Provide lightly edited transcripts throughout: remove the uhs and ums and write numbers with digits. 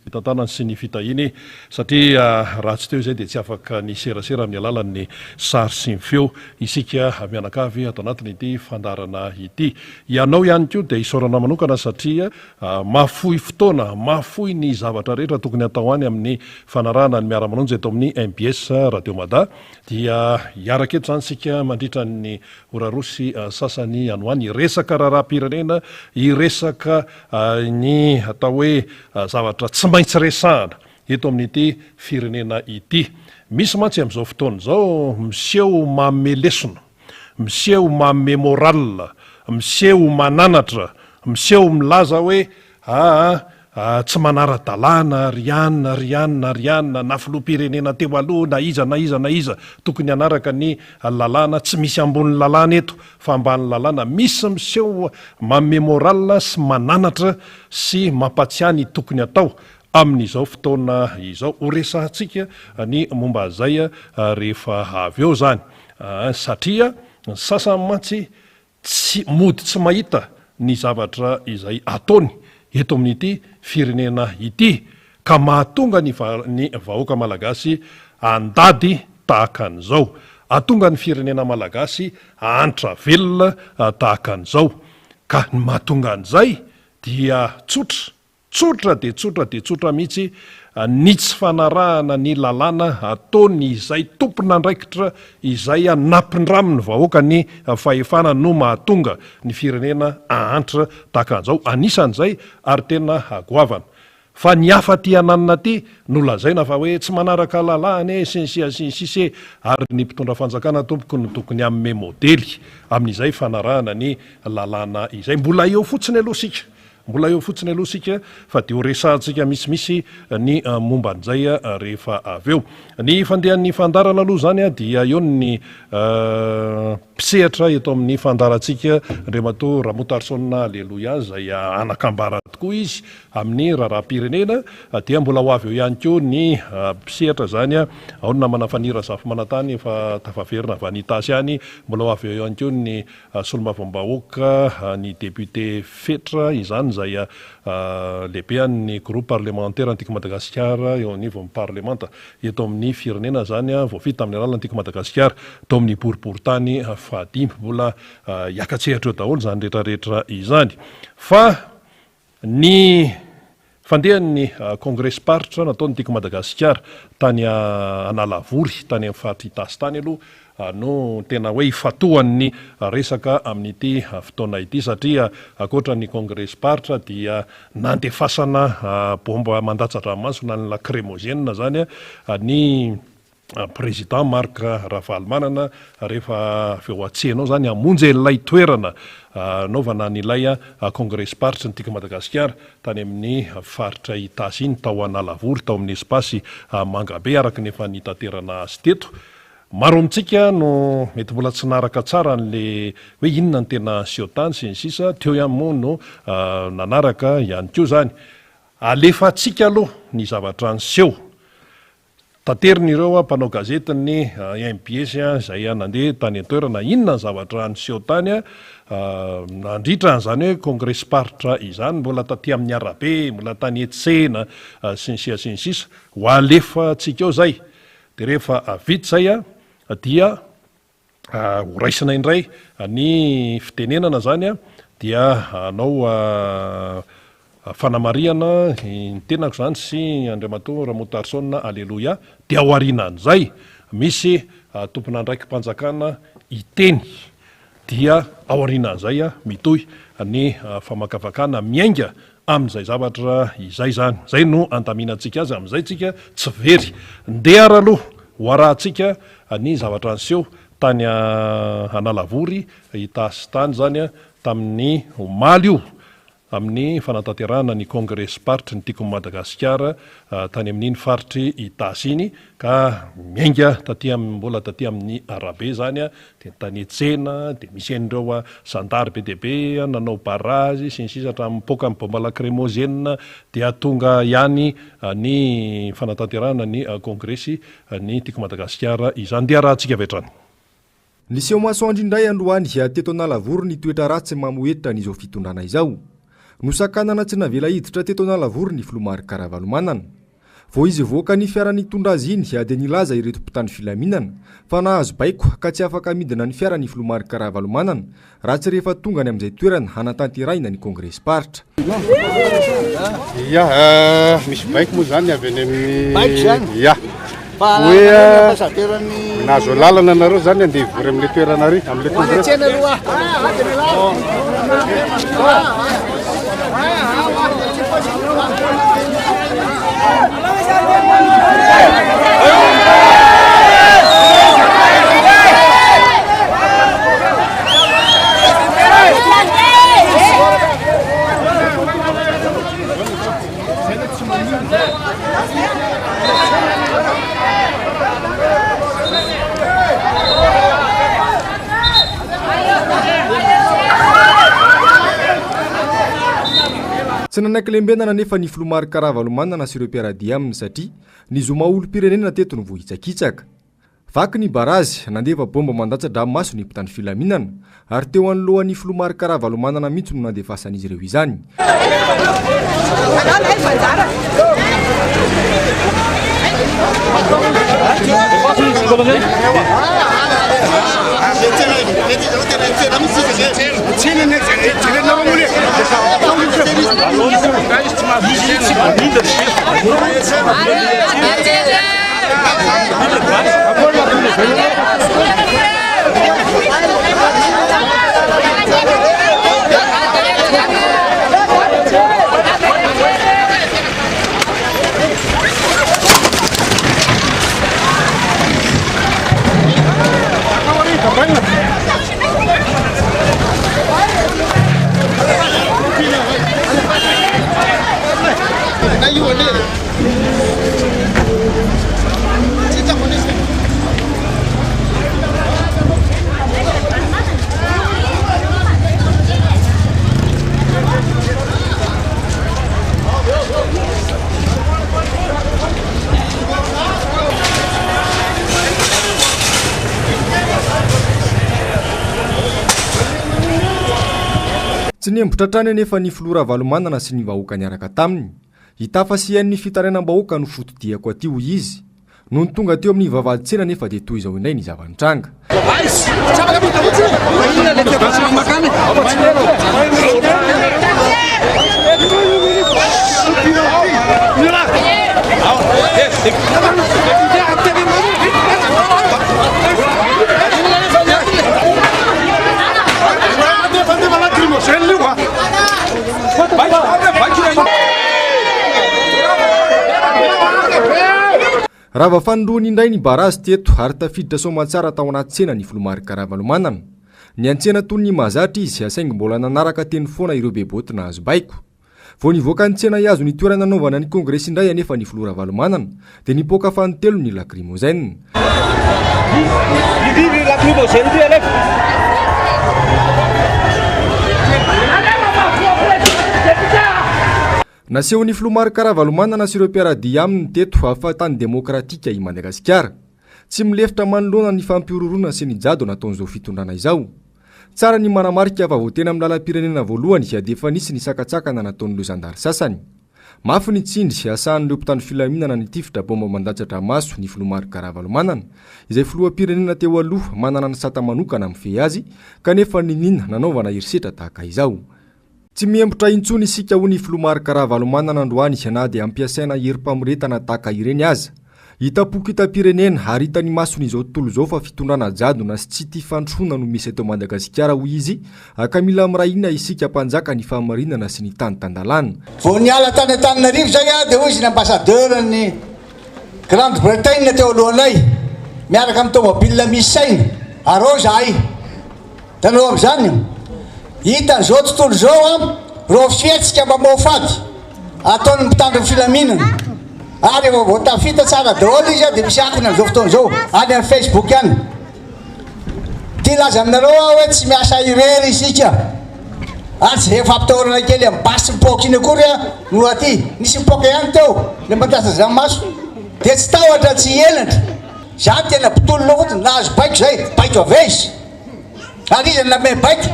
Fitantanany sy ny fitahiany satria raha tsy teo izay dia tsy afaka niserasera amin'ny alalan'ny sary sy ny feo isika mianakavy ato anatin'ity fandaharana ity. Ianao ihany koa dia isaorana manokana satria mahafoy fotoana, mahafoy ny zavatra rehetra tokony hatao any amin'ny fanarahana ny miara-manonja eto amin'ny mbs Radio Mada. Dia hiaraka eto izany isika mandritra ny ora roa sy sasany any ho any hiresaka raharaham-pirenena, hiresaka ny atao hoe zavatra tsy maintsy resahana eto amin'ity firenena ity. Misy mantsy amin'izao fotoana izao miseho manome lesona, miseho manome morale, miseho mananatra, miseho milaza hoe aa tsy manara-dalàna ry anona ry anona ry anona na filoham-pirenena teo aloha na iza na iza na iza, tokony hanaraka ny lalàna, tsy misy ambony lalàna eto fa ambany lalàna, misy miseho manome morale sy mananatra sy mampatsiahy ny tokony atao amin'izao fotoana izao. Ho resahantsika ny momba an'izay rehefa avy eo izany satria ny sasany mantsy tsy mody tsy mahita ny zavatra izay ataony eto amin'ity firenena ity ka mahatonga ny ny vahoaka malagasy handady tahaka an'izao, hahatonga ny firenena malagasy hahantra velona tahaka an'izao. Ka ny mahatonga an'izay dia tsotra, Tsotra dia tsotra dia tsotra mihitsy ny tsy fanarahana ny lalàna ataony izay tompon'andraikitra izay nampindramin'ny vahoaka ny fahefana no mahatonga ny firenena hahantra tahaka an'izao, anisan'izay ary tena goavana. Fa ny hafa aty ananona aty no lazaina fa hoe tsy manaraka lalàna e sy ny sia sy ny sisa e, ary ny mpitondra fanjakana tompoko no tokony hanome modely amin'izay fanarahana ny lalàna izay. Mbola eo fotsiny aloha isika Mbola eo fotsiny aloha isika fa dia ho resahantsika misimisy ny momba an'izay rehefa avy eo. Ny fandehan'ny fandaharana aloha izany dia eo ny mpisehatra eto amin'ny fandaharantsika Andriamatoa Ramotarson Aleloia izay anakambara tokoa izy amin'ny raharaham-pirenena dia mbola ho avy eo ihany koa ny mpisehatra izany ao ny namana Faniry Razafimanantany efa tafaverina avy any Itasy any, mbola ho avy eo ihany koa ny Solombavambahoaka, ny député Fetra izany izay lehibe an'ny groupe parlementaire Antiko Madagasikara eo anivon'ny parlemanta eto amin'ny firenena izany, voafidy tamin'ny alalan'ny Antiko Madagasikara tao amin'ny boriborintany fahadimy. Mbola hiaka-tsehatra eo daholo izany rehetrarehetra izany fa Ny fandehan'ny kongresim-paritra nataon'ny Tiako Madagasikara tany Analavory, tany amin'ny faritra Itasy tany aloha no tena hoe ifantohan'ny resaka amin'ity fotoana ity satria ankoatra ny kongresim-paritra dia nandefasana bomba mandatsa-dranomaso na ny lakrimozena izany ny Président Marc Ravalomanana rehefa avy eo an-tsena ao izany hamonjy an'ilay toerana hanaovana an'ilay kongresim-paritry ny Tiako Madagasikara tany amin'ny faritra Itasy iny, tao Analavory, tao amin'ny Espace Mangabe araka ny efa nitaterana azy teto. Maro amintsika no mety mbola tsy naharaka tsara an'ilay hoe inona no tena niseho tany sy ny sisa, teo ihany moa no nanaraka ihany koa izany. Alefantsika aloha ny zavatra niseho. Taterin'ireo mpanao gazetin'ny mbs izay nandeha tany an-toerana inona ny zavatra niseho tany nandritra an'izany hoe kongresim-paritra izany, mbola taty amin'ny arabe, mbola tany an-tsena sy ny sisa sy ny sisa. Ho alefantsika eo izay. Dia rehefa vita izay dia ho raisina indray ny fitenenana izany dia hanao fanamarihana ny tenako izany sy Andriamatoa Ramotarson Aleloia dia ao aorianan'izay misy tompon'andraiki-panjakana hiteny dia ao aorianan'izay mitohy ny famakafakana miainga amin'izay zavatra izay izany. Izay no andaminantsika azy amin'izay tsika tsy very. Ndeha ary aloha ho arahantsika ny zavatra niseho tany Analavory, Itasy tany izany tamin'ny omaly io, amin'ny fanatanterahana ny kongresim-paritry ny Tiako Madagasikara tany amin'iny faritr'i Itasy iny ka miainga taty amin'ny mbola taty amin'ny arabe izany dia ny tany an-tsena dia misy an'ireo zandary be dia be nanao barrage sy ny sisa hatramin'ny mipoaka ny bomba lacrymogène dia tonga ihany ny fanatanterahana ny kongresy ny Tiako Madagasikara izany dia arahantsika avy hatrany. Niseho masoandro indray androany teto Analavory ny toetra ratsy mamohehitra an'izao fitondrana izao. Nosakanana tsy navela hiditra teto Analavory ny filoha Marc Ravalomanana. Vao izy hivoaka ny fiara nitondra azy iny dia nilaza ireto mpitandro filaminana fa nahazo baiko ka tsy afaka midina ny fiara ny filoha Marc Ravalomanana raha tsy rehefa tonga any amin'izay toerana hanatanterahina ny kongresim-paritra. Ia, misy baiko moa izany avy any amin'ny. Baiko izany? Ia. Fa Hoe ambassadeur-n'ny. nahazo alalana nareo izany handeha hivory amin'ilay toerana ary, amin'ilay Ho any kongresy. an-tsena aloha. Tsy nanaiky lembenana anefa ny filoha Marc Ravalomanana sy ireo mpiara-dia aminy satria ny zoma olom-pirenena teto no voahitsakitsaka. Vaky ny barazy, nandefa baomba mandatsa-dranomaso ny mpitandro filaminana, ary teo anoloan'ny filoha Marc Ravalomanana mihitsy no nandefasan'izy ireo izany. Tsy niembotra hatrany anefa ny filoha Ravalomanana sy ny vahoaka niaraka taminy. Hitafa sy hihaino ny fitarainam-bahoaka no foto-diako aty, hoy izy. Nony tonga teo amin'ny vavahadin-tsena anefa dia toy izao indray ny zava-nitranga. Rava fanindroany indray ny barazy teto ary tafiditra soamantsara tao anaty tsena ny filoha Marc Ravalomanana. Niantsena toy ny mahazatra izy saingy mbola nanaraka teny foana ireo beboty nahazo baiko. Vao nivoaka ny tsena hihazo ny toerana nanaovana ny kongresy indray anefa ny filoha Ravalomanana dia nipoaka fanintelony ny lacrymogène. Nasehon'ny filoha Marc Ravalomanana sy ireo mpiara-dia aminy teto fa tany demokratika i Madagasikara. Tsy milefitra manoloana ny fampihorohoroana sy ny jadona ataon'izao fitondrana izao. Tsara ny manamarika fa vao tena amin'ny lalam-pirenena voalohany dia efa nisy ny sakantsakana nataon'ireo zandary sasany. Mafy ny tsindry asahan'ireo mpitandro filaminana nitifitra baomba mandatsa-dramaso ny filoha Marc Ravalomanana, izay filoham-pirenena teo aloha manana ny sata manokana mifehy azy, kanefa niniana nanaovana herisetra tahaka izao. Tsy mihembotra intsony isika hoy ny filoha Marc Ravalomanana androany na dia ampiasaina herim-pamoretana tahaka ireny aza. Hitam-poko hitam-pirenena ary hitan'ny mason'izao tontolo izao fa fitondrana jadona sy tsy tia fandrosoana no misy eto Madagasikara hoy izy ka mila miray hina isika mpanjaka ny fahamarinana sy ny tany tan-dalàna. Vao niala tany Antananarivo izay aho dia hoy izy ny ambassadeur ny Grande Bretagne teo alohanay miaraka amin'ny tomobile misy saina arao izahay. Hitanareo amin'izany? Hitan'izao tontolo izao an, ireo fihetsika mamoafady ataon'ny mpitandro ny filaminana. Ary efa vao tafita tsara daholo izy dia misy akony amin'izao fotoana izao, any amin'ny Facebook any. Te hilaza aminareo aho hoe tsy miasa irery isika. Ary tsy izay fampitahorana kely amin'ny basy mipoaka iny akory no aty. Nisy mipoaka ihany teo, ilay mandatsa-dranomaso. Dia tsy tahotra, tsy henatra. Za tena mpitolona fotsiny, nahazo baiko zay, baiko avy aiza? Ary iza no nanome baiko?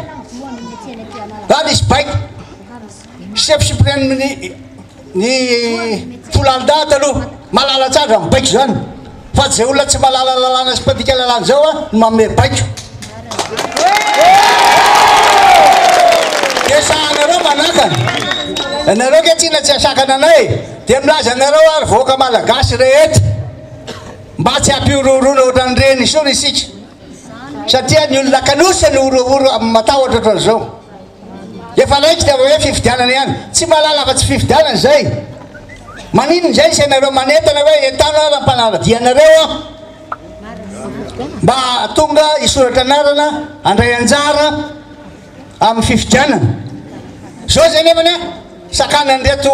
Za nisy baiko. Chef suprême ny ny Folalda taloha, mahalala tsara mibaiko izany. Fa tsy izay olona tsy mahalala lalàna sy mpandika lalàna izao no manome baiko. Dia sahanareo manakana. Ianareo ange tsinona tsy hahasakana anay e. Dia milaza anareo ary vahoaka malagasy rehetra mba tsy hampihorohoroana ohatran'ireny intsony isika. Satria ny olona kanosa no horohoro matahotra ohatran'izao. Efa raikitra fa hoe fifidianana ihany. Tsy mahalala afa-tsy fifidianana izay. Maninona izay ny sainareo manentana hoe entano ary mpanara-dia anareo aho mba hahatonga hisoratra anarana handray anjara amin'ny fifidianana. Izao izay nefany an, sakanan'ireto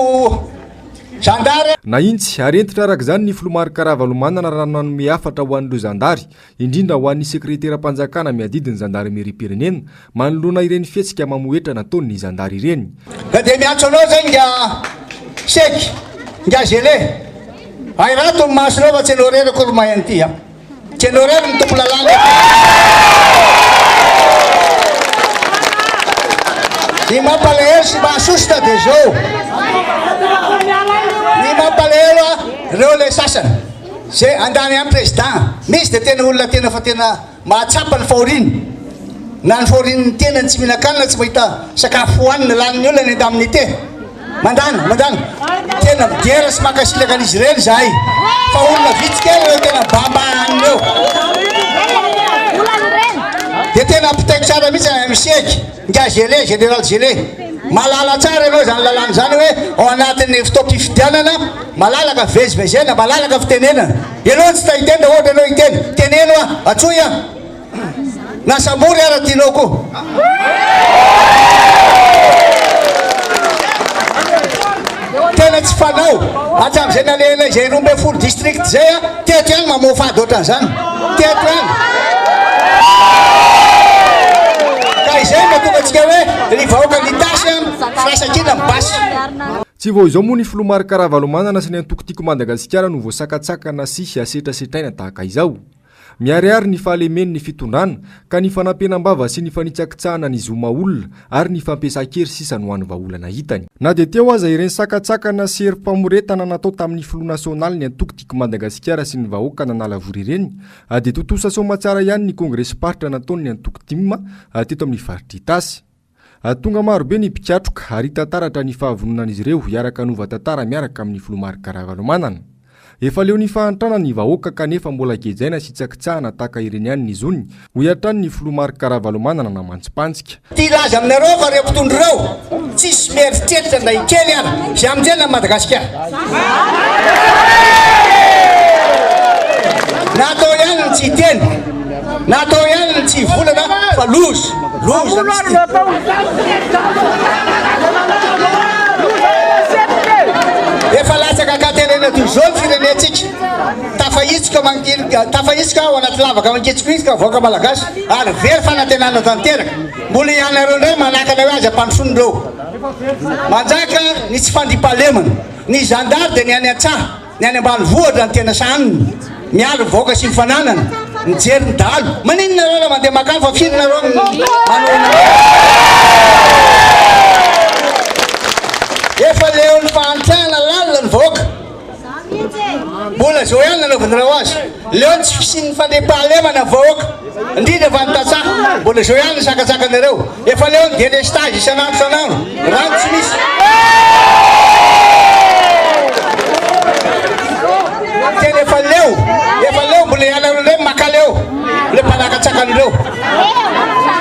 zandary. Nahintsy ary hentitra araka izany ny filoha Marc Ravalomanana raha nanome hafatra ho an'ireo zandary indrindra ho an'ny sekreteram-panjakana miadidy ny zandarimeriam-pirenena manoloana ireny fihetsika mamohetra nataon'ny zandary ireny. Ka dia miantso anao zay nga Seky, nga Gele, ahirato ny masonao fa tsy ianao irery akory mahay an'ity a! Tsy ianao irery no tompo lalàna eto. Ny mampalahelo sy mahasosotra dia izao, ny mampalahelo a, ireo ilay sasany. Zay andany any président misy de tena olona tena fa tena mahatsapa ny fahoriany na ny fahorian'ny tenany tsy mihinan-kanina tsy mahita sakafo hohanina lanin'ny olona ny indemnité mandany mandany tena midera sy mankasitraka an'izy ireny zahay fa olona vitsy kely ireo tena bamba hanina eo de tena ampitaiko tsara mihitsy any amin'ny sieky Nga Gele, Général Gele, mahalala tsara ianao izany lalàna izany hoe ao anatin'ny fotoam-pifidianana, malalaka fivezivezena, malalaka fitenenana. Ianao tsy ta hiteny raha ohatra ianao hiteny, teneno aho, antsoy aho. Na sambory ara tianao koa. Tena tsy fanao. Hatramin'izay nalehanay izay 12 district izay a, teto ihany mamoafady ohatran'izany. Teto ihany. Ka izay no mahatonga antsika hoe ry vahoakan'Itasy a, firaisankina ny basy. Tsy vao izao moa ny filoha Marc Ravalomanana sy ny antoko Tiako Madagasikara no voasakatsakana sy setrasetraina tahaka izao. Miharihary ny fahalemen'ny fitondrana, ka ny fanampenam-bava sy ny fanitsakitsahana ny zo maha-olona ary ny fampiasan-kery sisa no hany vahaolana hitany. Na dia teo aza ireny sakantsakana sy herim-pamoretana natao tamin'ny filoha nasionalin'ny antoko Tiako Madagasikara sy ny vahoaka nanalavory ireny, dia tontosa soamatsara ihany ny kongresim-paritra nataon'ny antoko tim teto amin'ny faritr'Itasy. Tonga marobe ny mpikatroka ary hita taratra ny fahavononan'izy ireo hiaraka hanova tantara miaraka amin'ny filoha Marc Ravalomanana. Efa leo ny fahantrana ny vahoaka kanefa mbola gejaina sy tsakitsahana tahaka ireny ihany ny zony, hoy hatrany ny filoha Marc Ravalomanana namantsipantsika. Te hilaza aminareo fa ireo mpitondra ireo tsisy mieritreritra na kely ary izay hamonjena an'i Madagasikara. Natao ihany ny tsy hiteny. Natao ihany ny tsy hivolana fa loza, loza mihitsy ity. Efa latsaka an-katerena toy izao ny firenentsika. Tafahitsoka mangilika, tafahitsoka ao anaty lavaka mangitsokitsoka ny vahoaka malagasy ary very fanantenana tanteraka. Mbola ianareo indray manakana hoe aza ampandrosoana ireo. Manjaka ny tsy fandriampahalemana. Ny zandary dia ny any an-tsaha. Ny any ambanivohitra no tena sahaniny, miaro ny vahoaka sy ny fananany, mijery ny dahalo. Maninona nareo raha mandeha makany fa firy nareo no manohana Efa leon'ny fahantrana lalina ny vahoaka. Mbola zao ihany nanaovanareo azy. Leon'ny tsy fisian'ny fandriampahalemana ny vahoaka. Indrindra fa ny tantsaha. Mbola zao ihany ny sakatsakanareo. Efa leo ny délestage isan'andro isan'andro. Rano tsy misy. Tena efa leo. Efa leo mbola ianareo indray maka leo. Le mpanakatsakan'ireo.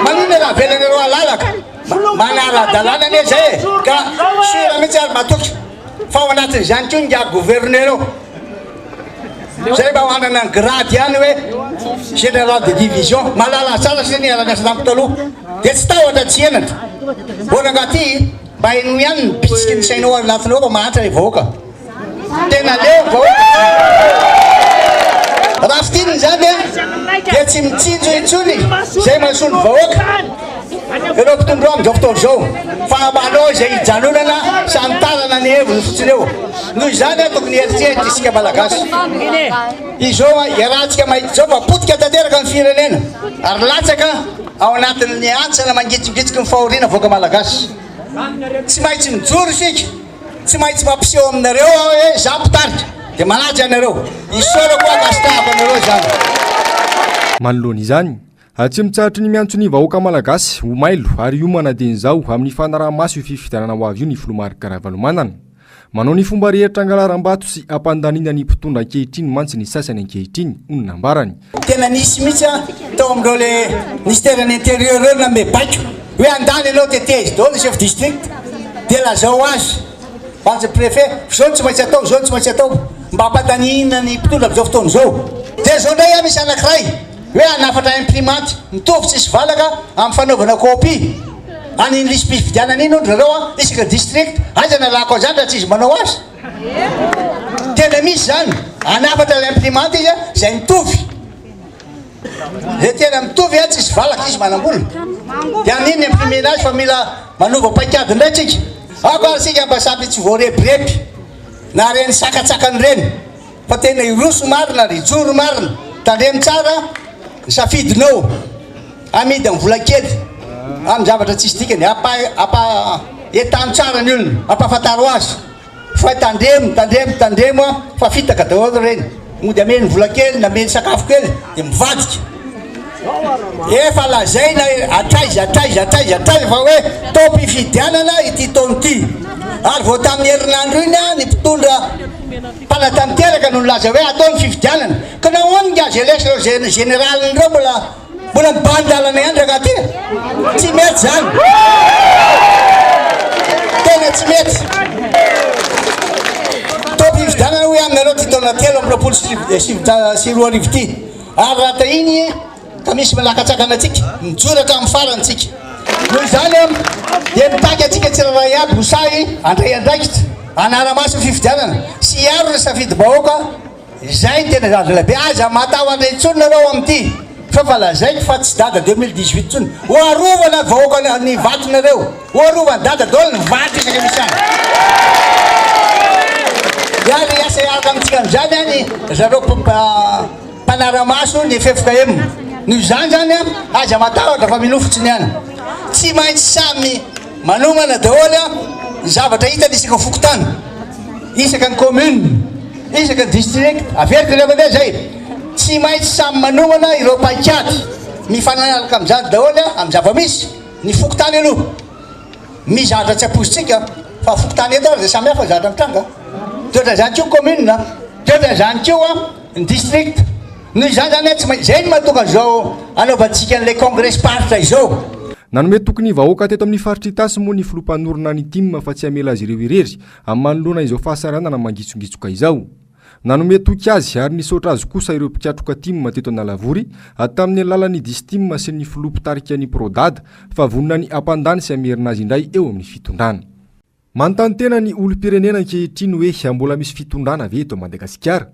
Maninona raha avelanareo halalaka? Manara-dalàna anie zay e. Ka sûr mihitsy ary matoky fa ao anatin'izany koa ingahy gouverneur eo. Zay mba manana ny grade ihany hoe général de division. Mahalala tsara satria niara-niasa tamiko taloha. Dia tsy tahotra tsy henatra. Ô rangahy ty mba henoy ihany ny bitsiky ny sainao ao anatinao fa mahantra ilay vahoaka. Tena leo ny vahoaka. Raha fintinina izany dia tsy mitsinjo intsony izay mahasoa ny vahoaka ireo mpitondra amin'izao fotoana izao fa manao izay hijanonana sy hanitarana ny heviny fotsiny eo. Noho izany tokony hieritreritra isika Malagasy. Izao iarahantsika mahita izao fa potika tanteraka ny firenena ary latsaka ao anatin'ny hantsana mangitsingitsika ny fahoriana vahoaka Malagasy. Tsy maintsy mijoro isika, tsy maintsy mampiseho aminareo aho hoe izaho mpitarika, dia manaja anareo. Isaorako ankasitrahako anareo izany. Manoloana izany, tsy mitsahatry ny miantso ny vahoaka malagasy ho mailo ary hiomana dieny izao amin'ny fanaraha-maso io fifidianana ho avy io ny filoha Marc Ravalomanana. Manao ny fomba rehetra hangalaram-bato sy hampandaniana ny mpitondra ankehitriny mantsy ny sasany ankehitriny, hoy ny nambarany. Tena nisy mihitsy an, tao amin'ireo le ministère ny intérieur ireo nanome baiko hoe andany ianao tetezo daholo ny chef district dia lazao azy azy préfet fa zao no tsy maintsy atao, zao no tsy maintsy atao mba hampandaniana ny mpitondra amin'izao fotoana izao. Dia zao indray an misy anakiray. Hoe hanafatra imprimante mitovy tsisy valaka amin'ny fanaovana copie an'iny lisi-pifidianana iny hono zareo an, isaka district, aiza no alako an'izany raha tsy izy manao azy? Tena misy izany, hanafatra ilay imprimante izy an, izay mitovy, izay tena mitovy an, tsisy valaka izy manam-bola, dia amin'iny ny imprimer-na azy fa mila manova paikady indray tsika, aoka ary isika mba samy tsy voarebireby na ireny sakantsakana ireny. Fa tena hiroso marina ary hijoro marina. Tandremo tsara ny safidinao. Amidy amin'ny vola kely, amin'ny zavatra tsisy dikany. Ampa, ampa, entano tsara ny olona, ampahafantaro azy. Fa tandremo, tandremo, tandremo fa fitaka daholo ireny. Mody ameny vola kely na ameny sakafo kely dia mivadika. Efa lazaina hatraiza hatraiza hatraiza hatraiza fa hoe taom-pifidianana ity taona ity. Ary vao tamin'ny herinandro iny ny mpitondra Mpanatanteraka no nilaza hoe atao ny fifidianana. Ka nahoana ingahy Zelens ireo generaliny ireo mbola mbola mibahan-dalana ihany rangahy ty? Tsy mety zany. Tena tsy mety. Taom-pifidianana hoy aminareo ty taona 2023 ty. Ary raha tahiny Ka misy manakatsakana antsika, mijoro hatramin'ny farany tsika. Noho izany dia mitaky antsika tsirairay avy ho sahy handray andraikitra, hanara-maso ny fifidianana sy hiaro ny safidim-bahoaka, izay no tena zava-dehibe. Aza matahotra intsony nareo amin'ity fa efa lazaiko fa tsy dada 2018 intsony. Ho arovana ny vahoaka ny vatonareo, ho arovan'i dada daholo ny vato isaka misy any. Dia ary hiasa hiaraka amintsika amin'izany any zareo Mpanara-maso ny ffkm. Noho izany izany aza matahotra fa minoa fotsiny ihany. Tsy maintsy samy manomana daholo ny zavatra hitany isaka fokontany, isaka ny commune, isaka ny district. Averiko indray mandeha izay. Tsy maintsy samy manomana ireo paikady mifanaraka amin'izany daholo amin'ny zava-misy. Ny fokontany aloha. Misy zavatra tsy ampoizintsika fa fokontany eto ary dia samy hafa ny zavatra mitranga. Dia ohatran'izany koa commune, dia ohatran'izany koa ny district. Noho izany izany tsy maintsy, izay no mahatonga an'izao anaovantsika an'ilay kongresim-paritra izao. Nanome toky ny vahoaka teto amin'ny faritra Itasy moa ny filoha mpanorina ny tim fa tsy hamela azy ireo irery amin'ny manoloana izao fahasahiranana mangitsongitsoka izao. Nanome toky azy ary nisaotra azy kosa ireo mpikatroka tim teto Analavory tamin'ny alalan'ny Distim sy ny filoha mpitarika ny Prodad fa vonona ny hampandany sy hamerina azy indray eo amin'ny fitondrana. Manontany tena ny olom-pirenena ankehitriny hoe mbola misy fitondrana ve eto Madagasikara?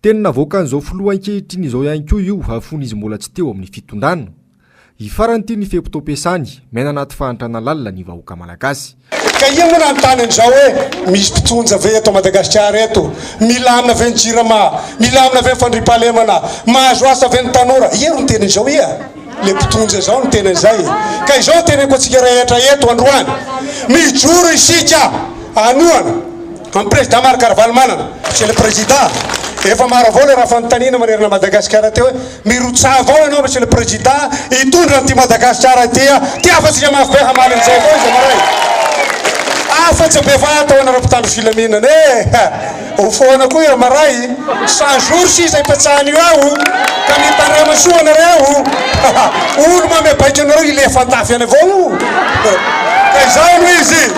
Teny navoakan'izao filoha ankehitriny izao ihany koa io fony izy mbola tsy teo amin'ny fitondrana. Hifarana ity ny fe-potoam-piasany, miaina anaty fahantrana lalina ny vahoaka malagasy. Ka ia moa nanontany an'izao hoe misy mpitondra ve eto Madagasikara eto? Milamina ve ny jirama? Milamina ve ny fandriampahalemana? Mahazo asa ve ny tanora? Ia ro niteny an'izao ia? Le mpitondra izao niteny an'izay. Ka izao no teneniko antsika rehetra eto androany, mijoro isika hanohana an'i Président Marc Ravalomanana. Monsieur le Président, efa maro avao le raha fanontaniana manerana Madagasikara teo hoe Mirotsaha avao ianao Monsieur le Président hitondra an'ity Madagasikara ity a! Tiavantsika mafy be hamaly an'izay avao izy amaray! Afatsy bevata ho anareo mpitandro filaminana e! Ho foana koa i Ramaray! 100 jours sisa hipetrahany io ao ka mitandrema soa anareo! Olo mame baiko anareo hilefa andafy any avao io! Ka izao no izy!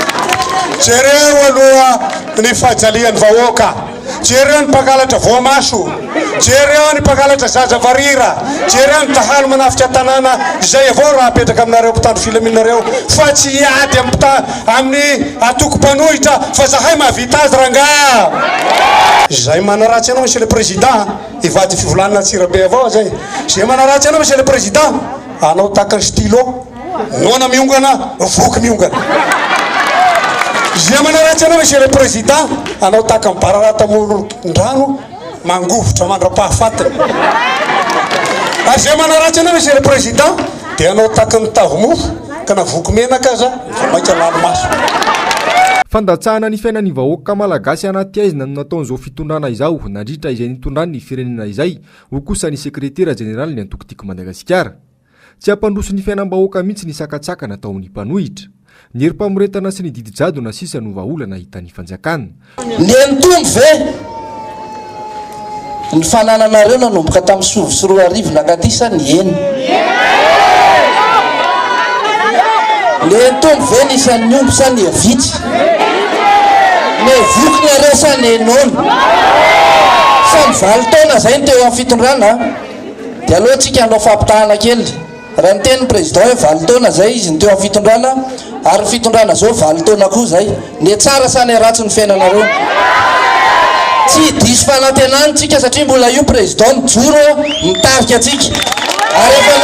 Jereo aloha ny fajalian'ny vahoaka! Jereo ny mpangalatra voamaso, jereo ny mpangalatra zaza varira, jereo ny dahalo manafika tanàna, izay avao raha apetraka aminareo mpitandro filaminana ireo fa tsy hiady amin'ny mpita amin'ny antoko mpanohitra fa zahay mahavita azy rangaha. Izay manaratsy anao Monsieur le Président, hivady fivolanana Antsirabe avao zay, izay manaratsy anao Monsieur le Président, anao tahaka ny stylo. Noana miongana, voky miongana. Izay manaratsy anao Monsieur le Président, anao tahaka ny bararata amoron-drano, mangovitra mandra-pahafatiny. Ary izay manaratsy anao Monsieur le Président, dia anao tahaka ny tavy mofo. Ka na voky menaka aza vao maika lany maso. Fandatsahana ny fiainan'ny vahoaka malagasy anaty haizina no nataon'izao fitondrana izao nandritra izay nitondrany ny firenena izay, hoy kosa ny sekretera jeneralin'ny antoko Tiako Madagasikara. Tsy hampandroso ny fiainam-bahoaka mihitsy ny sakantsakana ataon'ny mpanohitra. Ny herim-pamoretana sy ny didy jadona sisa no vahaolana hitan'ny fanjakana. Niha-nitombo ve ny fanananareo nanomboka tamin'ny 2009 nankaty sa nihena? Niha-nitombo ve ny isan'ny omby sa niha-vitsy? Niha-voky nareo sa niha-noana? Samy valo taona izay no teo amin'ny fitondrana an! Dia aleo tsika hanao fampitahana kely. Raha niteny ny président hoe valo taona zay izy no teo amin'ny fitondrana ary ny fitondrana zao valo taona koa zay. Ny tsara sa ny ratsy ny fiainanareo? Tsy diso fanantenana tsika satria mbola io président mijoro mitarika antsika. Ary efa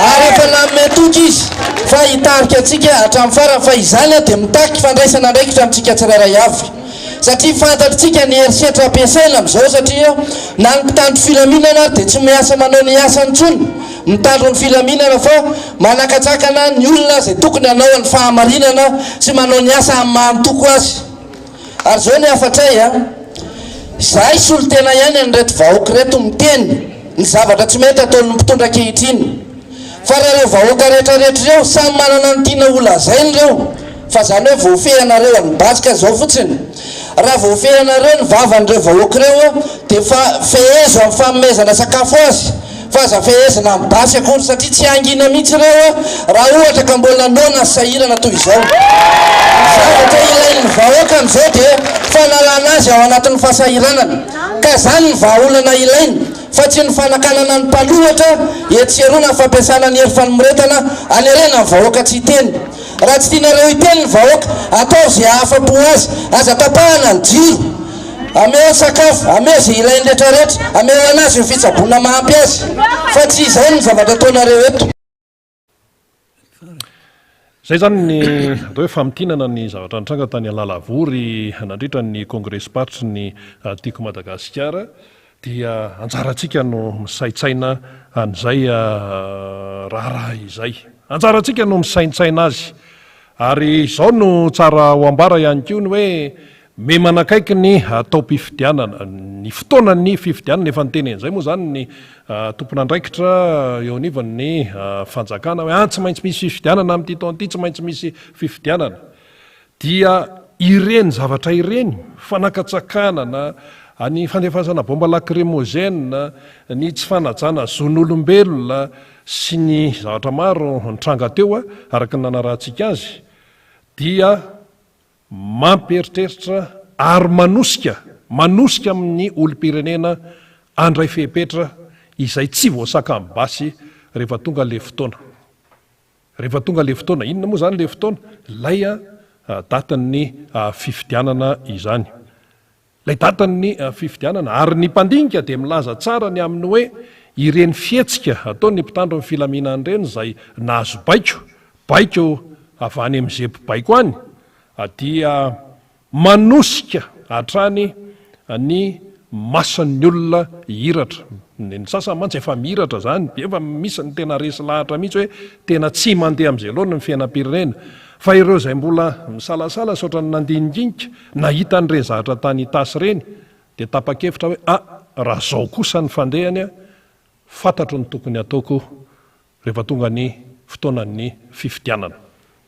ary efa nanome toky izy fa hitarika antsika hatramin'ny farany fa izany dia mitaky fandraisana andraikitra amintsika tsirairay avy. Satria fantatritsika ny herisetra ampiasaina amin'izao satria na ny mpitandro filaminana ary dia tsy miasa manao ny asany intsony mitandro ny filaminana fa manakatsakana ny olona izay tokony hanao ny fahamarinana sy manao ny asa amin'ny maha antoko azy. Ary izao ny hafatray a! Izahay solontena ihany an'ireto vahoaka ireto miteny ny zavatra tsy mety ataon'ny mpitondra ankehitriny. Fa raha ireo vahoaka rehetra rehetra ireo samy manana ny tiana ho lazainy ireo fa zany hoe voafehinareo any basque zao fotsiny raha voafehinareo ny vavan'ireo vahoaka ireo dia fa fehezo amin'ny fanomezana sakafo azy fa aza fehezina amin'ny basy akory satria tsy hangina mihitsy ireo raha ohatra ka mbola noana sy sahirana toy izao. Ny zavatra ilain'ny vahoaka amin'izao dia fanalana azy ao anatin'ny fahasahiranana ka zany ny vahaolana ilaina. fa tsy ny fanakanana ny mpanohatra etsy sy eroa na ny fampiasana ny hery fanomoretana hanerena ny vahoaka tsy hiteny. Raha tsy tianareo hiteny ny vahoaka, ataovy izay hahafa-po azy, aza tapahana ny jiro, ameo ny sakafo, ameo izay ilainy retraretra, ameo anazy ny fitsaboana mahampy azy, fa tsy izao ny zavatra ataonareo eto. Izay izany ny atao hoe famintinana ny zavatra nitranga tany Analavory nandritra ny kongresim-paritry ny Tiako Madagasikara dia anjarantsika no misaintsaina an'izay raharaha izay. Anjarantsika no misaintsaina azy. Ary izao no tsara ho ambara ihany koa ny hoe Me manakaiky ny taom-pifidianana, ny fotoanan'ny fifidianana, efa niteny an'izay moa izany ny tompon'andraikitra eo anivon'ny fanjakana hoe ah tsy maintsy misy fifidianana amin'ity taona ity, tsy maintsy misy fifidianana. Dia ireny zavatra ireny, fanakatsakanana, ny fandefasana bomba lacrymogène, ny tsy fanajana zon'olombelona sy ny zavatra maro nitranga teo araka ny nanarahantsika azy dia Mampieritreritra ary manosika manosika amin'ny olom-pirenena handray fepetra izay tsy voasakan'ny basy rehefa tonga ilay fotoana. Rehefa tonga ilay fotoana. Inona moa izany ilay fotoana? Ilay datin'ny fifidianana izany. Ilay datin'ny fifidianana. Ary ny mpandinika dia milaza tsara ny amin'ny hoe ireny fihetsika ataon'ny mpitandro ny filaminana ireny izay nahazo baiko, baiko avy any amin'izay mpibaiko any, dia manosika hatrany ny mason'ny olona hihiratra. Ny sasany mantsy efa mihiratra izany, efa misy ny tena resy lahatra mihitsy hoe tena tsy mandeha amin'izay laoniny ny fiainam-pirenena. Fa ireo izay mbola misalasala sy ohatran'ny nandinidinika, nahita an'ireny zavatra tany Itasy ireny, dia tapa-kevitra hoe ah, raha izao kosa ny fandehany, fantatro ny tokony hataoko rehefa tonga ny fotoanan'ny fifidianana.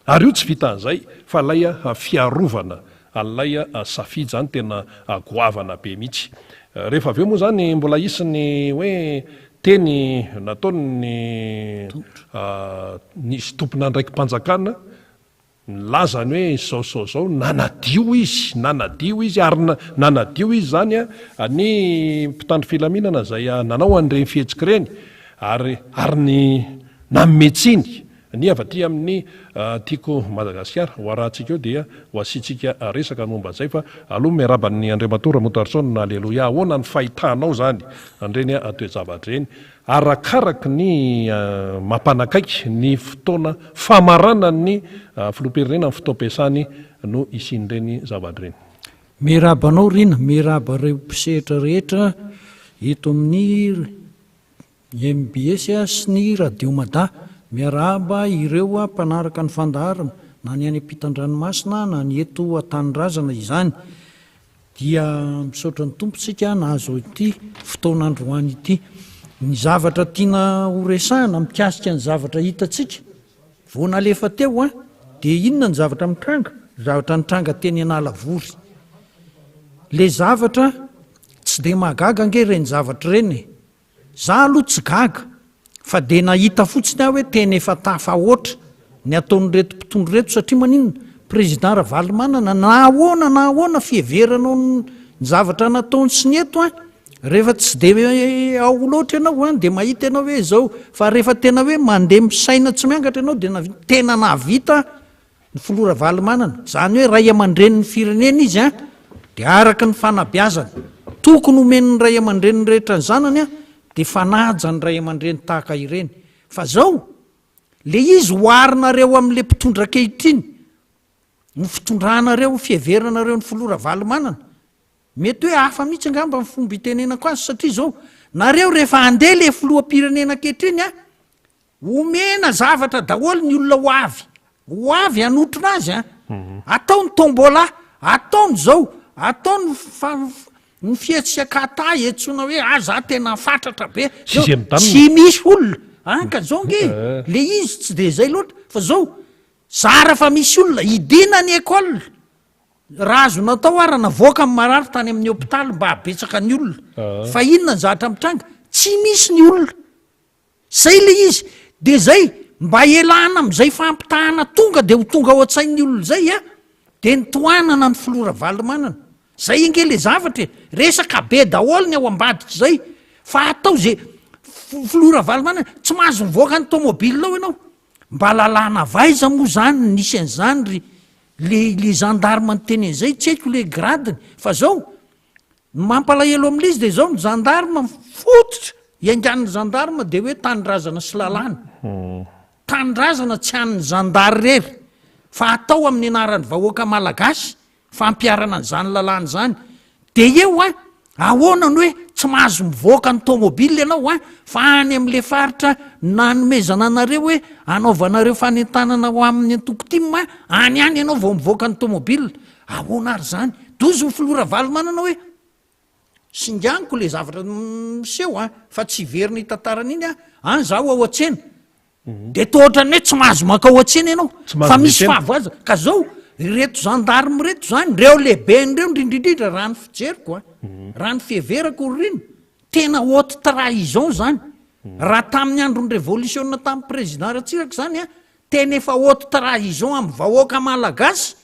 Ary io tsy vitan'izay fa ilay fiarovana an'ilay safidy izany tena goavana be mihitsy. Rehefa avy eo moa izany mbola hisy ny hoe teny nataon'ny nisy tompon'andraiki-panjakana nilaza ny hoe izao sy izao izao, nanadio izy, nanadio izy ary nanadio izy izany ny mpitandro filaminana izay nanao an'ireny fihetsika ireny ary ary ny nanome tsiny Ny avy aty amin'ny Tiako Madagasikara, ho arahantsika eo dia ho asiantsika resaka ny momba an'izay fa aloha miarahaba an'i Andriamatoa Ramotarison Aleloia, ahoana ny fahitanao izany an'ireny toe-javatra ireny arakaraky ny mampanakaiky ny fotoana famaranan'ny filoham-pirenena ny fotoam-piasany no hisian'ireny zavatra ireny. Miarahaba anao Rina, miarahaba ireo mpisehatra rehetra eto amin'ny Ny mbs sy ny Radio Mada. Miarahaba ireo mpanaraka ny fandaharana na ny any ampitan-dranomasina na ny eto an-tanindrazana izany. Dia misaotra ny Tompo tsika nahazo ity fotoana androany ity. Ny zavatra tiana ho resahana mikasika ny zavatra hitantsika vao nalefa teo an, dia inona ny zavatra mitranga? Zavatra nitranga teny Analavory. Le zavatra tsy dia mahagaga ange ireny zavatra ireny e. Za aloha tsy gaga fa dia nahita fotsiny aho hoe tena efa tafahoatra ny ataon'ireto mpitondra ireto satria maninona? Président Ravalomanana na ahoana na ahoana fiheveranao ny zavatra nataony sy ny eto an, rehefa tsy dia ao loatra ianao an dia mahita ianao hoe izao fa rehefa tena hoe mandeha misaina tsy miangatra ianao dia tena nahavita Ny filoha Ravalomanana, izany hoe ray aman-drenin'ny firenena izy an, dia araka ny fanabeazana tokony homen'ny ray aman-dreniny rehetra ny zanany an, dia fanaja ny ray aman-dreny tahaka ireny. Fa zao, le izy oharinareo amin'le mpitondra ankehitriny, ny fitondranareo, ny fiheveranareo ny filoha Ravalomanana, mety hoe hafa mihitsy angamba ny fomba itenenako azy satria zao, nareo rehefa handeha le filoham-pirenena ankehitriny an, Omena zavatra daholo ny olona ho avy, ho avy hanotrona azy an! Atao ny tombola, atao ny zao, atao ny fa- ny fihetsika kata iantsoana hoe ah za tena fatratra be, Tsy izay mitanina. tsy misy olona, an ka zao nge le izy tsy de zay loatra fa zao, zara fa misy olona, idina ny école, raha azo natao ara navoaka ny marary tany amin'ny hopitaly mba habetsaka ny olona, fa inona ny zavatra mitranga, tsy misy ny olona. Zay le izy, de zay, mba ialana am'zay fampitahana tonga de ho tonga ao an-tsain'ny olona zay a, de ny tohanana ny filoha Ravalomanana, zay ange le zavatra e, resaka be daholo ny ao ambadik'izay, fa atao ze filoha Ravalomanana, tsy mahazo mivoaka ny tomobile ao ianao, mba lalàna avy aiza moa zany no nisy an'izany ry le le gendarme niteny an'izay, tsy haiko le grade-ny, fa zao, Ny mampalahelo amin'ilay izy dia izao, ny gendarme fototra iaingan'ny gendarme dia hoe tanindrazana sy lalàna. Tanindrazana tsy an'ny zandary irery fa atao amin'ny anaran'ny vahoaka malagasy fampiharana an'izany lalàna izany. Dia eo an, ahoana no hoe tsy mahazo mivoaka ny tomobile ianao an, fa any amin'ilay faritra nanomezana anareo hoe anaovanareo fanentanana ho amin'ny antoko tim an, any ihany ianao vao mivoaka ny tomobile. Ahoana ary izany? Dozy ny filoha Ravalomanana hoe singaniko le zavatra miseho an, fa tsy hiverina hitantara an'iny aho, any zaho ao an-tsena. Mhm. De toa ohatran'ny hoe tsy mahazo mankao an-tsena ianao, fa misy fahavoazana. Ka zao, ireto gendarme ireto zany, reo lehibeny reo indrindra indrindra raha ny fijeriko an, mhm. raha ny fiheverako ry rino, tena haute trahison zany. Mhm. Raha tamin'ny andron'ny révolution tamin'ny président Ratsiraka zany an, tena efa haute trahison amin'ny vahoaka malagasy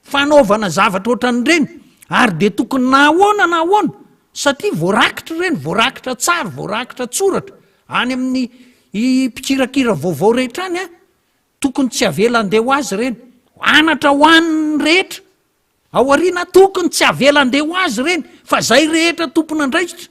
Fanaovana zavatra ohatran'ireny ary dia tokony na ahoana na ahoana satria voarakitra ireny, voarakitra an-tsary, voarakitra an-tsoratra any amin'ny mpikirakira vaovao rehetra any an, tokony tsy avela handeha ho azy ireny, anatra ho an'ny rehetra ao aoriana, tokony tsy avela handeha ho azy ireny fa izay rehetra tompon'andraikitra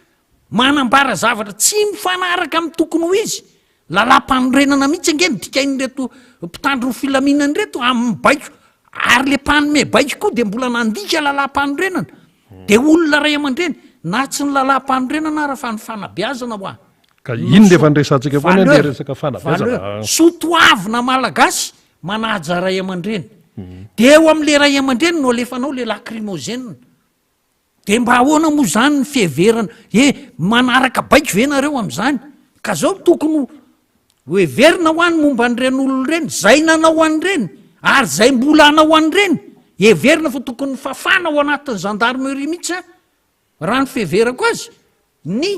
manambara zavatra tsy mifanaraka amin'ny tokony ho izy Lalàmpanorenana mihitsy ange no dikain'ireto mpitandro ny filaminana ireto amin'ny baiko, ary le mpanome baiko koa dia mbola nandika lalàmpanorenana, dia olona ray aman-dreny, na tsy ny lalàmpanorenana ara fa ny fanabeazana hoa. Ka iny le efa niresahantsika foana le resaka fanabeazana. Valeur, soa toavina malagasy manaja ray aman-dreny, dia eo amin'le ray aman-dreny no alefanao le lacrymogène. Dia mba ahoana moa izany ny fiheverana he manaraka baiko ve nareo amin'izany? Ka zao tokony ho heverina hoa ny momba an'ireny olona ireny, zay nanao an'ireny ary zay mbola hanao an'ireny, heverina fa tokony fafana ao anatin'ny gendarmerie mihitsy an, raha ny fiheverako azy, ny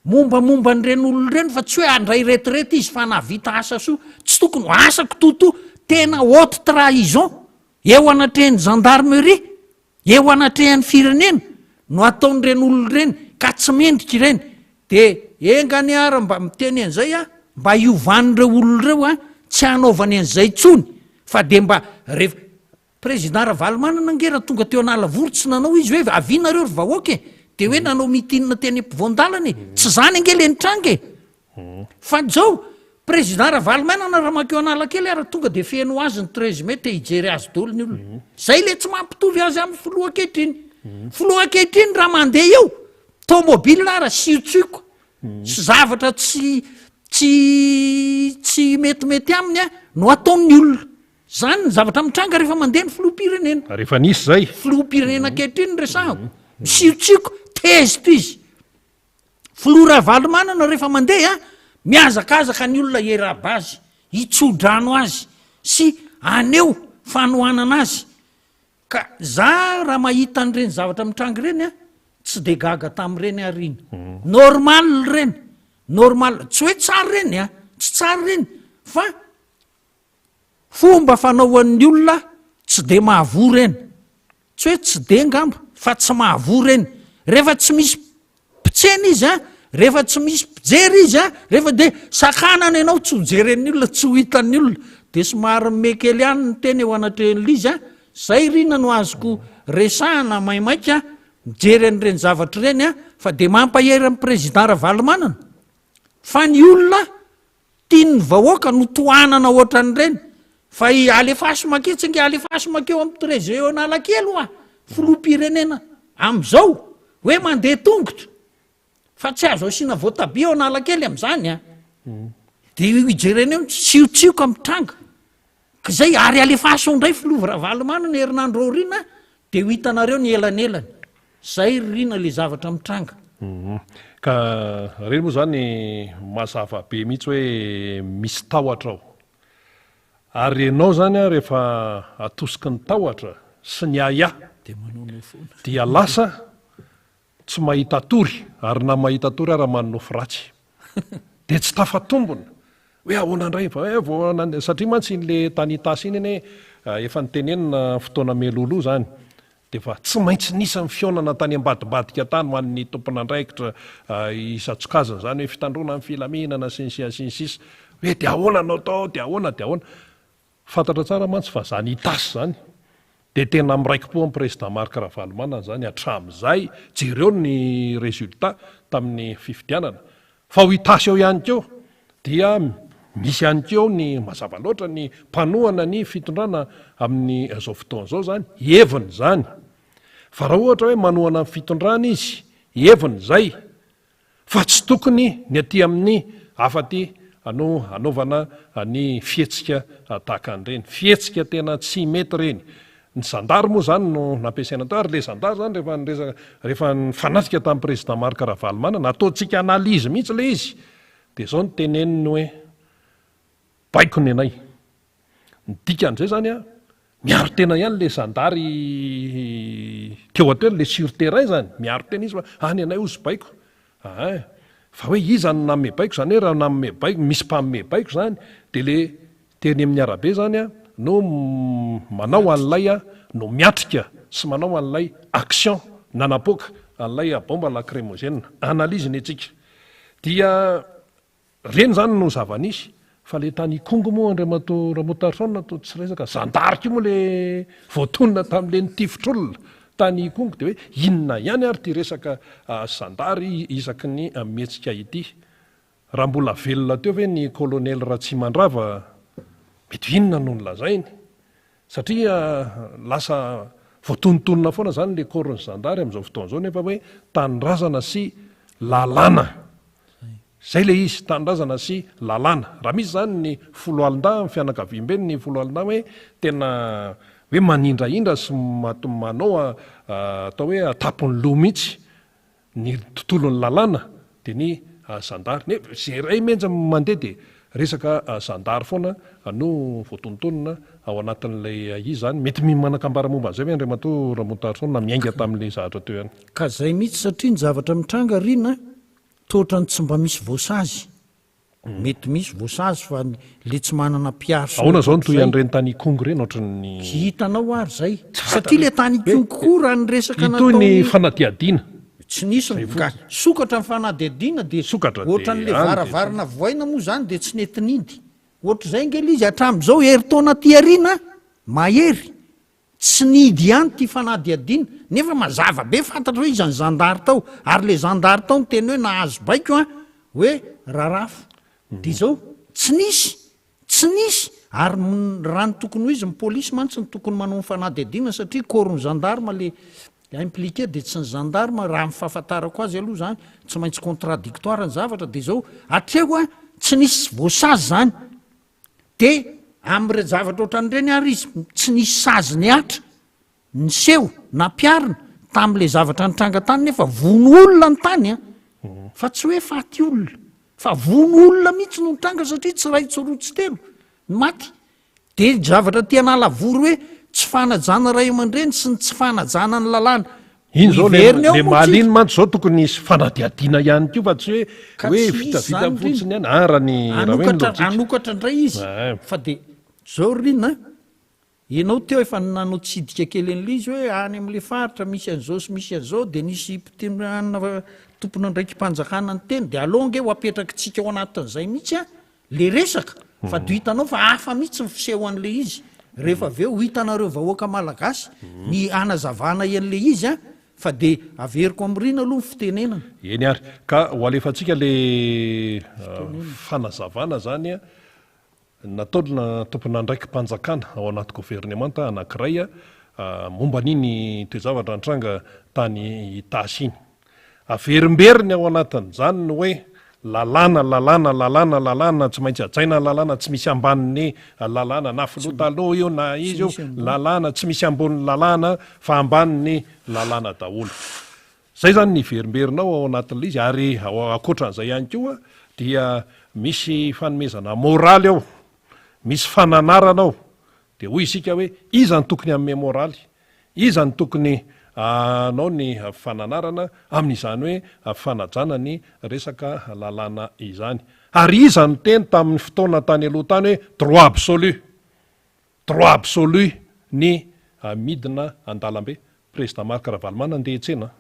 mombamomba an'ireny olona ireny fa tsy hoe handray retraite izy fa nahavita asa soa, tsy tokony ho asa kitoatoa, tena haute trahison eo anatrehan'ny gendarmerie. Eo anatrehan'ny firenena no ataon'ireny olona ireny ka tsy mendrika ireny de enga anie ary mba miteny an'izay aho mba hiovan'ireo olona ireo an, tsy hanaovany an'izay intsony fa de mba rehefa Président Ravalomanana ange raha tonga teo Analavory tsy nanao izy hoe avia nareo ry vahoaka e, de hoe nanao meeting teny ampovoan-dalana e, tsy zany ange le nitranga e. Fa zao, Président Ravalomanana raha mankeo Analakely ary tonga de feno ho azy ny 13 mai te hijery azy daholo ny olona. Zay le tsy mampitovy azy amin'ny filoha ankehitriny. Filoha ankehitriny raha mandeha eo, tomobile ara siotsioka sy zavatra tsy. Tsy tsy metimety aminy no ataon'ny olona. Zany ny zavatra mitranga rehefa mandeha ny filoham-pirenena. Ary efa nisy zay. Filoham-pirenena ankehitriny no resahako. Misiotsioka, tezitra izy. Filoha Ravalomanana rehefa mandeha, mihazakazaka ny olona hieraba azy, hitso-drano azy sy haneho fanohanana azy. Ka za raha mahita an'ireny zavatra mitranga ireny an, tsy de gaga tamin'ireny aho ry iny. Normal ireny, normal, tsy hoe tsara ireny an, tsy tsara ireny fa fomba fanaoan'ny olona tsy de mahavoa ireny. Tsy hoe tsy de ngamba fa tsy mahavoa ireny. Rehefa tsy misy Mpitsena izy an, rehefa tsy misy mpijery izy an, rehefa dia sakanana ianao tsy ho jeren'ny olona, tsy ho hitan'ny olona, dia somary mimehy kely ihany ny teny eo anatrehan'ilay izy an, zay rina no azoko resahana maimaika mijery an'ireny zavatra ireny an, fa dia mampahery an'i Président Ravalomanana fa ny olona Tian'ny vahoaka no tohanana ohatran'ireny fa i alefaso maketsy ange alefaso makeo amin'ny trésor eo Analakely hoa filoham-pirenena amin'izao hoe mandeha tongotra fa tsy azo asiana voatabia eo Analakely amin'izany a! Dia io ijerena eo ny siotsioka mitranga ka izay ary alefaso indray filoha Ravalomanana herinandro aoriana dia ho hitanareo ny elanelany. Zay ry Rina le zavatra mitranga. Ka reny moa zany mazava be mihitsy hoe misy tahotra ao. Ary enao zany an rehefa atosiky ny tahotra sy ny ahiahy dia lasa tsy mahita tory ary na mahita tory ara manonofy ratsy. Dia tsy tafatombina hoe ahoana indray fa eh vao nandeha satria mantsy iny le tany Itasy iny anie efa nitenenina fotoana mialohaloha zany Dia efa tsy maintsy nisy ny fihaonana tany ambadimbadika tany ho an'ny tompon'andraikitra isan-tsokajiny izany hoe fitandroana ny filaminana sy ny sisa sy ny sisa hoe dia ahoana no atao, dia ahoana dia ahoana. Fantatra tsara mantsy fa izany Itasy izany dia tena miraiki-po amin'ny Président Marc Ravalomanana izany hatramin'izay, jereo ny résultat tamin'ny fifidianana. Fa ho Itasy eo ihany koa dia misy ihany koa eo ny, mazava loatra, ny mpanohana ny fitondrana amin'izao fotoana izao izany, heviny izany. Fa raha ohatra hoe manohana ny fitondrana izy, heviny izay, fa tsy tokony ny aty amin'ny hafa aty no hanaovana ny fihetsika tahaka an'ireny. Fihetsika tena tsy mety ireny. Ny zandary moa izany no nampiasaina teo ary ilay zandary izany rehefa niresaka, rehefa nifanatrika tamin'ny président Marc Ravalomanana, ataontsika analyse mihitsy ilay izy, dia izao no teneniny hoe baiko ny anay. Ny dikan'izay izany an, miaro tena ihany ilay zandary teo an-toerana, ilay sur terrain izany, miaro tena izy fa any anay hozy baiko. Aa fa hoe iza no nanome baiko, izany hoe raha nanome baiko, misy mpanome baiko izany, dia ilay teny amin'ny arabe izany an, no manao an'ilay an, no miatrika sy manao an'ilay action nanapoaka an'ilay bombe lacrymogène. Analyse ny antsika. Dia Reny zany no zava-nisy, fa le tany Ikongo moa Andriamatoa Ramotarison toa tsy resaka, zandary koa moa le voatonona tamin'le nitifitr'olona tany Ikongo de hoe inona ihany ary ity resaka zandary isaky ny mihetsika ity. Raha mbola velona teo ve ny colonel Ratsimandrava mety inona no nolazainy? Satria lasa voatonontonona foana zany le corps ny zandary amin'izao fotoana izao nefa hoe tanindrazana sy lalàna. Zay le izy, tanindrazana sy lalàna. Raha misy zany ny foloalindahy amin'ny fianakaviambe ny foloalindahy hoe tena hoe manindrahindra sy manao atao hoe atapon'ny loha mihitsy ny tontolon'ny lalàna dia ny zandary. Nefa ze ray menja mandeha dia resaka zandary foana no voatonontonona ao anatin'ilay izy zany. Mety manan-kambara momba an'izay ve Andriamatoa Ramontarison na miainga tamin'ilay zavatra teo ihany? Ka zay mihitsy satria ny zavatra mitranga ry na Toa ohatran'ny tsy mba misy voasazy. Mety misy voasazy fa le tsy manana mpiaro sy ny Ahoana zao ny toy ohatr'izay. an'ireny tany Ikongo ireny ohatran'ny. Tsy hitanao ary zay. Satria le tany Ikongo koa raha ny resaka Hitohy ny nataon'i. fanadihadiana. Tsy nisy ny Zay ka fotsiny. sokatra ny fanadihadiana dia Sokatra dia ohatran'le any dia varavarana vohaina moa zany dia tsy nety nindy. Ohatr'izay ange le izy hatramin'izao herintaona aty aoriana mahery. Tsy nihidy ihany ity fanadihadiana, nefa mazava be fantatra hoe iza ny zandary tao, ary le zandary tao niteny hoe nahazo baiko an, hoe rarafo. Dia izao, tsy nisy, tsy nisy, ary raha ny tokony ho izy ny polisy mantsy no tokony manao ny fanadihadiana satria corps ny gendarme le impliqué dia tsy ny gendarme, raha ny fahafantarako azy aloha izany, tsy maintsy contradictoire ny zavatra, dia izao, hatreo an, tsy nisy voasazy zany. De amin'ireny zavatra ohatran'ireny ary izy tsy nisy sazy nihatra, niseho, nampiharina tamin'le zavatra nitranga tany nefa vono olona ny tany an! Fa tsy hoe faty olona, fa vono olona mihitsy no nitranga satria tsy iray tsy roa tsy telo ny maty. Dia ny zavatra tia hanala-vory hoe tsy fanajana ray aman-dreny sy ny tsy fanajana ny lalàna. Iny zao le Miverina eo le moa mahaliny tsika. mantsy zao tokony hisy fanadihadiana ihany koa fa tsy hoe Ka hoe tsy hisy vitavita zany ry fotsiny ihany ah raha ny raha hoe ny Hanokatra lojika. hanokatra indray izy Eh. fa dia zao ry Rina a, ianao teo efa nanao tsidika kely an'ilay izy hoe any amin'ilay faritra misy an'izao sy misy an'izao dia nisy mpiteny tompon'andraiki-panjakana niteny dia aleo ange ho apetrakitsika ao anatin'izay mihitsy an, Le resaka fa do hitanao fa hafa mihitsy ny fisehoan'le izy rehefa avy eo ho hitanareo vahoaka malagasy ny hanazavana an'le izy an fa de averiko am Rina aloha ny fitenenana. Eny ary, ka ho alefantsika le fanazavana zany an, nataona tompon'andraiki-panjakana ao anaty governemanta anankiray momba an'iny toe-javatra nitranga tany Itasy iny. Averimberiny ao anatin'izany ny hoe lalàna, lalàna, lalàna, lalàna, tsy maintsy hajaina ny lalàna, tsy misy ambanin'ny lalàna, na filoha taloha io na iza io, lalàna, tsy misy ambonin'ny lalàna fa ambanin'ny lalàna daholo. Izay izany ny hiverimberina ao ao anatin'ilay izy ary ankoatran'izay ihany koa dia misy fanomezana moraly ao, misy fananarana ao, dia hoy isika hoe iza no tokony hanome moraly? Iza no tokony hanao ny fananarana amin'izany hoe fanajana ny resaka lalàna izany? Ary iza no niteny tamin'ny fotoana tany aloha tany hoe droit absolu? Droit absolu ny midina an-dalambe. Président Marc Ravalomanana ndeha hiantsena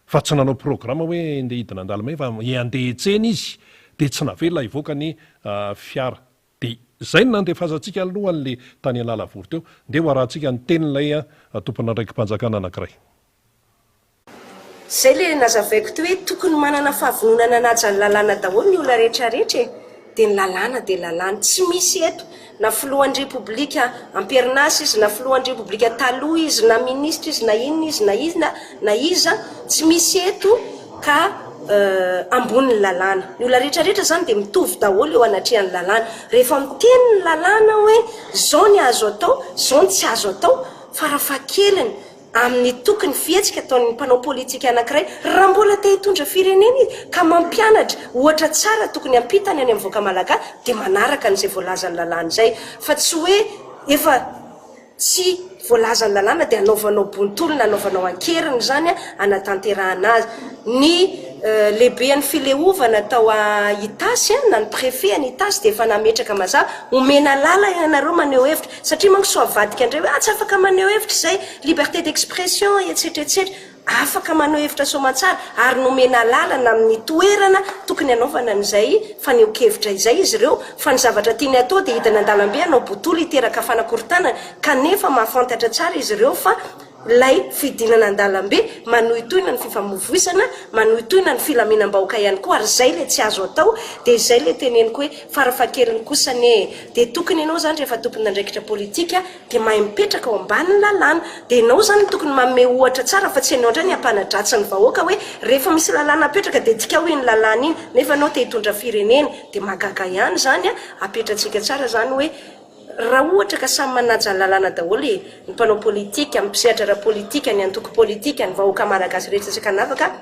fa tsy nanao programme hoe ndeha hidina an-dalambe fa handeha hiantsena izy dia tsy navela hivoaka ny fiara. Dia izay no nandefazantsika aloha an'ilay tany Analavory teo. Ndeha ho arahantsika ny tenin'ilay tompon'andraiki-panjakana anankiray. Izay ilay nazavaiko teo hoe tokony manana fahavononana hanaja ny lalàna daholo ny olona rehetra rehetra e! Dia ny lalàna dia lalàna. Tsy misy eto na filohan'ny repoblika am-perinasa izy na filohan'ny repoblika taloha izy na minisitra izy na inona izy na iza na iza, tsy misy eto ka ambonin'ny lalàna. Ny olona rehetra rehetra izany dia mitovy daholo eo anatrehan'ny lalàna. Rehefa miteny ny lalàna hoe izao ny azo atao, izao ny tsy azo atao, farafahakeliny amin'ny tokony fihetsika ataon'ny mpanao politika anankiray raha mbola te hitondra firenena izy ka mampianatra ohatra tsara tokony hampitany any amin'ny vahoaka malagasy dia manaraka an'izay voalazan'ny lalàna izay fa tsy hoe efa Tsy voalazan'ny lalàna dia anaovanao bontolo na anaovanao ankeriny izany hanatanterahana azy. Ny lehiben'ny fileovana tao Itasy na ny préfet any Itasy dia efa nametraka mazava, omena alala ianareo maneho hevitra, satria manko sao avadika indray hoe ah tsy afaka maneho hevitra izay, liberté d'expression etsetra etsetra. Afaka maneho hevitra soamantsara ary nomena alalana amin'ny toerana tokony hanaovana an'izay fanehoan-kevitra izay izy ireo fa ny zavatra tiany hatao dia hidina an-dalambe hanao botoly hiteraka fanakorontanana kanefa mahafantatra tsara izy ireo fa ilay fidinana an-dalambe manohitohina ny fifamoivoizana, manohitohina ny filaminam-bahoaka ihany koa ary izay ilay tsy azo atao dia izay ilay teneniko hoe farafahakeliny kosa anie e! dia tokony ianao izany rehefa tompon'andraikitra politika dia mahay mipetraka ao ambanin'ny lalàna, dia ianao izany no tokony manome ohatra tsara fa tsy ianao indray ny hampanadratsy ny vahoaka hoe rehefa misy lalàna apetraka dia dikao iny lalàna iny nefa ianao te hitondra firenena, dia mahagaga ihany izany an, apetratsika tsara izany hoe raha ohatra ka samy manaja ny lalàna daholo e, ny mpanao politika, ny mpisehatra ara-politika, ny antoko politika, ny vahoaka malagasy rehetra tsy ankanavaka,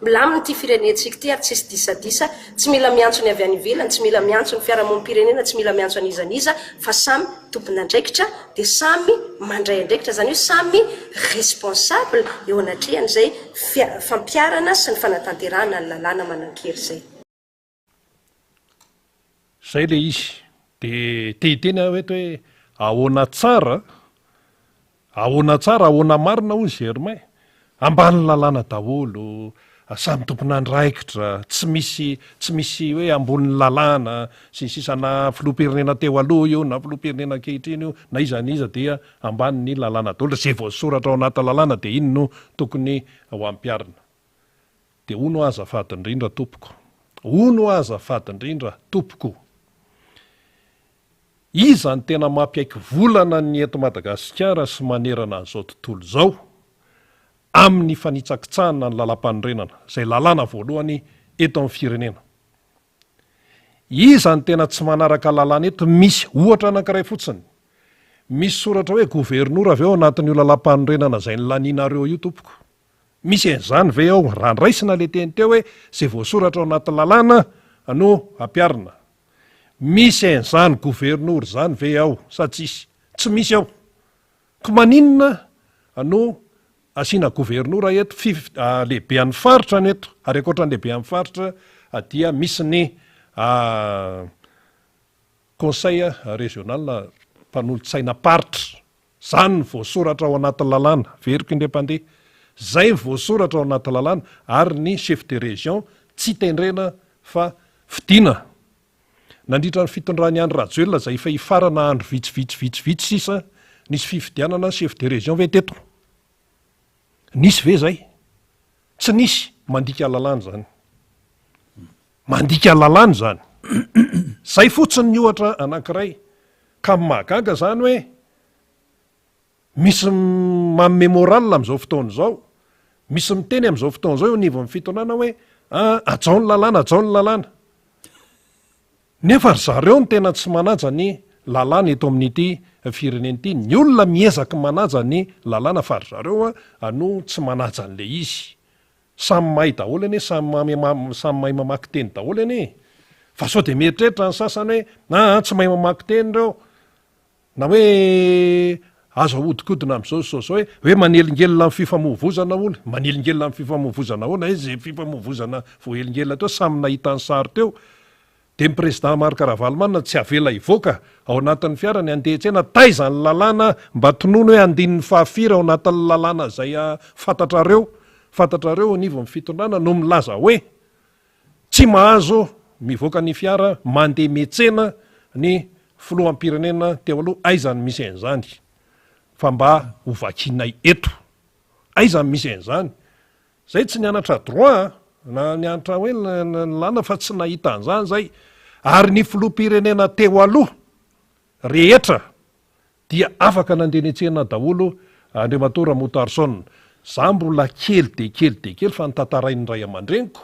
Milamina ity firenentsika ity ary tsisy disadisa, tsy mila miantso ny avy any ivelany, tsy mila miantso ny fiarahamonim-pirenena, tsy mila miantso an'iza n'iza fa samy tompon'andraikitra dia samy mandray andraikitra, izany hoe samy responsable eo anatrehan'izay fampiharana sy ny fanatanterahana ny lalàna manan-kery izay. Zay le izy. De te hiteny aho eto hoe ahoana tsara, ahoana tsara, ahoana marina hoy Germain. Ambany lalàna daholo, samy tompon'andraikitra, tsy misy tsy misy hoe ambonin'ny lalàna sy ny sisa na filoham-pirenena teo aloha io na filoham-pirenena ankehitriny io na iza na iza dia ambanin'ny lalàna daholo. Ze voasoratra ao anaty lalàna dia iny no tokony ho ampiharina. Dia hono aho azafady indrindra tompoko, hono aho azafady indrindra tompoko, iza no tena mampiaiky volana ny eto Madagasikara sy manerana an'izao tontolo izao amin'ny fanitsakitsahana ny lalampanorenana, izay lalàna voalohany eto amin'ny firenena? Iza no tena tsy manaraka lalàna eto? Misy ohatra anankiray fotsiny. Misy soratra hoe governora ve ao anatin'io lalàmpanorenana izay nolanianareo io tompoko? Misy an'izany ve ao? Raha raisina ilay teny teo hoe izay voasoratra ao anaty lalàna no ampiharina. Misy an'izany governora izany ve ao sa tsisy? Tsy misy ao. Ko maninona no asiana governora eto, fif, lehibean'ny faritra no eto, ary ankoatra ny lehibean'ny faritra dia misy ny conseil régional mpanolotsainam-paritra. Zany no voasoratra ao anaty lalàna, averiko indray mpandeha, zay no voasoratra ao anaty lalàna ary ny chef de région tsy tendrena fa fidiana. Nandritra ny fitondran'i Andry Rajoelina izay efa hifarana andro vitsivitsy vitsivitsy sisa, nisy fifidianana chef de région ve teto? Nisy ve zay? Tsy nisy, mandika lalàna izany. Mandika lalàna izany. Zay fotsiny ny ohatra anankiray. Ka mahagaga izany hoe misy manome moral amin'izao fotoana izao, misy miteny amin'izao fotoana izao eo anivon'ny fitondrana hoe ah, hajao ny lalàna, hajao ny lalàna. Nefa ry zareo no tena tsy manaja ny lalàna eto amin'ity firenena ity. Ny olona miezaky manaja ny lalàna fa ry zareo no tsy manaja an'ilay izy. Samy mahay daholo anie, samy samy mahay mamaky teny daholo anie e! Fa sao dia mieritreritra ny sasany hoe aa tsy mahay mamaky teny ireo, na hoe azo ahodikodina amin'izao sy izao izao hoe hoe manelingelina amin'ny fifamoivozana hono, manelingelina amin'ny fifamoivozana ahoana? Aiza izay fifamoivozana voahelingelina teo, samy nahita ny sary teo. Dia ny président Marc Ravalomanana tsy avela hivoaka ao anatin'ny fiara ny handeha hiantsena, taiza ny lalàna mba tonony hoe andininy fahafiry ao anatin'ny lalàna izay fantatrareo, fantatrareo anivon'ny fitondrana no milaza hoe tsy mahazo mivoaka ny fiara mandeha miantsena ny filoham-pirenena teo aloha, aiza no misy an'izany fa mba ho vakinay eto, aiza no misy an'izany? Zay tsy nianatra droit a, na nianatra hoe lalàna fa tsy nahita an'izany zay, ary ny filoham-pirenena teo aloha rehetra dia afaka nandeha niantsena daholo Andriamatoa Ramotarson. Za mbola kely dia kely dia kely fa notantarain'ny ray aman-dreniko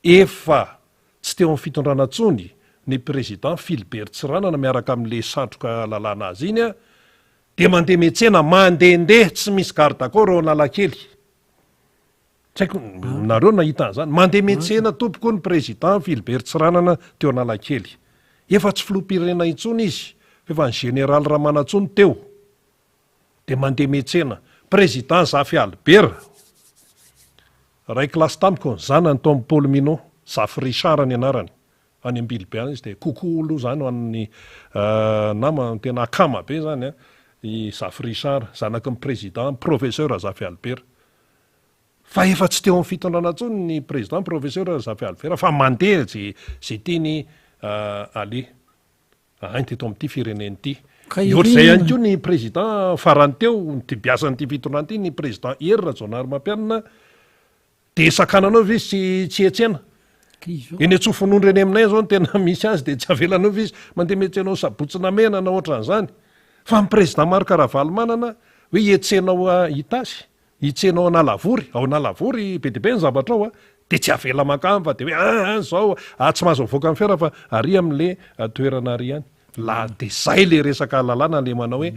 efa tsy teo amin'ny fitondrana intsony ny président Philibert Tsiranana miaraka amin'le satroka lalàna azy iny a, dia mandeha miantsena mandehandeha tsy misy garde corps eo Analakely. Tsy haiko nareo nahita an'izany. Mandeha miantsena tompoko ny président Philibert Tsiranana teo Analakely. Efa tsy filoham-pirenena intsony izy fa efa ny général Ramanantsoa no teo. Dia mandeha miantsena. Président Zafy Albert, iray kilasy tamiko ny zanany tao amin'ny Paul Minot, Zafy Richard ny anarany. Any Ambilobe any izy dia coucou aloha zany ho an'ny nama tena akama be zany an, i Zafy Richard, zanaky ny président professeur Zafy Albert. Fa efa tsy teo amin'ny fitondrana intsony ny président professeur Zafy Albert fa mandeha ze ze tiany aleha any teto amin'ity firenena ity. Ka Ny ohatr'izay ihany irina. koa ny président farany teo nidibiasan'ity fitondrana ity ny président Hery Rajaonarimampianina Dia sakananao ve izy tsy tsy hiantsena? Eny Antsofonondro eny aminay izao no tena misy azy dia tsy avelanao ve izy mandeha miantsena ao Sabotsy Namehana na ohatran'izany? Fa ny président Marc Ravalomanana hoe hiantsena ao Itasy, hiantsena ao Analavory, ao Analavory be dia be ny zavatra ao a, dia tsy avela mankany fa dia hoe ah ah izao ah tsy mahazo mivoaka ny fiara fa ary amin'le toerana ary ihany. La dia zay le resaka lalàna le manao hoe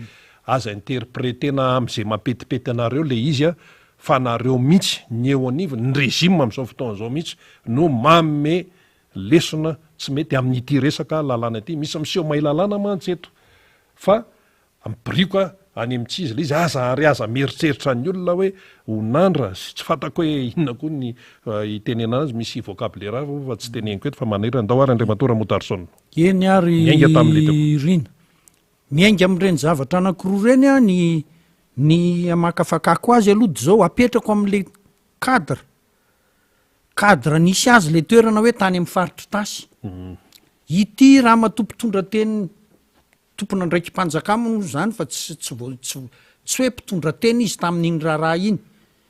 aza interpretena am'ze mampetipety anareo le izy a, fa nareo mihitsy ny eo anivony, ny régime am'zao fotoana zao mihitsy no manome lesona tsy mety amin'ity resaka lalàna ity, misy miseho mahay lalàna mantsy eto fa mibirioka any amin'ny tsy izy le izy, aza ary aza mieritreritra ny olona hoe ho nandra sy tsy fantako hoe inona koa ny itenenana azy, misy vocabulaire hafa moa fa tsy teneniko eto fa manahirana, ndao ary Andriamatoa Ramotarison. Eny ary Miainga tamin'ilay teo. Rina. Miainga amin'ireny zavatra anankiroa ireny aho ny ny hamakafakako azy aloha de zao, apetrako amin'le cadre, cadre nisy azy le toerana hoe tany amin'ny faritr'Itasy. Ity ramatoa mpitondra teny tompon'andraiki-panjakana moa zany fa tsy tsy vao tsy tsy hoe mpitondra teny izy tamin'iny raharaha iny,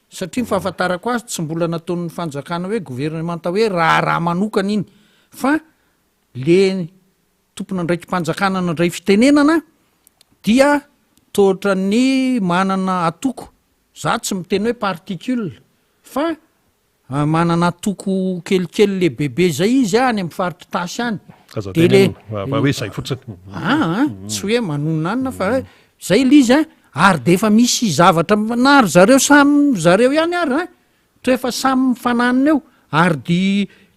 satria ny fahafantarako azy tsy mbola nataon'ny fanjakana hoe governemanta hoe raharaha manokana iny fa le tompon'andraiki-panjakana nandray fitenenana dia toa ohatran'ny manana atoko, za tsy miteny hoe particule fa manana atoko kelikely lehibebe zay izy any amin'ny faritr'Itasy any. Aza tenenina fa hoe izay fotsiny. Aa tsy hoe manonona anona fa hoe zay le izy a, ary de efa misy zavatra na ry zareo samy zareo ihany ary an, toa efa samy mifananina eo, ary dy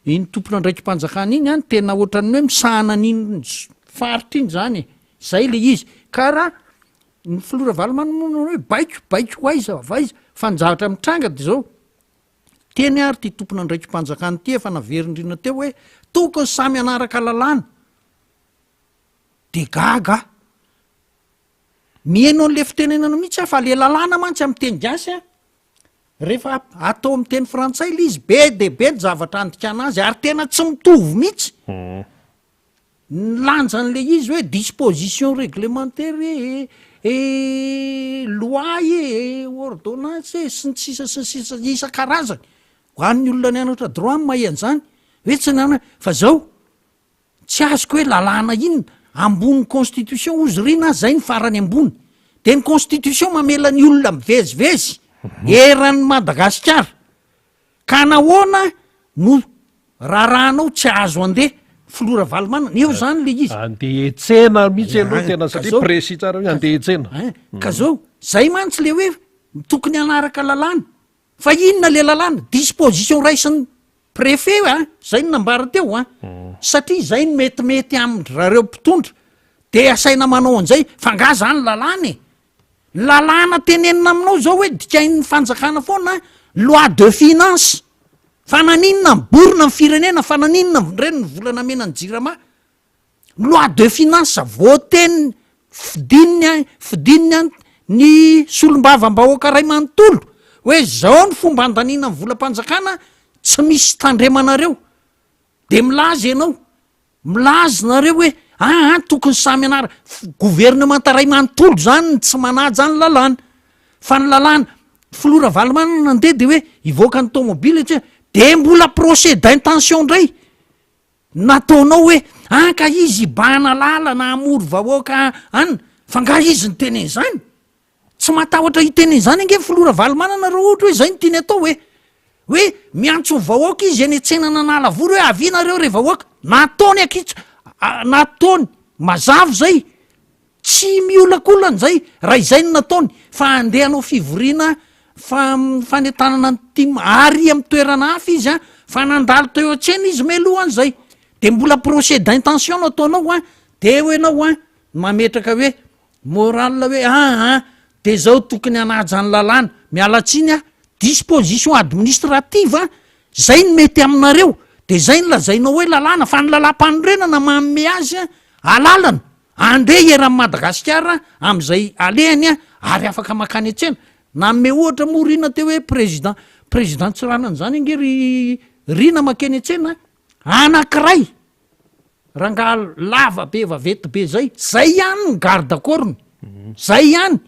iny tompon'andraiki-panjakana iny an tena ohatran'ny hoe misahana an'iny faritra iny zany e, zay le izy, ka raha ny filoha Ravalomanana moa nanao hoe baiko, baiko ho aiza avy aiza, fa ny zavatra mitranga de zao, Teny ary ity tompon'andraiki-panjakana ity efa naverindrina teo hoe tokony samy hanaraka lalàna. De gaga aho. Miheno an'le fitenenana mihitsy aho fa le lalàna mantsy amin'ny teny gasy a, rehefa atao amin'ny teny frantsay le izy be dia be ny zavatra andikana azy ary tena tsy mitovy mihitsy. Ny lanjan'ilay izy hoe disposition réglementaire e, e loi e, ordonnance e, sy ny sisa sy ny sisa isan-karazany. Ho an'ny olona nianatra droit no mahay an'izany, hoe tsy nianatra, fa zao, tsy azoko hoe lalàna inona, ambonin'ny constitution hozy ry na zay ny farany ambony, de ny constitution mamela ny olona mivezivezy eran'i Madagasikara. Ka nahoana no raharahanao tsy azo andeha filoha Ravalomanana? Eo zany le izy. Andeha hetsena mihitsy aloha tena satria précis tsara hoe andeha hetsena. Ka zao, zay mantsy le hoe tokony hanaraka lalàna. Fa inona le lalàna? Disposition raisin'ny préfet a, zay no nambara teo a. Satria zay no metimety amin-dry zareo mpitondra de asaina manao an'izay, fa nga zany lalàna e? Lalàna tenenina aminao zao hoe dikain'ny fanjakana foana loi de finance fa naninona miborona ny firenena fa naninona reny ny vola namena ny jirama loi de finance voateny fidin'ny fidin'ny ny solombavambahoaka ray manontolo hoe zao ny fomba andaniana ny volam-panjakana tsy misy tandremanareo de milaza ianao Milaza nareo hoe aa tokony samy anara, gouvernemanta ray manontolo zany ny tsy manaja ny lalàna, fa ny lalàna, filoha Ravalomanana nandeha de hoe hivoaka ny tomobile tsy de mbola procès d'intention ndray nataonao hoe an ka izy hibahana lalana hamory vahoaka an, fa nga izy niteny an'izany? Tsy matahotra hiteny an'izany ange ny filoha Ravalomanana raha ohatra hoe izay no tiany atao e! Hoe miantso ny vahoaka izy eny an-tsenan'Analavory hoe avia nareo re vahoaka! Nataony ankitsy, nataony mazava izay, tsy miolakolana izay raha izay no nataony fa handeha hanao fivoriana fanentanana ny tim ary amin'ny toerana hafa izy an, fa nandalo teo an-tsena izy mialoha an'izay, de mbola procès d'intention no ataonao an, de eo ianao an mametraka hoe Moral hoe aa de zao tokony hanaja ny lalàna, miala tsiny ah, disposition administrative ah, zay no mety aminareo, de zay no lazainao hoe lalàna, fa ny lalàm-panorenana manome azy alalana andeha eran'i Madagasikara amin'izay alehany ary afaka makany an-tsena, nanome ohatra moa Rina teo hoe président, président Tsiranana zany ange ry Rina makeny an-tsena anakiray. Rangaha lava be vaventy be zay, zay ihany ny garde corps-ny, zay ihany.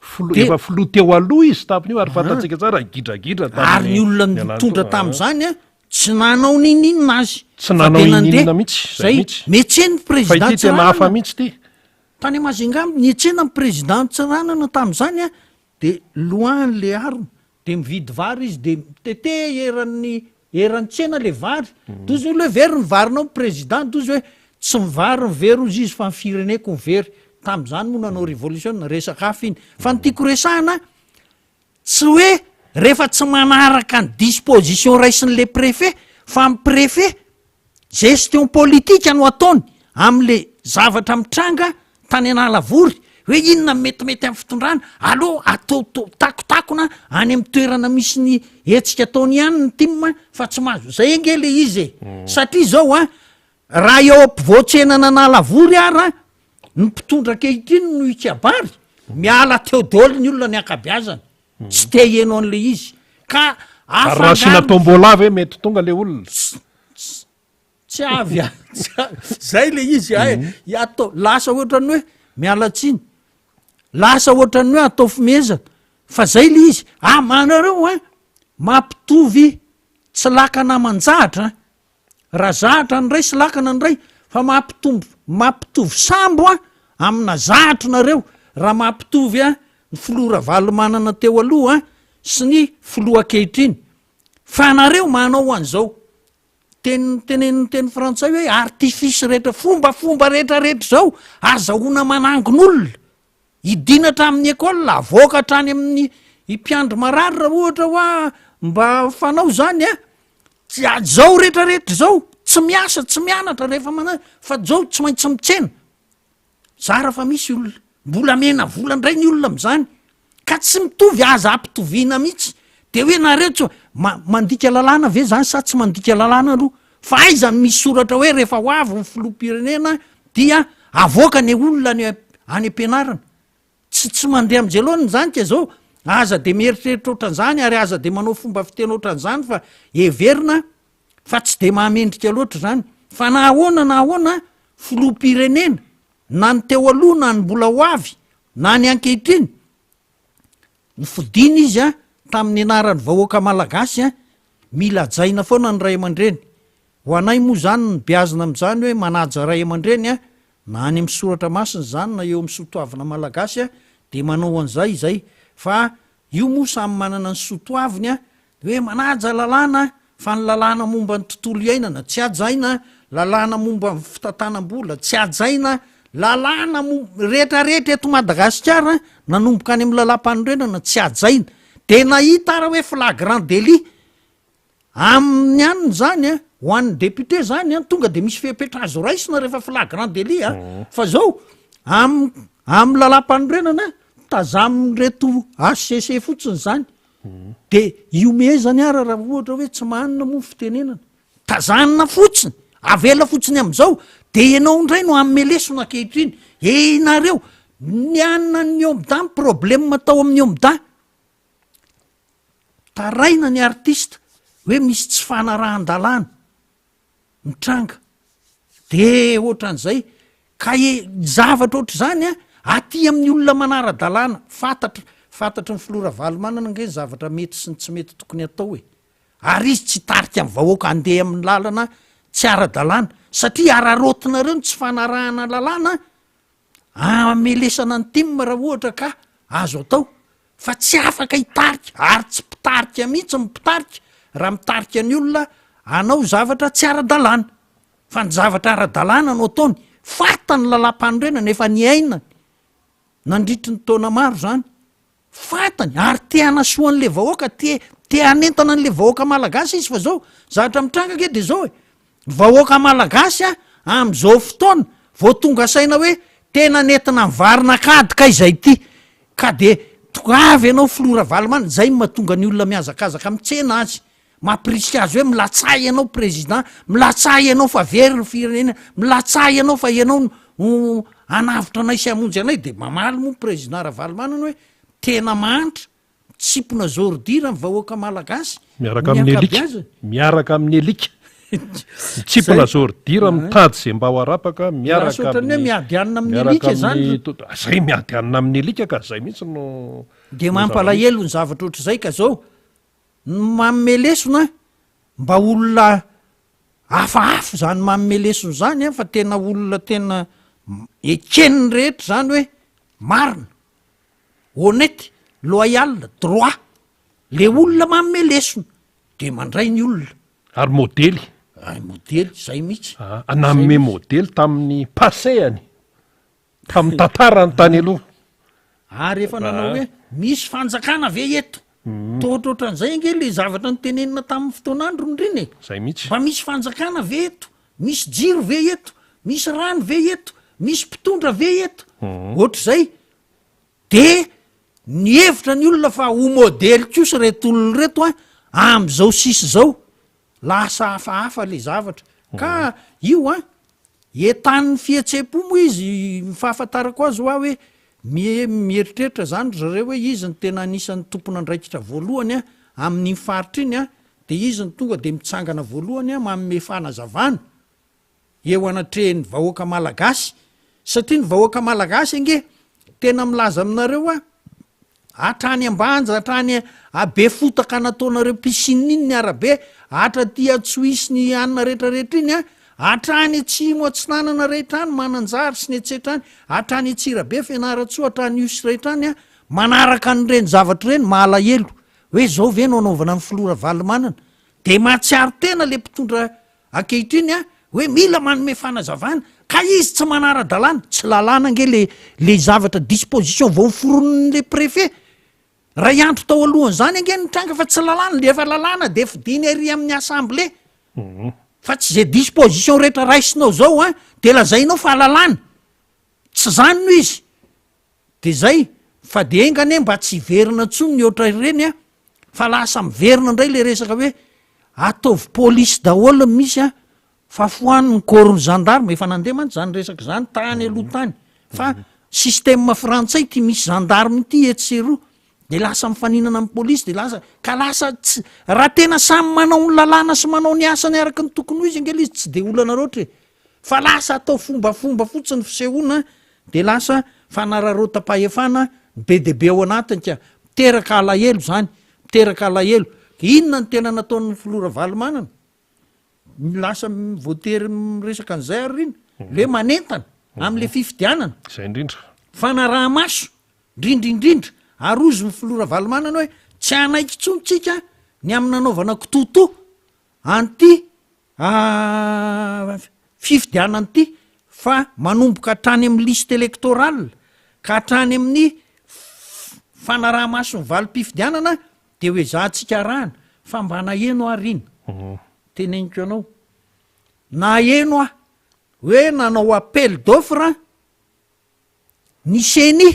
Filoha, efa filoha teo aloha izy tamin'io ary fantatsika tsara gidragidra tamin'ny Ary ny olona nitondra tamin'izany an, tsy nanao ninoninona azy. Tsy nanao ninoninona mihitsy, zay mihitsy. Netsehiny Fa président ity tena hafa mihitsy ity. Tany Majunga, netsehina ny président Tsiranana tamin'izany an, de loin le arme, De mividy vary izy de mitete eran'ny eran'ny tsena le vary, dozy ny olona hoe very ny varinao président, dozy hoe tsy ny vary no very hozy izy fa ny fireneko no very, tamin'izany moa nanao révolution, resaka hafa iny, fa ny tiako resahana tsy hoe rehefa tsy manaraka ny disposition raisin'le préfet fa ny préfet Gestion politique no ataony amle zavatra mitranga tany Analavory hoe inona no metimety amin'ny fitondrana, aleo atao takotakona any amin'ny toerana misy ny hetsika ataony ihany ny tim fa tsy mahazo, zay ange le izy e, satria zao an, raha eo ampovoan-tsenan'Analavory ara ny mpitondra ankehitriny no hikabary, miala teo daholo ny olona ny ankabeazany. Tsy te hiheno an'le izy ka Ary raha asiana afangaro. tombola ve mety tonga le olona? Tsy avy a, tsy avy. Zay le izy a, e atao lasa ohatran'ny hoe miala tsiny, lasa ohatran'ny hoe atao fimehezana fa zay le izy. Ah manareo an, mampitovy tsy lakana aman-jahatra an. Raha zahatra ny iray sy lakana ny iray fa mampitombo mampitovy sambo an amina zahatra nareo raha mampitovy an ny filoha Ravalomanana teo aloha an sy ny filoha ankehitriny fa nareo manao an'izao. Teny tenenin'ny teny frantsay hoe artifice rehetra, fombafomba rehetra rehetra izao azahoana manangon'olona, hidiana hatramin'ny école, avoaka hatrany amin'ny mpiandry marary raha ohatra hoa mba fanao izany an, tsy zao rehetra rehetra izao tsy miasa tsy mianatra rehefa mana fa zao tsy maintsy mitsena. Zara fa misy olona mbola amena vola indray ny olona am'zany ka tsy mitovy aza ampitoviana mihitsy de hoe nareo tsy ma- mandika lalàna ve zany sa tsy mandika lalàna aloha fa aiza no misy soratra hoe rehefa ho avy ny filoham-pirenena dia avoaka ny olona any any am-pianarana tsy tsy mandeha am'zay loana zany ka zao aza de mieritreritra ohatran'zany ary aza de manao fomba fiteny ohatran'zany fa heverina fa tsy de mahamendrika loatra zany fa na ahoana na ahoana filoham-pirenena na ny teo aloha na ny mbola ho avy na ny ankehitriny, nofidina izy a tamin'ny anaran'ny vahoaka malagasy a, mila hajaina foana ny ray aman-dreny, ho anay moa zany ny beazina amin'izany hoe manaja ray aman-dreny a, na any amin'ny soratra masina izany na eo amin'ny soatoavina malagasy a, de manao an'izay izay fa io moa samy manana ny soatoaviny a, Hoe manaja lalàna fa ny lalàna momba ny tontolo iainana tsy hajaina, lalàna momba ny fitantanam-bola tsy hajaina, lalàna mo- rehetrarehetra eto Madagasikara nanomboka any amin'ny lalàmpanorenana tsy hajaina. De nahita ara hoe flagrant délit amin'ny anona zany a, ho an'ny député zany a, tonga de misy fepetra azo raisina rehefa flagrant délit a, fa zao am- amin'ny lalàmpanorenana tazamin'ireto HCC fotsiny zany. De ihomehezany ara raha ohatra hoe tsy mahanina moa ny fitenenana. Tazanina fotsiny, avela fotsiny am'izao, de ianao indray no hanome lesona ankehitriny. E nareo, ny anona ny OMDA, ny problème tao amin'ny OMDA, taraina ny artiste hoe misy tsy fanarahan-dalàna. mitranga de ohatran'izay ka e zavatra ohatr'izany a aty amin'ny olona manara-dalàna fantatra fantatry ny filoha Ravalomanana ange ny zavatra mety sy ny tsy mety tokony atao e ary izy tsy hitarika ny vahoaka handeha amin'ny lalana tsy ara-dalàna satria araraotinareo ny tsy fanarahana lalàna Amelesana ny tim raha ohatra ka azo atao fa tsy afaka hitarika ary tsy mpitarika mihitsy ny mpitarika raha mitarika ny olona hanao zavatra tsy ara-dalàna fa ny zavatra ara-dalàna no ataony, fantany ny lalàmpanorenana efa niainany nandritry ny taona maro zany. Fantany ary te hanasoa an'le vahoaka, te te hanentana an'le vahoaka malagasy izy fa zao zavatra mitranga ange de zao e, vahoaka malagasy a am'zao fotoana vao tonga saina hoe tena nentina nivarina an-kady kay zay ty, ka de tongava ianao filoha Ravalomanana, zay no mahatonga ny olona mihazakazaka mitsena azy, mampirisika azy hoe milatsaha ianao président, milatsaha ianao fa very ny firenena, milatsaha ianao fa ianao no hanavotra anay sy hamonjy anay, de mamaly moa président Ravalomanana hoe tena mahantra, mitsimpona zôridira ny vahoaka malagasy, Miaraka amin'ny alika, miaraka amin'ny alika, mitsimpona zôridira, mitady izay mba ho arapaka, miaraka amin'ny, miady hanina amin'ny alika zany, zay miady hanina amin'ny alika ka zay mihitsy no. De mampalahelo ny zavatra ohatr'izay ka zao, Ny manome lesona mba olona hafahafa izany manome lesona izany an, fa tena olona tena eken'ny rehetra izany hoe marina, honnête, loyal, droit, le olona manome lesona de mandray ny olona. Ary modely. Ay modely, zay mihitsy. Ah, nanome modely tamin'ny passé-any. Tamin'ny tantarany tany aloha. Ary efa nanao hoe misy fanjakana ve eto? Toa ohatrohatran'izay ange le zavatra notenenina tamin'ny fotoan'androny reny e. Zay mihitsy. Mba misy fanjakana ve eto? Misy jiro ve eto? Misy rano ve eto? Misy mpitondra ve eto? Ohatr'izay. De nihevitra ny olona fa ho modely kosa ireto olona ireto an, amin'izao sisa izao. Lasa hafahafa le zavatra. Ka io an, entanin'ny fihetseham-po moa izy, ny fahafantarako azy hoa hoe mie- mieritreritra zany ry zareo hoe izy no tena anisan'ny tompon'andraikitra voalohany an, amin'iny faritra iny an, de izy no tonga de mitsangana voalohany an, manome fanazavana eo anatrehan'ny vahoaka malagasy, satria ny vahoaka malagasy ange tena milaza aminareo aho, hatrany Ambanja, hatrany Befotaka nataonareo piscine iny ny arabe, hatraty Antsohihy ny anona rehetra rehetra iny an, hatrany Atsimo Atsinanana rehetra any, Mananjary sy ny etsetra any, hatrany Antsirabe, Fianarantsoa, hatrany Ihosy rehetra any an, manaraka an'ireny zavatra ireny, mahalahelo hoe zao ve no anaovana ny filoha Ravalomanana, de mahatsiaro tena le mpitondra. ankehitriny a, hoe mila manome fanazavana, ka izy tsy manara-dalàna, tsy lalàna ange le le zavatra disposition vao noforonin'le préfet ray andro tao alohan'izany ange no nitranga fa tsy lalàna, le efa lalàna de fidiny ery amin'ny assemblée, fa tsy ze disposition rehetra raisinao zao an de lazainao fa lalàna, tsy zany no izy. De zay, fa de enga anie mba tsy hiverina intsony ny ohatra ireny an, fa lasa miverina indray le resaka hoe ataovy polisy daholo ny misy an, fa foano ny corps ny gendarme, efa nandeha mantsy zany resaka zany tany aloha tany, fa système frantsay ity misy gendarme ity etsy sy eroa, de lasa mifaninana amin'ny polisy de lasa, ka lasa tsy, raha tena samy manao ny lalàna sy manao ny asany araka ny tokony ho izy ange le izy tsy de olana loatra e, fa lasa atao fombafomba fotsiny fisehoana De lasa fanararaotam-pahefana be dia be ao anatiny ka miteraka alahelo izany, miteraka alahelo. Inona no tena nataon'ny filoha Ravalomanana? Lasa voatery miresaka an'izay ary iny, le manentana amin'le fifidianana. Izay indrindra. Fanaraha-maso, indrindra indrindra, ary hozy ny filoha Ravalomanana hoe tsy hanaiky intsony tsika ny amin'ny nanaovana kitoatoa an'ity fifidianana ity fa manomboka hatrany amin'ny liste électorale ka hatrany amin'ny fanaraha-maso ny valim-pifidianana de ho ezahantsika arahana fa mba naheno aho ry ina teneniko anao naheno aho hoe nanao appel d'offre Ny ceni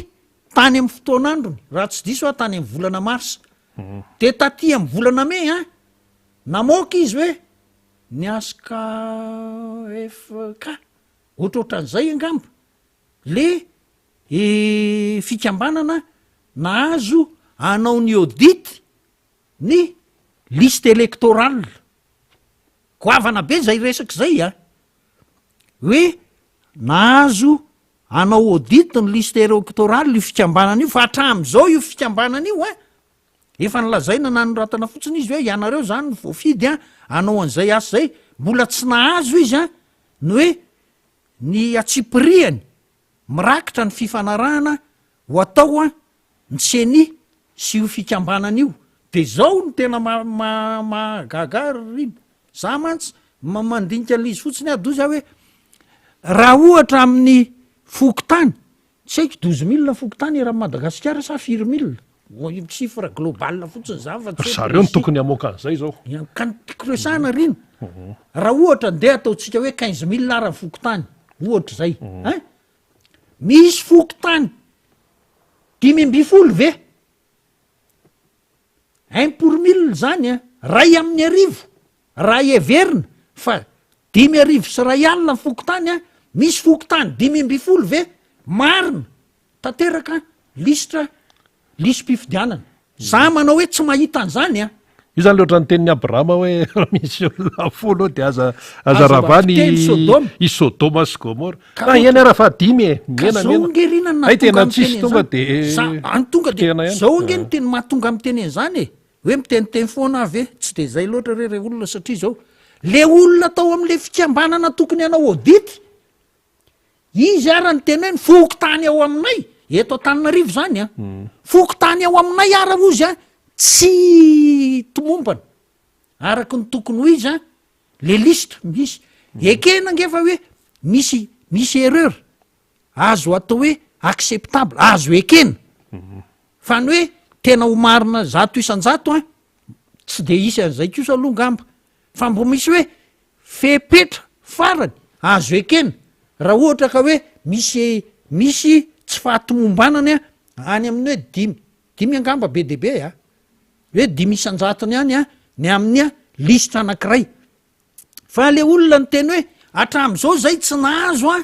tany amin'ny fotoan'androny, raha tsy diso aho tany amin'ny volana mars, dia taty amin'ny volana mey an, namoaka izy hoe ny HKFK, ohatrohatran'izay angamba, le fikambanana nahazo hanao ny audit ny liste électorale. Goavana be izay resaka izay an! Hoe nahazo hanao audit ny liste électorale io fikambanana io fa hatramin'izao io fikambanana io an, efa nolazaina nanoratana fotsiny izy hoe ianareo zany no voafidy an hanao an'izay asa izay, mbola tsy nahazo izy an ny hoe ny antsipirihany mirakitra ny fifanarahana ho atao an ny ceni sy io fikambanana io, de zao no tena mahagaga ahy ry Rina, za mantsy mandinika an'le izy fotsiny aho doza hoe raha ohatra amin'ny fokontany, tsy haiko douze mille fokontany eran'i Madagasikara sa firy mille, chiffre global fotsiny zany fa tsy hoe Zareo no tokony hamoaka an'izay zao. Ka ny tiako resahana Rina, raha ohatra ndeha ataontsika hoe quinze mille ara ny fokontany, ohatra zay ein, Misy fokontany 15 ve? Un pour mille zany an, ray amin'ny arivo, raha heverina fa 1500 ny fokontany an, misy fokontany 15 ve? Marina, tanteraka lisitra Lisi-pifidianana. Za manao hoe tsy mahita an'izany an! Io zany le ohatran'ny tenin'i Abrahama hoe raha misy olona folo eo dia aza aza ravana i Sodoma sy Gomora. Ka Ah eny ara fa dimy e! Ka Mihena zao mihena. nge rina no Hay nahatonga tena miteny tsisy tonga an'izany. de Za any tonga de potehina ihany. zao nge no teny mahatonga miteny an'izany e! Hoe miteniteny foana aho ve? Tsy de zay loatra re rey olona satria zao le olona tao am'le fikambanana tokony hanao audit Izy ara niteny hoe ny fokontany ao aminay, eto Antananarivo zany an, fokontany ao aminay ara ozy an, tsy tomombana araka ny tokony ho izy an, le liste misy. Ekena ange fa hoe misy misy erreur, azo atao hoe acceptable, azo ekena, fa ny hoe tena ho marina 100% an, tsy de hisy an'izay kosa aloha ngamba, fa mbo misy hoe Fepetra farany azo ekena raha ohatra ka hoe misy misy tsy fahatomombanany any amin'ny hoe dimy, dimy angamba be dia be a, hoe dimy isan-jatony any a ny amin'ny lisitra anankiray. Fa le olona niteny hoe hatramin'izao zay tsy nahazo a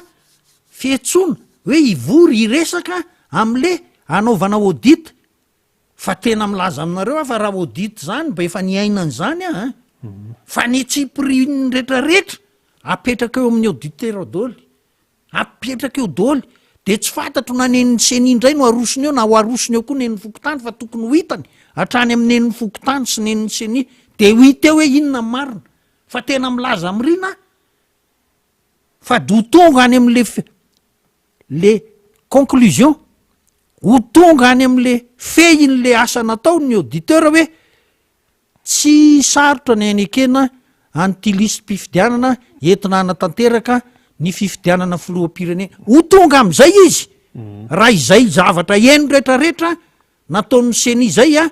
fiantsoana hoe hivory hiresaka am'le hanaovana audit Fa tena milaza aminareo aho fa raha audit zany mba efa niaina an'izany aho an! Fa ny tsipiriany retraretra apetraka eo amin'ny auditeur doly, apetraka eo doly, de tsy fantatro na nen'ny ceni indray no arosony eo na ho arosony eo koa nen'ny fokontany fa tokony ho hitany hatrany amin'ny nen'ny fokontany sy nen'ny ceni de ho hita eo hoe inona ny marina, fa tena milaza amin'i Rina aho fa de ho tonga any am'le le conclusion, ho tonga any am'le fehin'le asa natao ny auditeur hoe tsy sarotra ny hanekena an'ity lisi-pifidianana entina hanatanteraka ny fifidianana filoham-pirenena. Ho tonga amin'izay izy raha izay zavatra heno retraretra nataon'ny ceni izay a,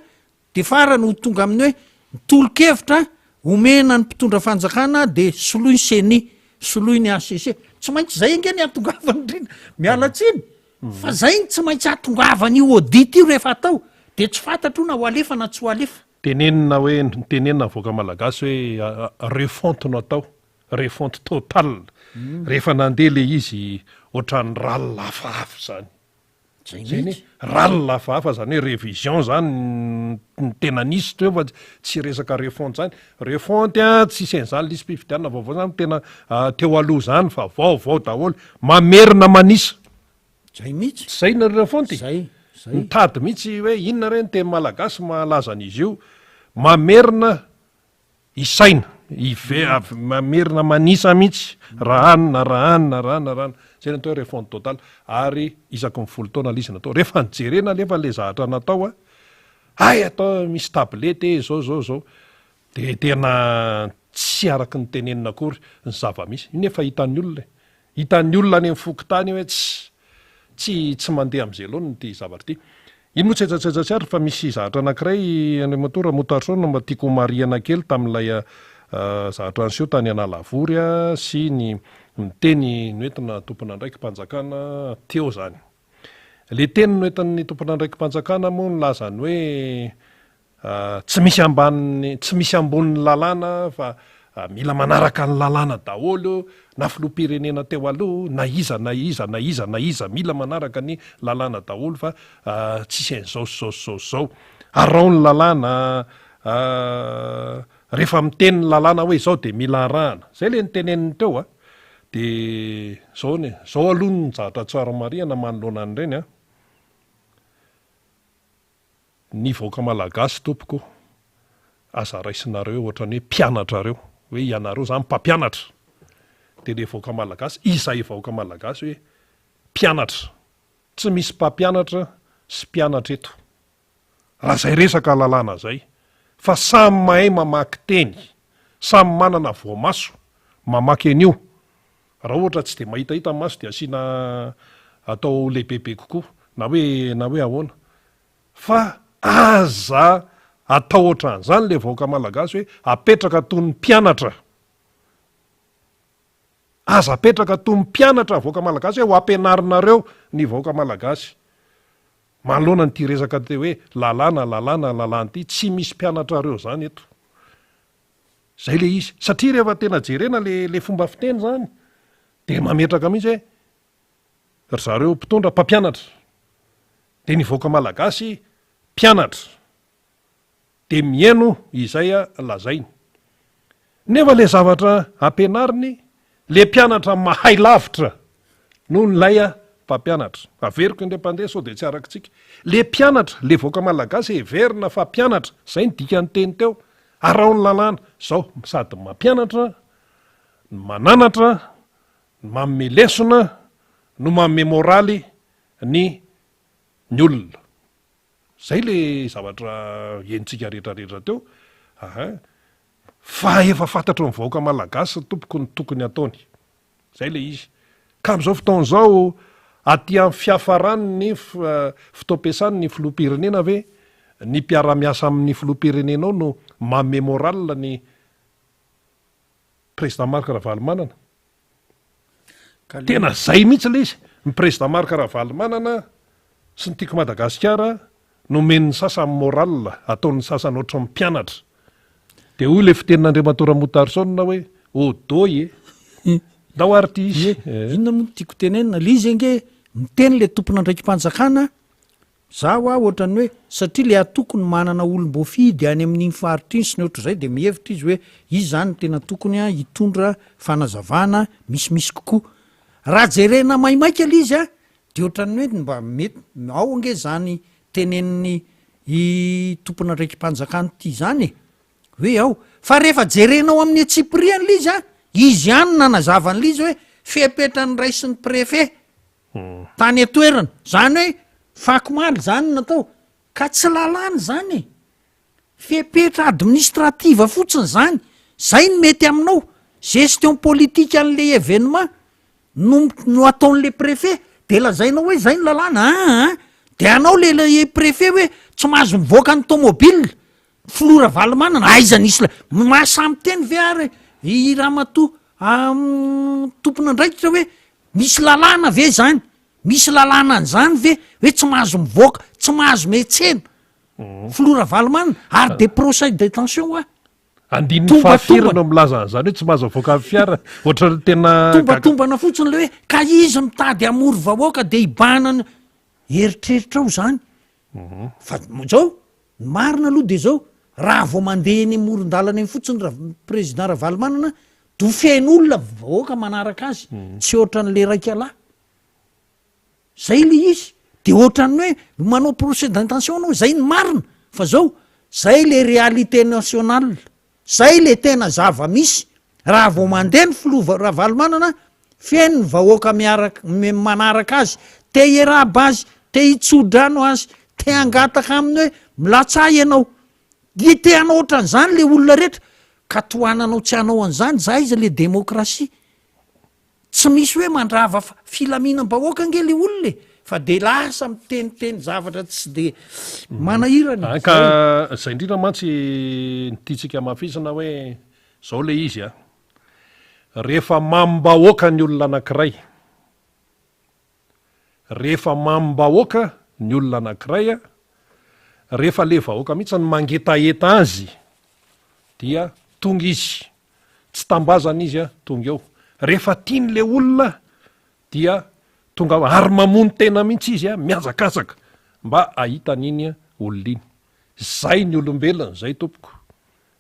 de farany ho tonga amin'ny hoe ny tolo-kevitra omena ny mpitondra fanjakana de soloy ny ceni, soloy ny HCC. Tsy maintsy izay ange ny hahatongavany indrindra, miala tsiny fa zay ny tsy maintsy hahatongavan'io audit io rehefa atao, de tsy fantatro io na ho alefa na tsy ho alefa. Tenenina hoe, tenenina ny vahoaka malagasy hoe refonte no atao, refonte totale. Rehefa nandeha le izy ohatran'ny râle hafahafa izany. Zay Zay mihitsy. anie, râle hafahafa zany hoe révision zany no tena nisy teo fa tsy resaka refonte zany. Refonte an, tsisy an'izany lisi-pifidianana vaovao zany tena teo aloha zany fa vaovao daholo. Mamerina manisa. Zay mihitsy. Tsy zay ny refonte e. Zay, zay. Mitady mihitsy hoe inona re ny teny malagasy mahalaza an'izy io. Mamerina Isaina, ive avy mamerina manisa mihitsy, raha any na raha any na raha any na raha any, zay ny atao hoe refonte totale, ary isaky ny folo taona ilay izy natao, rehefa nojerena anefa ilay zavatra natao an, hay atao misy tablette e, zao zao zao, de tena tsy araky ny tenenina akory ny zava-misy, io nefa hitan'ny olona e, Hitan'ny olona any amin'ny fokontany hoe tsy tsy tsy mandeha amin'izay laoniny ity zavatra ity. Iny moa tsy aiza tsy aiza ary fa misy zavatra anankiray Andriamatoa Ramotarison no mba tiako homarihana kely tamin'ilay zavatra niseho tany Analavory sy ny ny teny noentina tompon'andraiki-panjakana teo izany. Ilay teny noentin'ny tompon'andraiki-panjakana moa nilaza ny hoe Tsy misy ambanin'ny, tsy misy ambonin'ny lalàna fa mila manaraka ny lalàna daholo na filoham-pirenena teo aloha na iza na iza na iza na iza mila manaraka ny lalàna daholo fa tsisy an'izao sy izao sy izao sy izao. Araho ny lalàna, rehefa miteny ny lalàna hoe izao dia mila arahana. Izay ilay noteneniny teo a. Dia izao anie, izao aloha ny zavatra tsara marihana manoloana an'ireny a. Ny vahoaka malagasy tompoko aza raisinareo ohatrany hoe mpianatrareo, hoe ianareo zany mpampianatra, de le vahoaka malagasy, izahay vahoaka malagasy hoe mpianatra, tsy misy mpampianatra sy mpianatra eto raha zay resaka lalàna zay, fa samy mahay mamaky teny, samy manana voamaso mamaky an'io, raha ohatra tsy de mahitahita ny maso de asiana atao lehibebe kokoa na hoe na hoe ahoana. Fa aza atao ohatran'izany le vahoaka malagasy hoe apetraka toy ny mpianatra. Aza apetraka toy ny mpianatra vahoaka malagasy hoe ho ampianarinareo ny vahoaka malagasy. Manoloana an'ity resaka te hoe lalàna, lalàna, lalàna ity, tsy misy mpianatrareo izany eto. Zay le izy. Satria rehefa tena jerena le le fomba fiteny izany dia mametraka mihitsy hoe ry zareo mpitondra mpampianatra. Dia ny vahoaka malagasy mpianatra dia mihaino izay lazainy. Nefa ilay zavatra ampianariny, ilay mpianatra mahay lavitra noho ilay mpampianatra. Averiko indray mpandeha sao dia tsy arakitsika. Ilay mpianatra, ilay vahoaka malagasy heverina fa mpianatra, izay ny dikan'ny teny teo, araho ny lalàna. Izao, sady mampianatra no mananatra, no manome lesona, no manome moraly ny ny olona. Zay le zavatra henontsika rehetra rehetra teo aha. Fa efa fantatry ny vahoaka malagasy tompoko ny tokony ataony. Zay le izy. Ka am'zao fotoana izao aty am fiafaran'ny fotoam-piasan'ny filoham-pirenena ve ny mpiara-miasa amin'ny filoham-pirenena ao no manome moral ny président Marc Ravalomanana? Tena zay mihitsy le izy, ny président Marc Ravalomanana sy ny Tiako Madagasikara nomen'ny sasany moral, ataon'ny sasany ohatran'ny mpianatra. Dia hoy le fitenin'Andriamatoa Ramotarison hoe ôdôy e! Ndao ary ity izy. Ie, inona moa no tiako tenenina, le izy ange miteny le tompon'andraiki-panjakana Za hoa ohatran'ny hoe satria le atokony manana olom-boafidy any amin'iny faritra iny sy ny ohatr'izay dia mihevitra izy hoe izy zany no tena tokony hitondra fanazavana misimisy kokoa. Raha jerena maimaika le izy a de ohatran'ny hoe mba mety ao ange zany tenenin'ny i tompon'andraiki-panjakana ity zany e! hoe ao fa rehefa jerenao amin'ny antsipiriany le izy a izy ihany no nanazava an'le izy hoe fepetra noraisin'ny préfet Tany an-toerana. Zany hoe fakomaly zany no natao. Ka tsy lalàna izany e! Fepetra administrative fotsiny izany. Zay no mety aminao, gestion politique an'le événement no no ataon'le préfet de lazainao hoe zay ny lalàna aa de anao le le préfet hoe tsy mahazo mivoaka ny tomobile filoha Ravalomanana aiza nisy la mahasahy miteny ve ary i ramatoa tompon'andraikitra hoe misy lalàna ve zany misy lalàna an'izany ve hoe tsy mahazo mivoaka tsy mahazo miantsena filoha Ravalomanana ary de procès d'intention hoa Andininy fahafiry no milaza an'izany hoe tsy mahazo avoaka ny fiara? Ohatran'ny tena gaga. Tombatombana fotsiny le hoe ka izy mitady hamory vahoaka de hibahana ny eritreritrao zany. Fa zao, ny marina aloha de zao, raha vao mandeha eny amoron-dalana eny fotsiny ra- président Ravalomanana do feno olona vahoaka manaraka azy, tsy ohatran'le raika lahy. Zay le izy, de ohatran'ny hoe manao procès d'intention anao, zay ny marina, fa zao, zay le réalité nationale, zay le tena zava-misy, raha vao mandeha ny filoha Ravalomanana, feno ny vahoaka miaraka, manaraka azy, te hiarahaba azy, te hitso-drano azy, te hangataka aminy hoe milatsaha ianao, de te hanao ohatran'izany le olona rehetra, ka tohananao tsy hanao an'izany, za aiza le démocratie? Tsy misy hoe mandrava filaminam-bahoaka ange le olona e, fa de lasa miteniteny zavatra tsy de manahirana e. Ka zay indrindra mantsy ny tiantsika hamafisina hoe zao le izy a, rehefa mamim-bahoaka ny olona anankiray, rehefa mamim-bahoaka ny olona anankiray a, rehefa le vahoaka mihitsy no mangetaheta azy dia tonga izy. Tsy tambazana izy a, tonga eo. Rehefa tiany le olona dia tonga ao ary mamono tena mihitsy izy a, mihazakazaka mba hahita an'iny olona iny. Zay ny olombelona zay tompoko.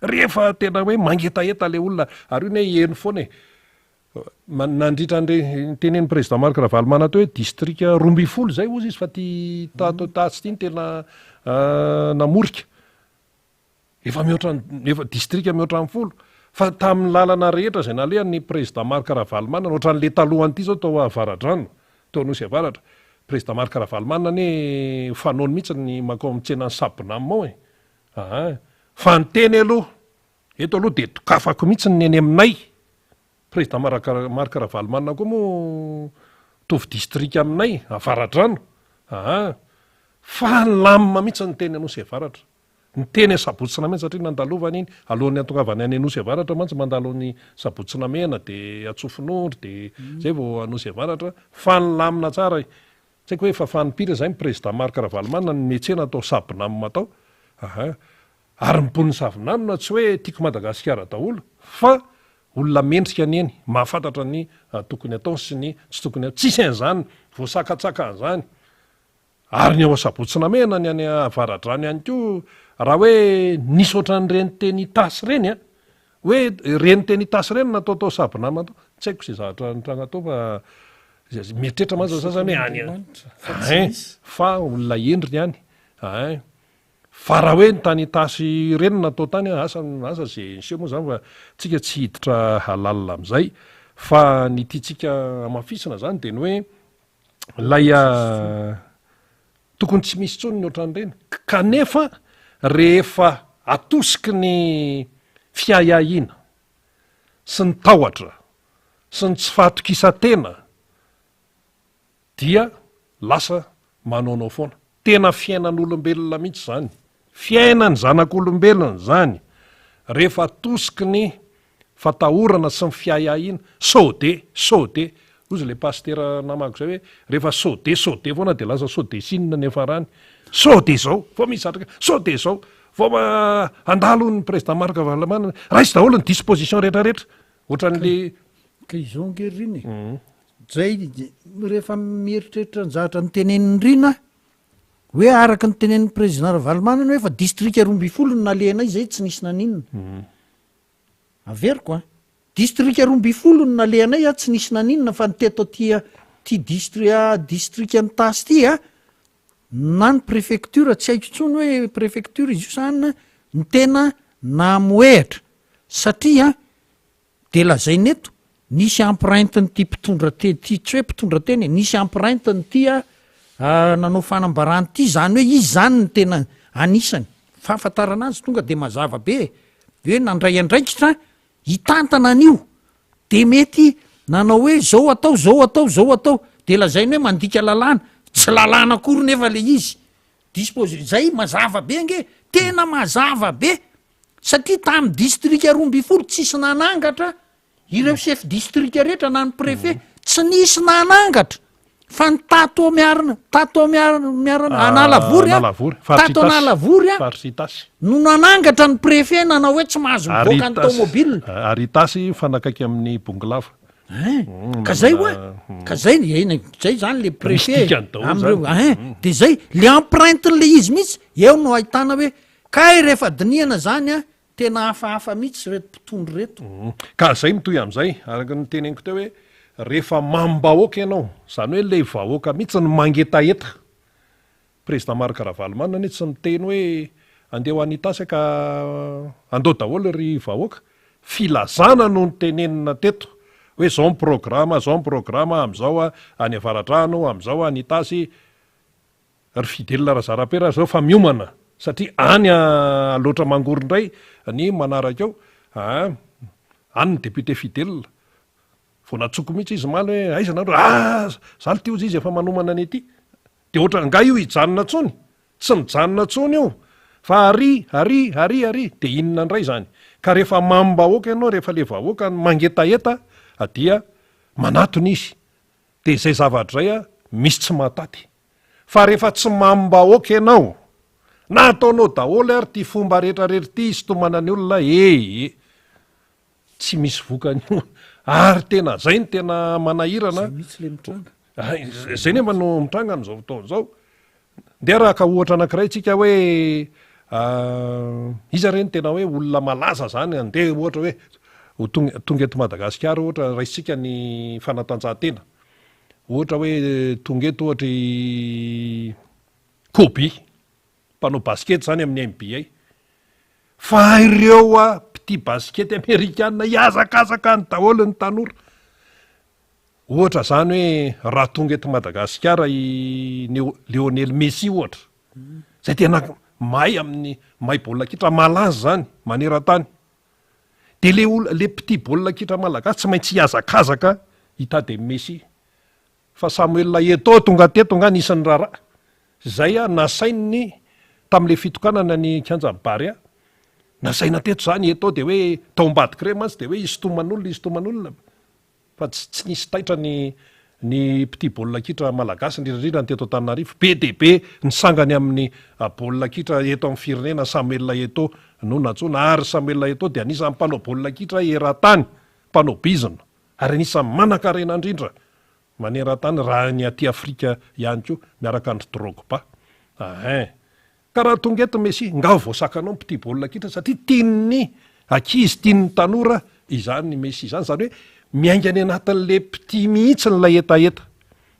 Rehefa tena hoe mangetaheta le olona, ary io anie heno foana e. Nandritra an'ireny nitenenin'ny président Marc Ravalomanana teo hoe distrika 12 zay hozy izy fa ty tato tatsy ity no tena namorika. Efa mihoatra ny, efa distrika mihoatra ny folo. Fa tamin'ny lalana rehetra izay nalehany ny Prezida Marc Ravalomanana, ohatran'le talohan'ity izao tao Avaradrano, tao Anosy Avaratra. Prezida Marc Ravalomanana anie fanaony mihitsy ny mankao amin'ny tsenan'ny Sabnam ao e. Aa. Fa ny teny aloha, eto aloha dia dokafako mihitsy ny eny aminay. Prezida Marc Marc Ravalomanana koa moa mitovy distrika aminay, Avaradrano. Aa. Fa nilamina mihitsy ny teny Anosy Avaratra. Ny teny Sabotsy Namehana satria nandalovany iny, alohan'ny hatongavany any Anosy Avaratra mantsy mandalo any Sabotsy Namehana dia Antsofinondry dia zay vao Anosy Avaratra fa nilamina tsara e! Tsy haiko hoe efa fanim-piry izay ny Président Marc Ravalomanana no niantsena tao Sabnam tao aha! Ary ny mponin'i Sabnam tsy hoe tiako Madagasikara daholo fa olona mendrika anie eny, mahafantatra ny tokony atao sy ny tsy tokony atao, tsisy an'izany voasakatsaka an'izany. Ary ny ao Sabotsy Namehana ny any Avaradrano ihany koa raha hoe nisy ohatran'ireny teny Itasy ireny an, hoe ireny teny Itasy ireny natao tao Sabinama tao, tsy haiko izay zavatra nitranga tao fa mieritreritra mantsy ny sasany hoe any an, ein, fa olona hendry ny any, ein. Fa raha hoe ny tany Itasy ireny natao tany an, asa, asa izay niseho moa izany fa tsika tsy hiditra lalina amin'izay, fa ny tiantsika hamafisina izany dia ny hoe Ilay tokony tsy misy intsony ny ohatran'ireny kanefa rehefa atosiky ny fiahiahiana sy ny tahotra sy ny tsy fahatokisan-tena dia lasa manaonao foana. Tena fiainan'olombelona mihitsy izany. Fiainan'ny zanak'olombelona izany rehefa atosiky ny fatahorana sy ny fiahiahiana, sao de, sao de, hozy ilay pasitera namako izay hoe rehefa sao de, sao de foana dia lasa sao de sinona ny hiafarany, sao de izao, vao misy zavatra, sao de izao, vao handalo ny président Marc Ravalomanana, raiso daholo ny disposition rehetra rehetra, ohatran'le. Ka izao ange ry Rina e, zay rehefa mieritreritra ny zavatra notenenin'i Rina aho, hoe araka ny tenenin'ny président Ravalomanana hoe efa distrika 12 no nalehanay zay tsy nisy naninona. Averiko an! Distrika 12 no nalehanay an, tsy nisy naninona fa ny teto aty ty distri distrikan'i Itasy ty an, na ny préfecture tsy haiko intsony hoe préfecture izy io sa anona no tena namohehatra satria de lazaina eto nisy empreinte-n'ity mpitondra teny ty, tsy hoe mpitondra teny e, nisy empreinte-n'ity nanao fanambarana ity, zany hoe izy zany no tena anisany, fahafantarana azy tonga de mazava be e, hoe nandray andraikitra. hitantana an'io de mety nanao hoe zao atao zao atao zao atao de lazainy hoe mandika lalàna, tsy lalàna akory nefa le izy, disposi-, zay mazava be ange, tena mazava be satria tamin'ny distrika 12 tsisy nanangatra Ireo chef district rehetra na ny préfet tsy nisy nanangatra fa ny tato miarina tato miarina miarina ah, Analavory a tato Analavory a no nanangatra ny préfet nanao hoe tsy mahazo mivoaka ny tomobile ary Itasy mifanakaiky amin'ny Bongolava eh, mm, ka zay oa mm. ka zay ena zay zany le préfet am'ireo ein mm. de zay le empreinte le izy mihitsy eo no ahitana hoe kay rehefa dinihana zany a Tena hafahafa mihitsy ireto mpitondra ireto. Ka zay mitohy amizay, araka ny noteneniko teo hoe rehefa mamim-bahoaka ianao, zany hoe le vahoaka mihitsy no mangetaheta. Président Marc Ravalomanana anie tsy niteny hoe andeha ho any Itasy ka andao daholo ry vahoaka. Filazana no notenenina teto hoe zao ny programa, zao ny programa, amizao any Avaradrano, amizao any Itasy. Ry Fidèle Razarapera zao fa miomana satria any Alaotra Mangoro indray ny manaraka eo a! Any ny député Fidèle. Vao natsoko mihitsy izy omaly hoe aiza nareo? Ah! Za lty hozy izy efa manomana ny aty. Dia ohatra nga io hijanona tsony? Tsy mijanona tsony io fa ary, ary, ary, ary. Dia inona indray izany? Ka rehefa mamim-bahoaka ianao, rehefa le vahoaka mangetaheta dia manatona izy. Dia izay zavatra izay misy tsy mahataty. Fa rehefa tsy mamim-bahoaka ianao, na ataonao daholo ary ity fomba rehetra rehetra ity hisintomana ny olona ee, tsy misy vokany io. Ary tena izay no tena manahirana. Izay mihitsy ilay mitranga. Izay nefa no mitranga amin'izao fotoana izao. Ndeha raha haka ohatra anankiray tsika hoe iza re no tena hoe olona malaza zany andeha ohatra hoe ho tonga tonga eto Madagasikara ohatra raisintsika ny fanatanjahantena ohatra hoe tonga eto ohatra i Kobe mpanao basikety zany amin'ny NBA fa ireo mpitia basikety amerikana hihazakazaka any daholo ny tanora Ohatra izany hoe raha tonga eto Madagasikara i Lionel Messi ohatra, izay tena mahay amin'ny mahay baolina kitra malaza izany maneran-tany, dia le olona le mpitia baolina kitra malagasy tsy maintsy hihazakazaka hitady an'i Messi. Fa Samuel Eto'o tonga teto angaha nisy ny raharaha, izay nasainy tamin'ilay fitokanana ny kianjan'i Barea, nasaina teto izany Eto'o dia hoe tao ambadik'ireny mantsy dia hoe hisintoman'olona hisintoman'olona. Fa tsy tsy nisy taitra ny ny mpitia baolina kitra malagasy, indrindra indrindra ny teto Antananarivo. Be dia be ny sangany amin'ny baolina kitra eto amin'ny firenena, Samuel Eto'o no nantsoina. Ary Samuel Eto'o dia anisan'ny mpanao baolina kitra eran-tany, mpanao bizina, ary anisan'ny manankarena indrindra maneran-tany raha ny aty Afrika ihany koa, miaraka an-dry Drogba. Ahin. Ka raha tonga eto Messi, ngaha voasakanao ny mpitia baolina kitra satria tian'ny ankizy, tian'ny tanora izany Messi izany, izany hoe miainga any anatin'le mpitia mihitsy ilay hetaheta.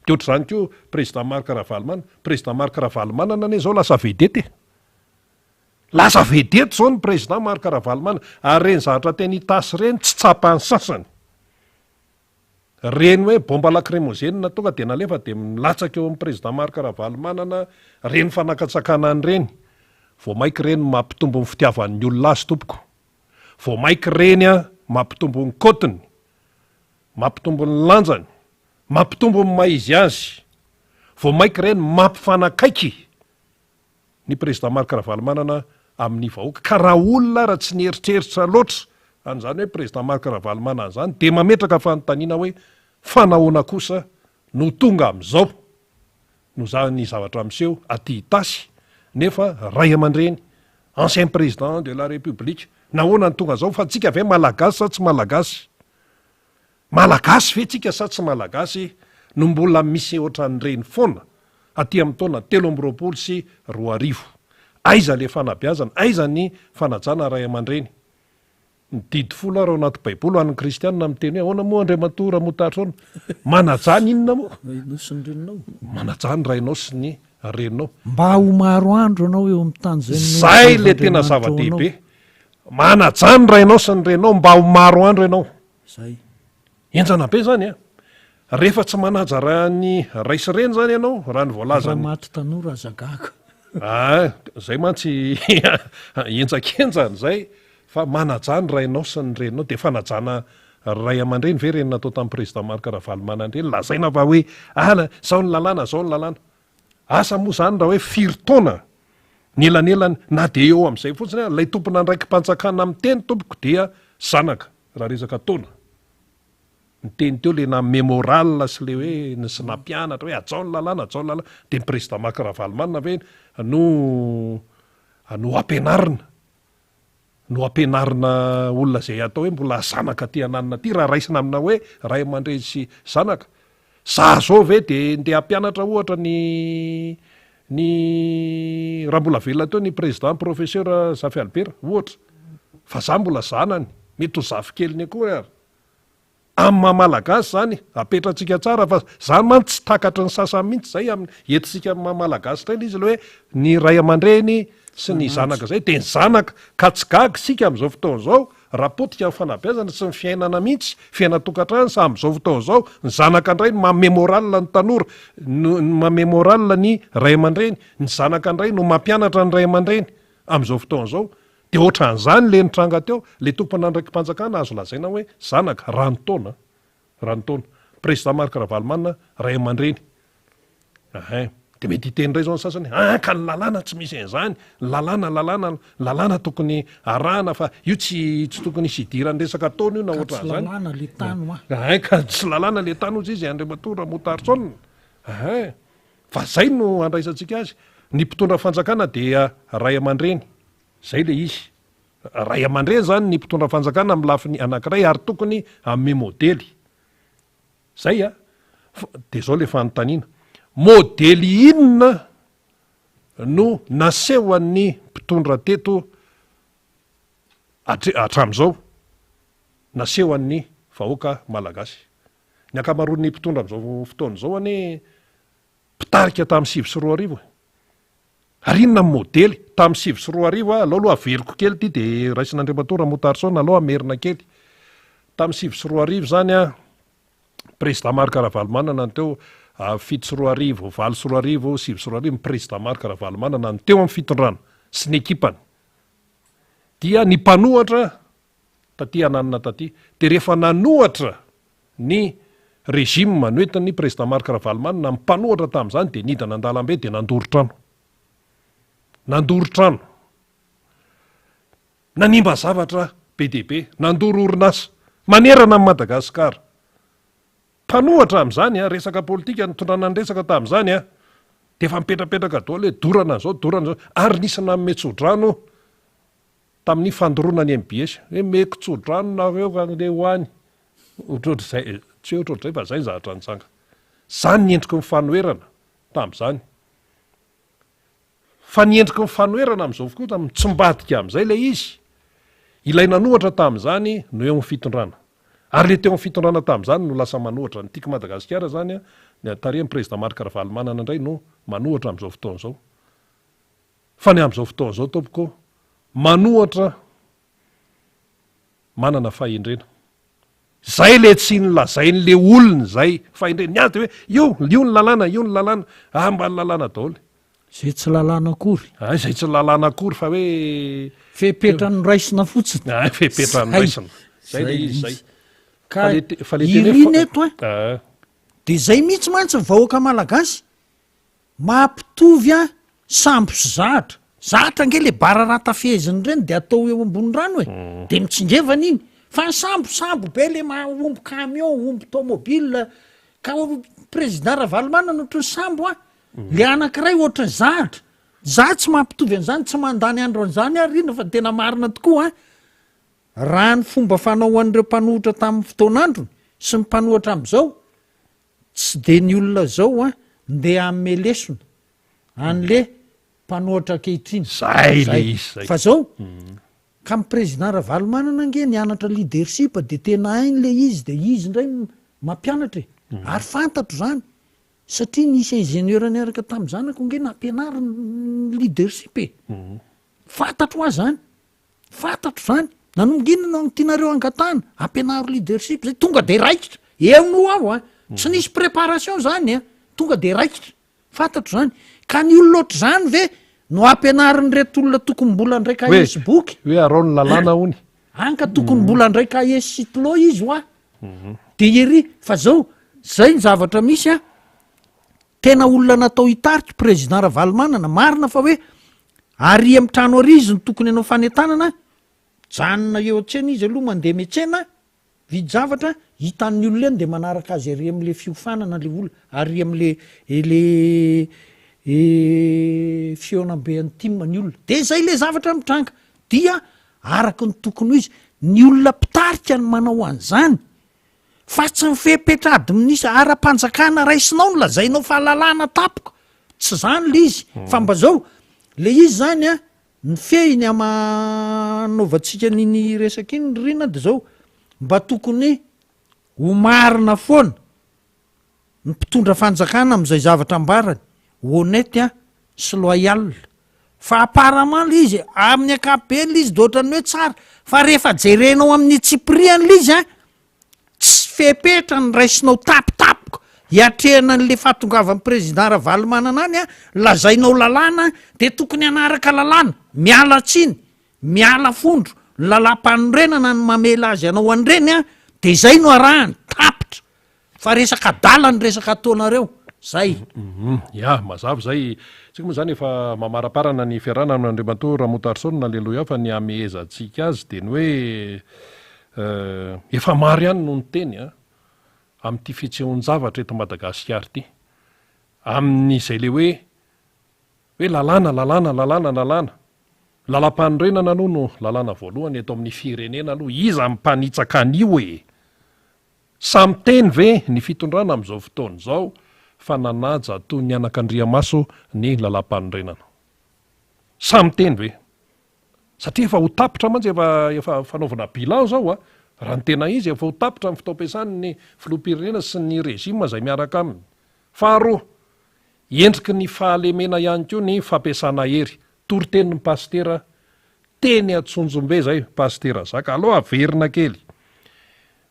Dia ohatr'izany koa Président Marc Ravalomanana, Président Marc Ravalomanana anie izao lasa vedette e! Lasa vedette izao ny Président Marc Ravalomanana, ary ireny zavatra teny Itasy ireny tsy tsapan'ny sasany. Reny hoe bomba lacrymogène tonga dia nalefa dia milatsaka eo amin'ny président Marc Ravalomanana reny fanakatsakanany reny. Vao maika ireny mampitombo ny fitiavan'ny olona azy tompoko. Vao maika ireny mampitombo ny kaotiny, mampitombo ny lanjany, mampitombo ny maha izy azy. Vao maika ireny mampifanakaiky ny Président Marc Ravalomanana amin'ny vahoaka. Ka raha olona ara tsy nieritreritra loatra an'izany hoe Président Marc Ravalomanana izany dia mametraka fanontaniana hoe fa nahoana kosa no tonga amin'izao no zany zavatra miseho aty Itasy nefa ray aman-dreny ancien président de la République nahoana no tonga zao fa tsika ve Malagasy sa tsy Malagasy? Malagasy ve tsika sa tsy Malagasy no mbola misy ohatran'ireny foana aty amin'ny taona 2023? Aiza le fanabeazana? Aiza ny fanajana ray aman-dreny? Ny didy folo ary ao anaty baiboly ho an'ny kristianina miteny hoe ahoana moa Andriamatoa Ramotarison? Manajà ny inona moa? Rainao sy ny reninao. Manajà ny rainao sy ny reninao. Mba ho maro andro ianao eo amin'ny tany izay nomen'i Zay le Jehovah tena Andriamanitrao anao. zava-dehibe. Manajà ny rainao sy ny reninao mba ho maro andro ianao. Zay. Henjana be zany an! Rehefa tsy manaja raha ny ray sy reny zany ianao, raha ny voalazan'ny. Raha maty tanora aza gaga. Ah, zay mantsy henjakenjana zay. Fa manajà ny rainao sy ny reninao dia fanajana ray aman-dreny ve ireny natao tamin'ny président Marc Ravalomanana ireny? Lazaina fa hoe ala, zao ny lalàna, zao ny lalàna. Asa moa izany raha hoe firy taona ny elanelany na dia eo amin'izay fotsiny ary ilay tompon'andraiki-panjakana miteny tompoko dia zanaka raha resaka taona. Niteny teo ilay nanome morale sy ilay hoe ny sy nampianatra hoe hajao ny lalàna, hajao ny lalàna. Dia ny président Marc Ravalomanana ve no no ampianarina? No ampianarina olona izay atao hoe mbola zanaka aty ananona aty raha raisina amina hoe ray aman-dreny sy zanaka. Za zao ve de ndeha hampianatra ohatra ny ny raha mbola velona teo ny président professeur Zafy Albert ohatra fa za mbola zanany, mety ho zafikeliny akory ary. Amin'ny maha malagasy izany, apetratsika tsara fa izany mantsy tsy takatry ny sasany mihitsy izay amin'ny entintsika amin'ny maha malagasy indray ilay izy ilay hoe ny ray aman-dreny sy ny zanaka izay dia ny zanaka ka tsy gaga isika amin'izao fotoana izao raha potika ny fanabeazana sy ny fiainana mihitsy, fiainan-tokantrano sa amin'izao fotoana izao ny zanaka indray no manome morale ny tanora, no manome morale ny ray aman-dreny, ny zanaka indray no mampianatra ny ray aman-dreny amin'izao fotoana izao. Dia ohatran'izany ilay nitranga teo, ilay tompon'andraiki-panjakana azo lazaina hoe zanaka, raha ny taona, raha ny taona. Président Marc Ravalomanana, ray aman-dreny. Ahin. Dia mety hiteny indray izao ny sasany, ah ka ny lalàna tsy misy an'izany, ny lalàna, lalàna, lalàna tokony arahana fa io tsy, tsy tokony hisy hidiran'ny resaka taona io na Ka tsy ohatran'izany. lalàna le tany hoa. Ahin, ka tsy lalàna le tany hozy izy Andriamatoa Ramotarison. Ahin. Fa izay no andraisantsika azy. Ny mpitondra fanjakana dia ray aman-dreny. Zay le izy. Ray aman-dreny zany ny mpitondra fanjakana amin'ny lafiny anankiray ary tokony hanome modely. Zay a! Fa de zao le fanontaniana, modely inona no nasehon'ny mpitondra teto hatre- hatramin'izao, nasehon'ny vahoaka malagasy? Ny ankamaroan'ny mpitondra amin'izao fotoana izao anie mpitarika tamin'ny 2009 e. Ary inona ny modely? Tamin'ny 2009, alao aloha averiko kely ity dia raisin'Andriamatoa Ramotarison, alao hamerina kely. Tamin'ny 2009 izany an, Président Marc Ravalomanana no teo, 2007, 2008, 2009, ny Président Marc Ravalomanana no teo amin'ny fitondrana sy ny ekipany. Dia ny mpanohatra taty ananona taty. Dia rehefa nanohatra ny régime noentin'ny Président Marc Ravalomanana, ny mpanohatra tamin'izany dia nidina an-dalambe dia nandoro trano. Nandoro trano. Nanimba zavatra be dia be. Nandoro orinasa. Manerana an'i Madagasikara. Mpanohatra amin'izany, resaka politika nitondrana ny resaka tamin'izany, dia efa mipetrapetraka daholo hoe dorana an'izao, dorana an'izao. Ary nisy nanome tsodrano tamin'ny fandoroana ny mbs hoe meko tsodrano nareo ka ndeha ho any, ohatrohatr'izay, tsy hoe ohatrohatr'izay fa zay ny zavatra nitranga. Zany ny endriky ny fanoherana tamin'izany. Fa ny endriky ny fanoherana amin'izao koa mitsimbadika amin'izay ilay izy, ilay nanohatra tamin'izany no eo amin'ny fitondrana. Ary ilay teo amin'ny fitondrana tamin'izany no lasa manohatra. Ny Tiako Madagasikara izany, ny tarihan'ny Président Marc Ravalomanana indray no manohatra amin'izao fotoana izao. Fa ny amin'izao fotoana izao tompoko, manohatra manana fahendrena. Zay le tsy nolazain'le olona izay fahendrena. Ny azy de hoe io, io ny lalàna, io ny lalàna. Ah mba ny lalàna daholo. Izay tsy lalàna akory. Ah izay tsy lalàna akory fa hoe. Fepetra noraisina fotsiny. Ah fepetra noraisina. Zay le izy zay. Ka irina eto an. De zay mihitsy mantsy ny vahoaka malagasy. Mampitovy an sambo sy zahatra. Zahatra ange le bararata feheziny ireny de atao eo ambony rano e, de mitsingevana iny. Fa ny sambo, sambo be le maha omby camion, omby tomobile, ka président Ravalomanana ohatry ny sambo an, le anakiray ohatry ny zahatra. Za tsy mampitovy an'izany, tsy mandany andro an'izany aho ry fa tena marina tokoa an. Raha ny fomba fanao an'ireo mpanohitra tamin'ny fotoan'androny sy ny mpanohatra amin'izao, Tsy de ny olona zao an ndeha hanome lesona anle mpanohatra ankehitriny. Zay le izy zay. Fa zao, ka ny président Ravalomanana ange nianatra leadership de tena hainy le izy de izy indray mampianatra e. Ary fantatro zany satria nisy ingénieur niaraka tamin'ny zanako ange nampianariny leadership e. Fantatro hoa zany. Fantatro zany. Nanomboka inona no tianareo angatahana? Ampianaro leadership zay, tonga de raikitra. Eo no aho a. Tsy nisy préparation zany a. Tonga de raikitra. Fantatro zany. Ka ny olona ohatr'izany ve No ampianarin'ireto olona tokony mbola handray kahie sy boky. Hoe arao ny lalàna hony. Any ka tokony mbola handray kahie sy stylo izy hoa. De ery fa zao, zay ny zavatra misy a, tena olona natao hitarika président Ravalomanana, marina fa hoe ary amin'ny trano ary izy no tokony hanao fanentanana, mijanona eo an-tsena izy aloha mandeha miantsena, Mividy zavatra, hitan'ny olona eny de manaraka azy ery amle fiofanana le olona, ary amle le fihaonambe an'ny tim ny olona, de zay le zavatra mitranga, dia araka ny tokony ho izy, ny olona mpitarika no manao an'izany, fa tsy ny fepetra adminisa ara-panjakana raisinao no lazainao fa lalàna tampoka, tsy zany le izy, fa mba zao, le izy zany an, Ny fehiny ama anaovantsika an'iny resaka iny ry Rina de zao, mba tokony ho marina foana ny mpitondra fanjakana amin'izay zavatra ambarany, honnête sy loyal, fa apparemment le izy amin'ny ankapobeny le izy de ohatran'ny hoe tsara, fa rehefa jerenao amin'ny antsipiriany le izy an, Tsy fepetra ny raisinao tampotampoka hiatrehana an'le fahatongavan'ny président Ravalomanana any an, lazainao lalàna de tokony hanaraka lalàna, miala tsiny, miala fondro, ny lalàmpanorenana no mamela azy hanao an'ireny an, de zay no arahany, tapitra, fa resaka adala ny resaka ataonareo, zay. Ya, mazava izay. Tsika moa izany efa mamaraparana ny fiarahana amin'Andriamatoa Ramotarson, Aleloia, fa ny hamehezantsika azy dia ny hoe Eh, efa maro ihany no niteny an, amin'ity fitsehoan-javatra eto Madagasikara ity. Amin'izay le hoe, hoe lalàna, lalàna, lalàna, lalàna. Lalàm-panorenana aloha no lalàna voalohany eto amin'ny firenena aloha, iza no mpanitsaka an'io e? Samy miteny ve ny fitondrana amin'izao fotoana izao fa nanaja toy ny anakandriamaso ny lalàm-panorenana? Samy miteny ve? Satria efa ho tapitra mantsy efa efa fanaovana bilan zao a! Raha ny tena izy efa ho tapitra ny fotoam-piasan'ny filoham-pirenena sy ny régime izay miaraka aminy. Faharoa, endriky ny fahalemena ihany koa ny fampiasana hery. Toritenin'ny pasitera teny Antsonjombe izay, pasitera Zaka. Aleo averina kely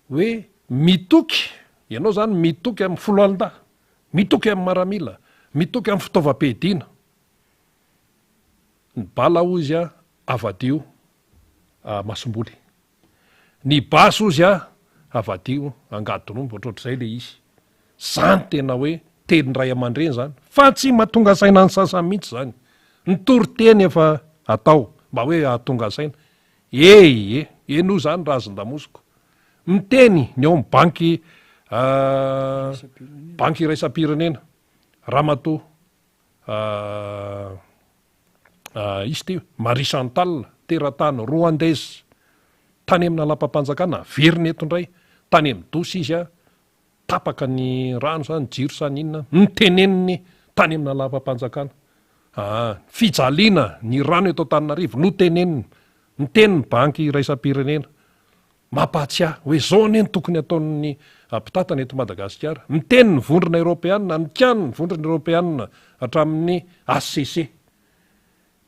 hoe mitoky, ianao izany mitoky amin'ny foloalindahy, mitoky amin'ny maramila, mitoky amin'ny fitaovam-piadiana. Ny bala hozy a avadio masomboly. Ny basy hozy a avadio angadin'omby ohatrohatr'izay le izy. Zany tena hoe teny ray aman-dreny zany fa tsy mahatonga saina ny sasany mihitsy zany. Ny toriteny efa atao mba hoe hahatonga saina. E e, eny hoy zany razon-damosiko. Miteny ny ao amin'ny banky banky iraisam-pirenena ramatoa Izy ity, Marie Chantal, teratany Rwandaise, tany amina lapam-panjakana, averina eto indray, tany amin'ny dosy izy, tapaka ny rano sa ny jiro sa ny inona, noteneniny tany amina lapam-panjakana. Aa, fijaliana ny rano eto Antananarivo, noteneniny, niteny ny banky iraisam-pirenena. Mampahatsiahy hoe izao anie no tokony hataon'ny mpitantana eto Madagasikara. Miteny ny vondrona Eoropeanina, nikany ny vondrona Eoropeanina hatramin'ny HCC.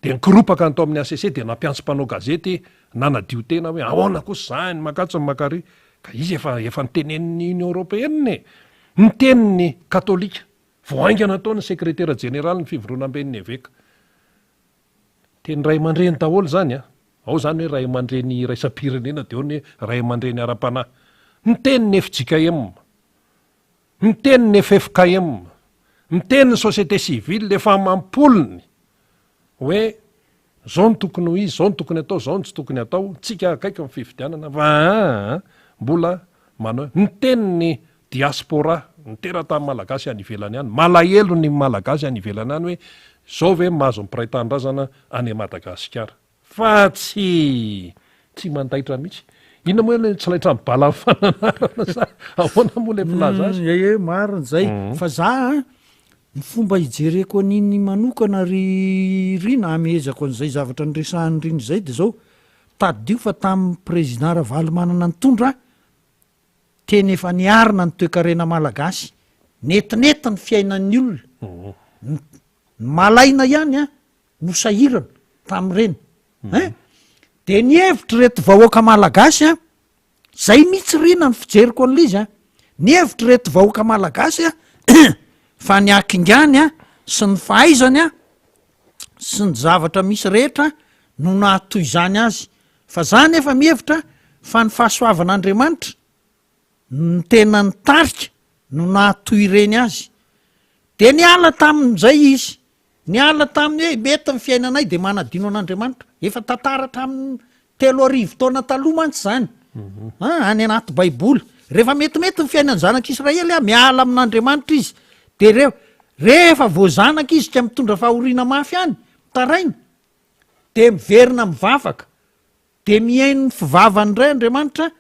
Dia nikoropaka ny tao amin'ny HCC dia nampiantso mpanao gazety nanadio tena hoe ahoana kosa izany makatsy ny makary. Ka izy efa efa nitenenin'ny Union Européenne e! Niteny ny katolika. Vao haingana tao ny sekretera jeneralin'ny fivondronamben'ny eveka. Teny ray aman-dreny daholo izany an! Ao izany hoe ray aman-dreny iraisam-pirenena dia ao ny hoe ray aman-dreny ara-panahy. Miteny ny fjkm, miteny ny ffkm, miteny ny société civile efa amam-polony hoe izao no tokony ho izy, izao no tokony atao, izao no tsy tokony atao, tsika akaiky ny fifidianana fa aa mbola manao hoe miteny ny Diaspora, ny teratany malagasy any ivelany any, malahelo ny malagasy any ivelany any hoe zao ve mahazo ny mpiray tanindrazana any Madagasikara. Fa tsy tsy mandaitra mihitsy. Inona moa ilay tsy laitra amin'ny balan'ny fananarana sa ahoana moa ilay filaza azy? Ee, marina izay. Fa za an, ny fomba ijereko an'iny manokana ry Rina, hamehezako an'izay zavatra noresahan'i Rina izay dia izao, tadidio fa tamin'ny président Ravalomanana nitondra, Tena efa niarina ny toekarena malagasy, netinety ny fiainan'ny olona, ny malaina ihany an no sahirana tamin'ireny hein, de nihevitra ireto vahoaka malagasy an, zay mihitsy rina ny fijeriko an'ilay izy an, nihevitra ireto vahoaka malagasy an fa ny hakingany an sy ny fahaizany an. sy ny zavatra misy rehetra no nahatoy izany azy. Fa za nefa mihevitra fa ny fahasoavan'Andriamanitra no tena nitarika no nahatoy ireny azy. Dia niala tamin'izay izy. Niala tamin'ny hoe mety ny fiainanay dia manadino an'Andriamanitra. Efa tantara hatramin'ny 3000 taona taloha mantsy izany. Ah, any anaty Baiboly. Rehefa metimety ny fiainan'ny zanak'Israely, ah, miala amin'Andriamanitra izy. Dia reo, rehefa voazanaka izy ka mitondra fahoriana mafy any, mitaraina, dia miverina mivavaka. Dia mihaino ny fivavany indray Andriamanitra,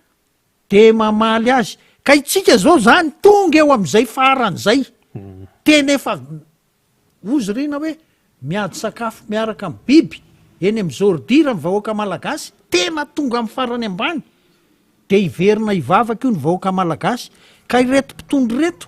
dia mamaly azy. Ka itsika izao izany tonga eo amin'izay farany izay. Tena efa Hozy Rina hoe miady sakafo miaraka amin'ny biby eny amin'ny zôridira ny vahoaka malagasy, tena tonga amin'ny farany ambany dia hiverina hivavaka io ny vahoaka malagasy, ka ireto mpitondra ireto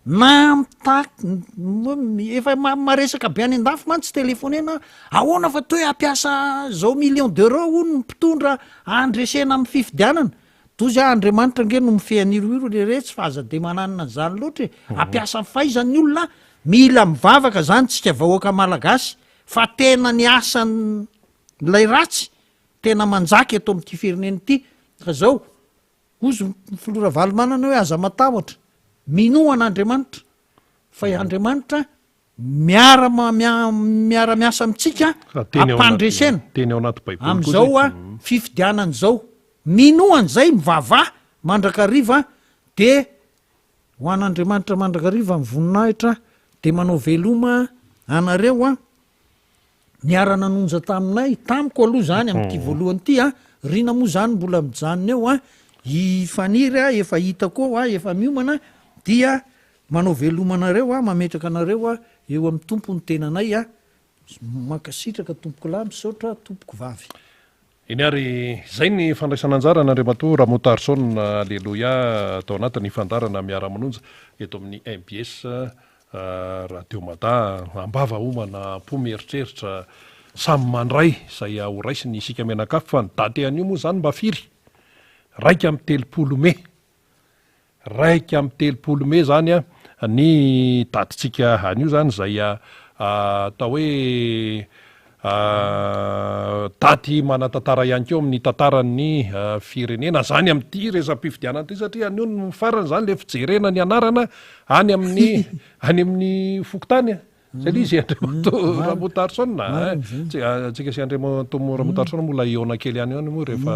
na mitaky efa maresaka be any an-dafy mantsy telefonena ahoana fa toa hoe hampiasa zao millions d'euros hono ny mpitondra handresena amin'ny fifidianana, Dozy ah Andriamanitra ange no mifehy an'iroiro le retsy fa aza de mananona an'izany loatra e, ampiasa ny fahaizany ny olona, mila mivavaka zany tsika vahoaka malagasy fa tena ny asan ilay ratsy tena manjaka eto amin'ity firenena ity fa zao hozy ny filoha Ravalomanana hoe aza matahotra minoa an'Andriamanitra fa i Andriamanitra Miara miara miasa amintsika ampandresena amin'izao fifidianana izao. Minoa an'izay, mivavaha mandrakariva dia ho an'Andriamanitra mandrakariva ny voninahitra dia manao veloma anareo an. Niara nanonja taminay, tamiko aloha izany amin'ity voalohany ity an, Rina moa izany mbola mijanona eo an, i Faniry an efa hitako eo an, efa miomana dia Manao veloma anareo aho, mametraka anareo aho eo amin'ny Tompo ny tenanay aho. Mankasitraka tompoko lahy, misaotra tompoko vavy. Eny ary, izay ny fandraisana anjara an'Andriamatoa Ramotarison Aleloia tao anatin'ny fandaharana Miara-manonja eto amin'ny mbs Radio Mada. Am-bava homana, am-po mieritreritra, samy mandray izay ho raisiny isika mianakavy fa ny daty anio moa izany mba firy? 31 mey. 31 mey izany ny datintsika anio izany izay atao hoe daty manan-tantara ihany koa amin'ny tantaran'ny firenena izany amin'ity resa-pifidianana ity satria anio no farany izany ilay fijerena ny anarana any amin'ny any amin'ny fokontany. Zay le izy Andriamatoa Ramotarison a! Tsika sy Andriamatoa Ramotarison mbola hihaona kely ihany ihany moa rehefa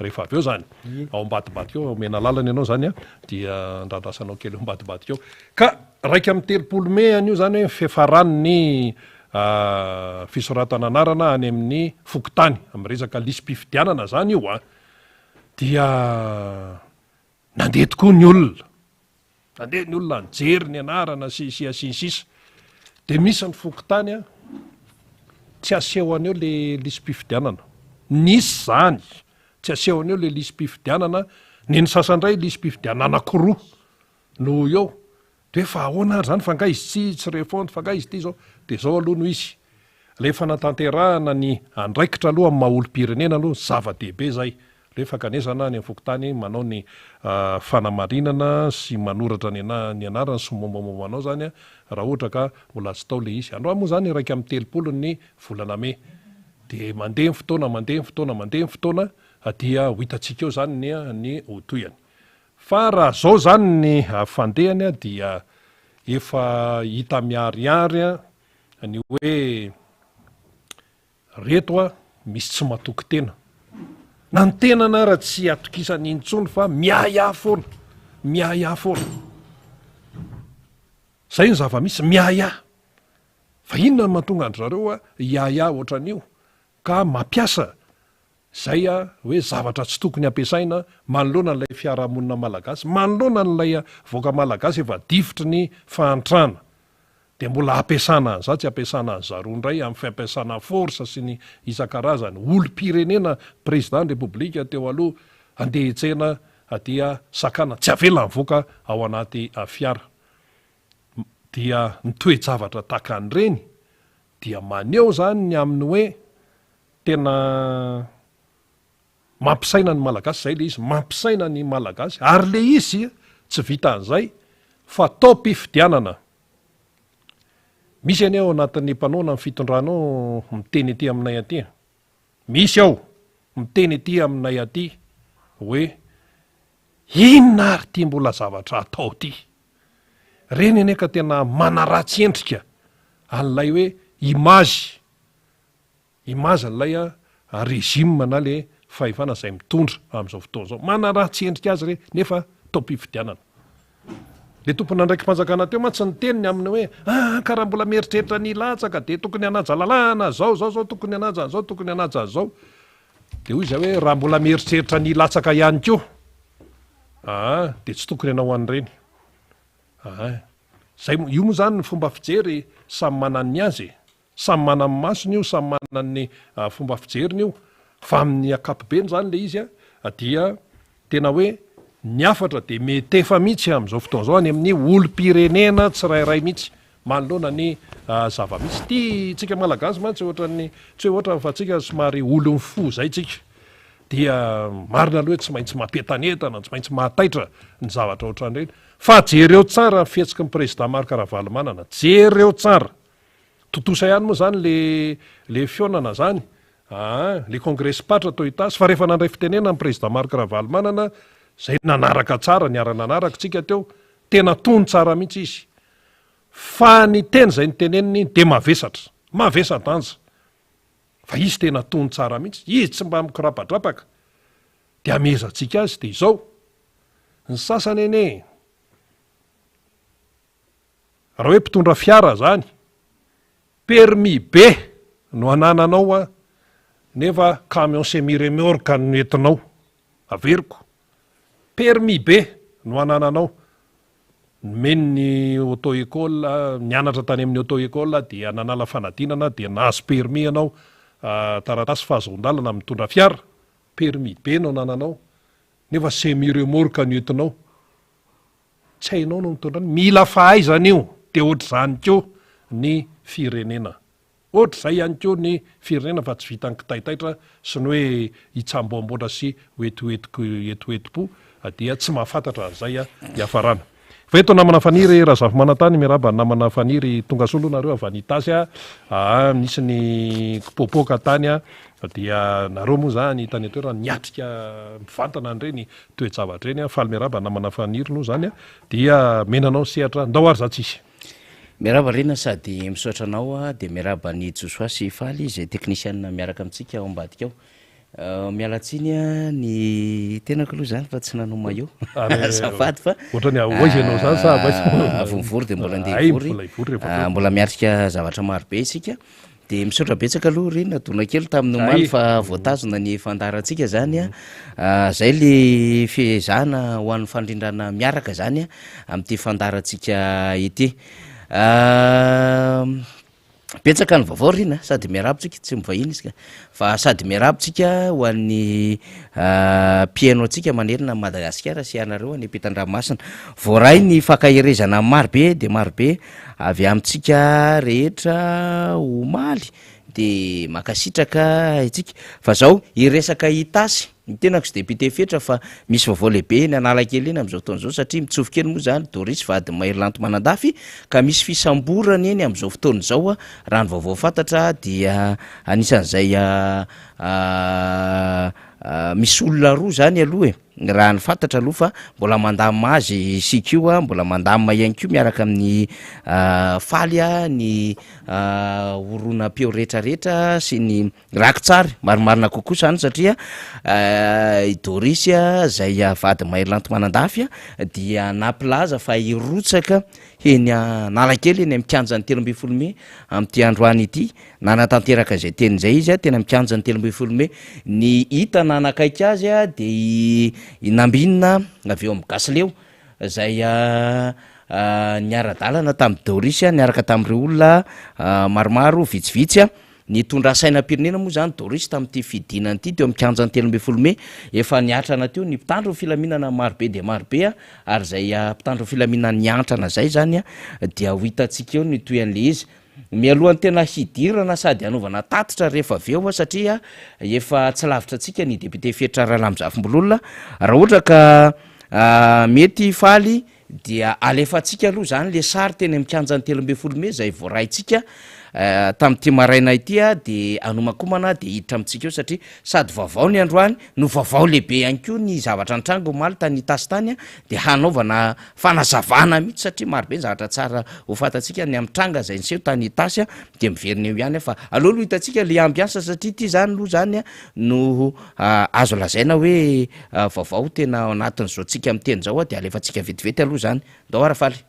rehefa avy eo zany. Ao ambadimbadika ao, omena lalana ianao zany a, dia andradrasanao kely ao ambadimbadika ao. Ka 31 mey anio zany hoe fiafaran'ny fisoratana anarana any amin'ny fokontany, amin'ny resaka lisi-pifidianana zany io a! Dia nandeha tokoa ny olona. Nandeha ny olona nijery ny anarana sy sy sy ny sisa. Dia misy ny fokontany a, tsy asehony eo le lisi-pifidianana. Nisy zany, tsy asehony eo le lisi-pifidianana, ny ny sasany indray lisi-pifidianana anankiroa no eo. Dia hoe fa ahoana ary zany fa nga izy tsy tsy refonte, fa nga izy ity zao. Dia zao aloha no izy, le fanatanterahana ny andraikitra aloha amin'ny maha olom-pirenena aloha zava-dehibe zay. Re fankanesana any amin'ny fokontany manao ny fanamarinana sy manoratra ny ny anarana sy mombamomba anao zany raha ohatra ka mbola tsy tao le izy. Androany moa zany 31 ny volana mey. De mandeha ny fotoana, mandeha ny fotoana, mandeha ny fotoana dia ho hitantsika eo zany ny ny ho tohiny. Fa raha zao zany ny fandehany dia efa hita miharihary ny hoe Reto a misy tsy matoky tena. Na ny tenany ara tsy atokisany intsony fa miahiahy foana, miahiahy foana. Zay ny zava-misy, miahiahy. Fa inona no mahatonga an-dry zareo a hiahiahy ohatran'io ka mampiasa izay a hoe zavatra tsy tokony ampiasaina manoloana an'ilay fiarahamonina malagasy, manoloana an'ilay vahoaka malagasy efa difotry ny fahantrana. Dia mbola ampiasana an'izatsy ampiasana an'izaroa indray amin'ny fampiasana force sy ny isan-karazany, olom-pirenena président ny Repoblika teo aloha andeha hitsena dia sakana tsy avela mivoaka ao anaty fiara. Dia ny toe-javatra tahaka an'ireny dia maneho izany ny amin'ny hoe tena Mampisaina ny Malagasy, zay le izy, mampisaina ny Malagasy, ary le izy tsy vitan'izay fa taom-pifidianana. Misy anie ao anatin'ny mpanohana ny fitondrana ao miteny aty aminay aty e. Misy ao miteny aty aminay aty hoe inona ary ity mbola zavatra atao ity. Reny anie ka tena manaratsy endrika an'ilay hoe image. Image an'ilay régime na le fahefana izay mitondra amin'izao fotoana izao. Manaratsy endrika azy re nefa taom-pifidianana. Le tompon'andraiki-panjakana teo mantsy niteny ny amin'ny hoe ah ka raha mbola mieritreritra ny hilatsaka dia tokony hanaja lalàna zao zao zao tokony hanaja an'izao tokony hanaja an'izao. Dia hoy izay hoe raha mbola mieritreritra ny hilatsaka ihany koa ah dia tsy tokony hanao an'ireny. Ah zay io moa zany ny fomba fijery samy manana ny azy e. Samy manana ny masony io, samy manana ny fomba fijeriny io, fa amin'ny ankapobeny izany ilay izy dia tena hoe ny hafatra dia mietefa mihitsy amin'izao fotoana izao any amin'ny olom-pirenena tsirairay mihitsy manoloana ny zava-misy. Ity tsika Malagasy mantsy ohatran'ny, tsy hoe ohatrany fa tsika somary olon'ny fo izay tsika, dia marina aloha hoe tsy maintsy mampientanentana, tsy maintsy mahataitra ny zavatra ohatran'ireny, fa jereo tsara ny fihetsiky ny Président Marc Ravalomanana, jereo tsara. Tontosa ihany moa zany le le fihaonana zany aa le congrès patra tao Itasy fa rehefa nandray fitenenana ny président Marc Ravalomanana zay nanaraka tsara niara nanaraka tsika teo tena tony tsara mihitsy izy fa ny teny zay niteneniny de mavesatra mavesa-danja fa izy tena tony tsara mihitsy izy tsy mba mikorapadrapaka de amehezantsika azy de izao ny sasany anie Raha hoe mpitondra fiara zany, permis B no anananao an, nefa camion semi remorque no entinao, averiko, permis B no anananao, nomeny ny auto école, nianatra tany amin'ny auto école dia nanala fanadinana dia nahazo permis ianao, taratasy fahazoan-dalana mitondra fiara, permis B no anananao, nefa semi remorque no entinao. Tsy hainao no mitondra an'io. Mila fahaizana io. Dia ohatr'izany koa ny firenena. Ohatr'izay ihany koa ny firenena fa tsy vitan'ny kitaitaitra sy ny hoe hitsamboamboatra sy hoetohoetiko etoetom-po dia tsy mahafantatra an'izay hiafarana. Fa eto namana Faniry Razafimanantany, miarahaba ny namana Faniry, tongasoa aloha nareo avy any Itasy a, aa nisy ny kipoapoaka tany a, dia nareo moa zany tany an-toerana niatrika mivantana an'ireny toe-javatra ireny a, faly miarahaba namana Faniry noho zany a, dia mena anao ny sehatra, ndao ary za tsisy. Miarahaba Rina sady misaotra anao a, dia miarahaba an'i Josoa sy Faly izay teknisianina miaraka amintsika ao ambadika ao. Miala tsiny a ny tenako aloha izany fa tsy nanao maillot. Azafady fa Ohatrany ho aiza ianao izany sa avy aiza? Avy nivory dia mbola andeha Hay, hivory. mbola hivory rehefa avy eo. Mbola miatrika zavatra maro be isika. Dia misaotra betsaka aloha ry Nadona kely tamin'ny omaly fa voatazona ny fandaharantsika izany a. Izay le fiezahana ho an'ny fandrindrana miaraka izany amin'ity fandaharantsika ity. Betsaka ny vaovao ry Rina sady miarahaba tsika, tsy mivahiny isika fa sady miarahaba tsika ho an'ny mpihaino antsika manerana an'i Madagasikara sy ianareo any ampitan-dranomasina. Voaray ny fankaherezana maro be dia maro be avy amintsika rehetra omaly de mankasitraka itsika fa zao hiresaka Itasy ny tenako tsy député Fetra fa misy vaovao lehibe eny Analakely eny amin'izao fotoana izao satria mitsofoka eny moa zany Doris vadin'i Maherilanto Manandafy ka misy fisamborana eny amin'izao fotoana izao raha ny vaovao fantatra dia anisan'izay misy olona roa zany aloha e. Raha ny fantatra aloha fa mbola mandamina azy isika io a, mbola mandamina ihany koa miaraka amin'ny Faly a ny horonam-peo rehetrarehetra sy ny rakitsary marimarina kokoa izany satria i Doris izay vadin'i Maherilanto Manandafy dia nampilaza fa hirotsaka eny Analakely eny amin'ny kianjan'ny 13 mey amin'ity androany ity Nanatanteraka izay teny izay izy teny amin'ny kianjan'ny 13 mey. Ny hita nanakaiky azy dia i i Nambinina avy eo amin'ny Gasileo izay niara-dalana tamin'i Doris niaraka tamin'ireo olona maromaro vitsivitsy. Nitondra sainam-pirenena moa izany Doris tamin'ity fidinana ity teo amin'ny kianjan'ny 13 mey. Efa niatrana teo ny mpitandro ny filaminana marobe dia marobe ary izay mpitandro ny filaminana niantrana izay izany dia ho hitantsika eo ny tohin'ilay izy. Mialohan'ny tena hidirana sady hanaovana tatitra rehefa avy eo satria efa tsy lavitra antsika ny député Fetra Ralamizafinbololona raha ohatra ka mety faly. Dia alefantsika aloha izany le sary teny amin'ny kianjan'ny 13 mey izay voaraintsika tamin'ity maraina ity dia hanomankomana dia hiditra amintsika eo satria sady vaovao ny androany no vaovao lehibe ihany koa ny zavatra nitranga omaly tany Itasy tany dia hanaovana fanazavana mihitsy satria marobe ny zavatra tsara ho fantatsika ny amin'ny tranga izay niseho tany Itasy dia miverina eo ihany aho fa aleo aloha hitantsika le ambiance satria ity izany aloha izany no azo lazaina hoe Vaovao tena ao anatin'izao tsika miteny izao dia alefantsika vetivety aloha izany. Ndao ara faly.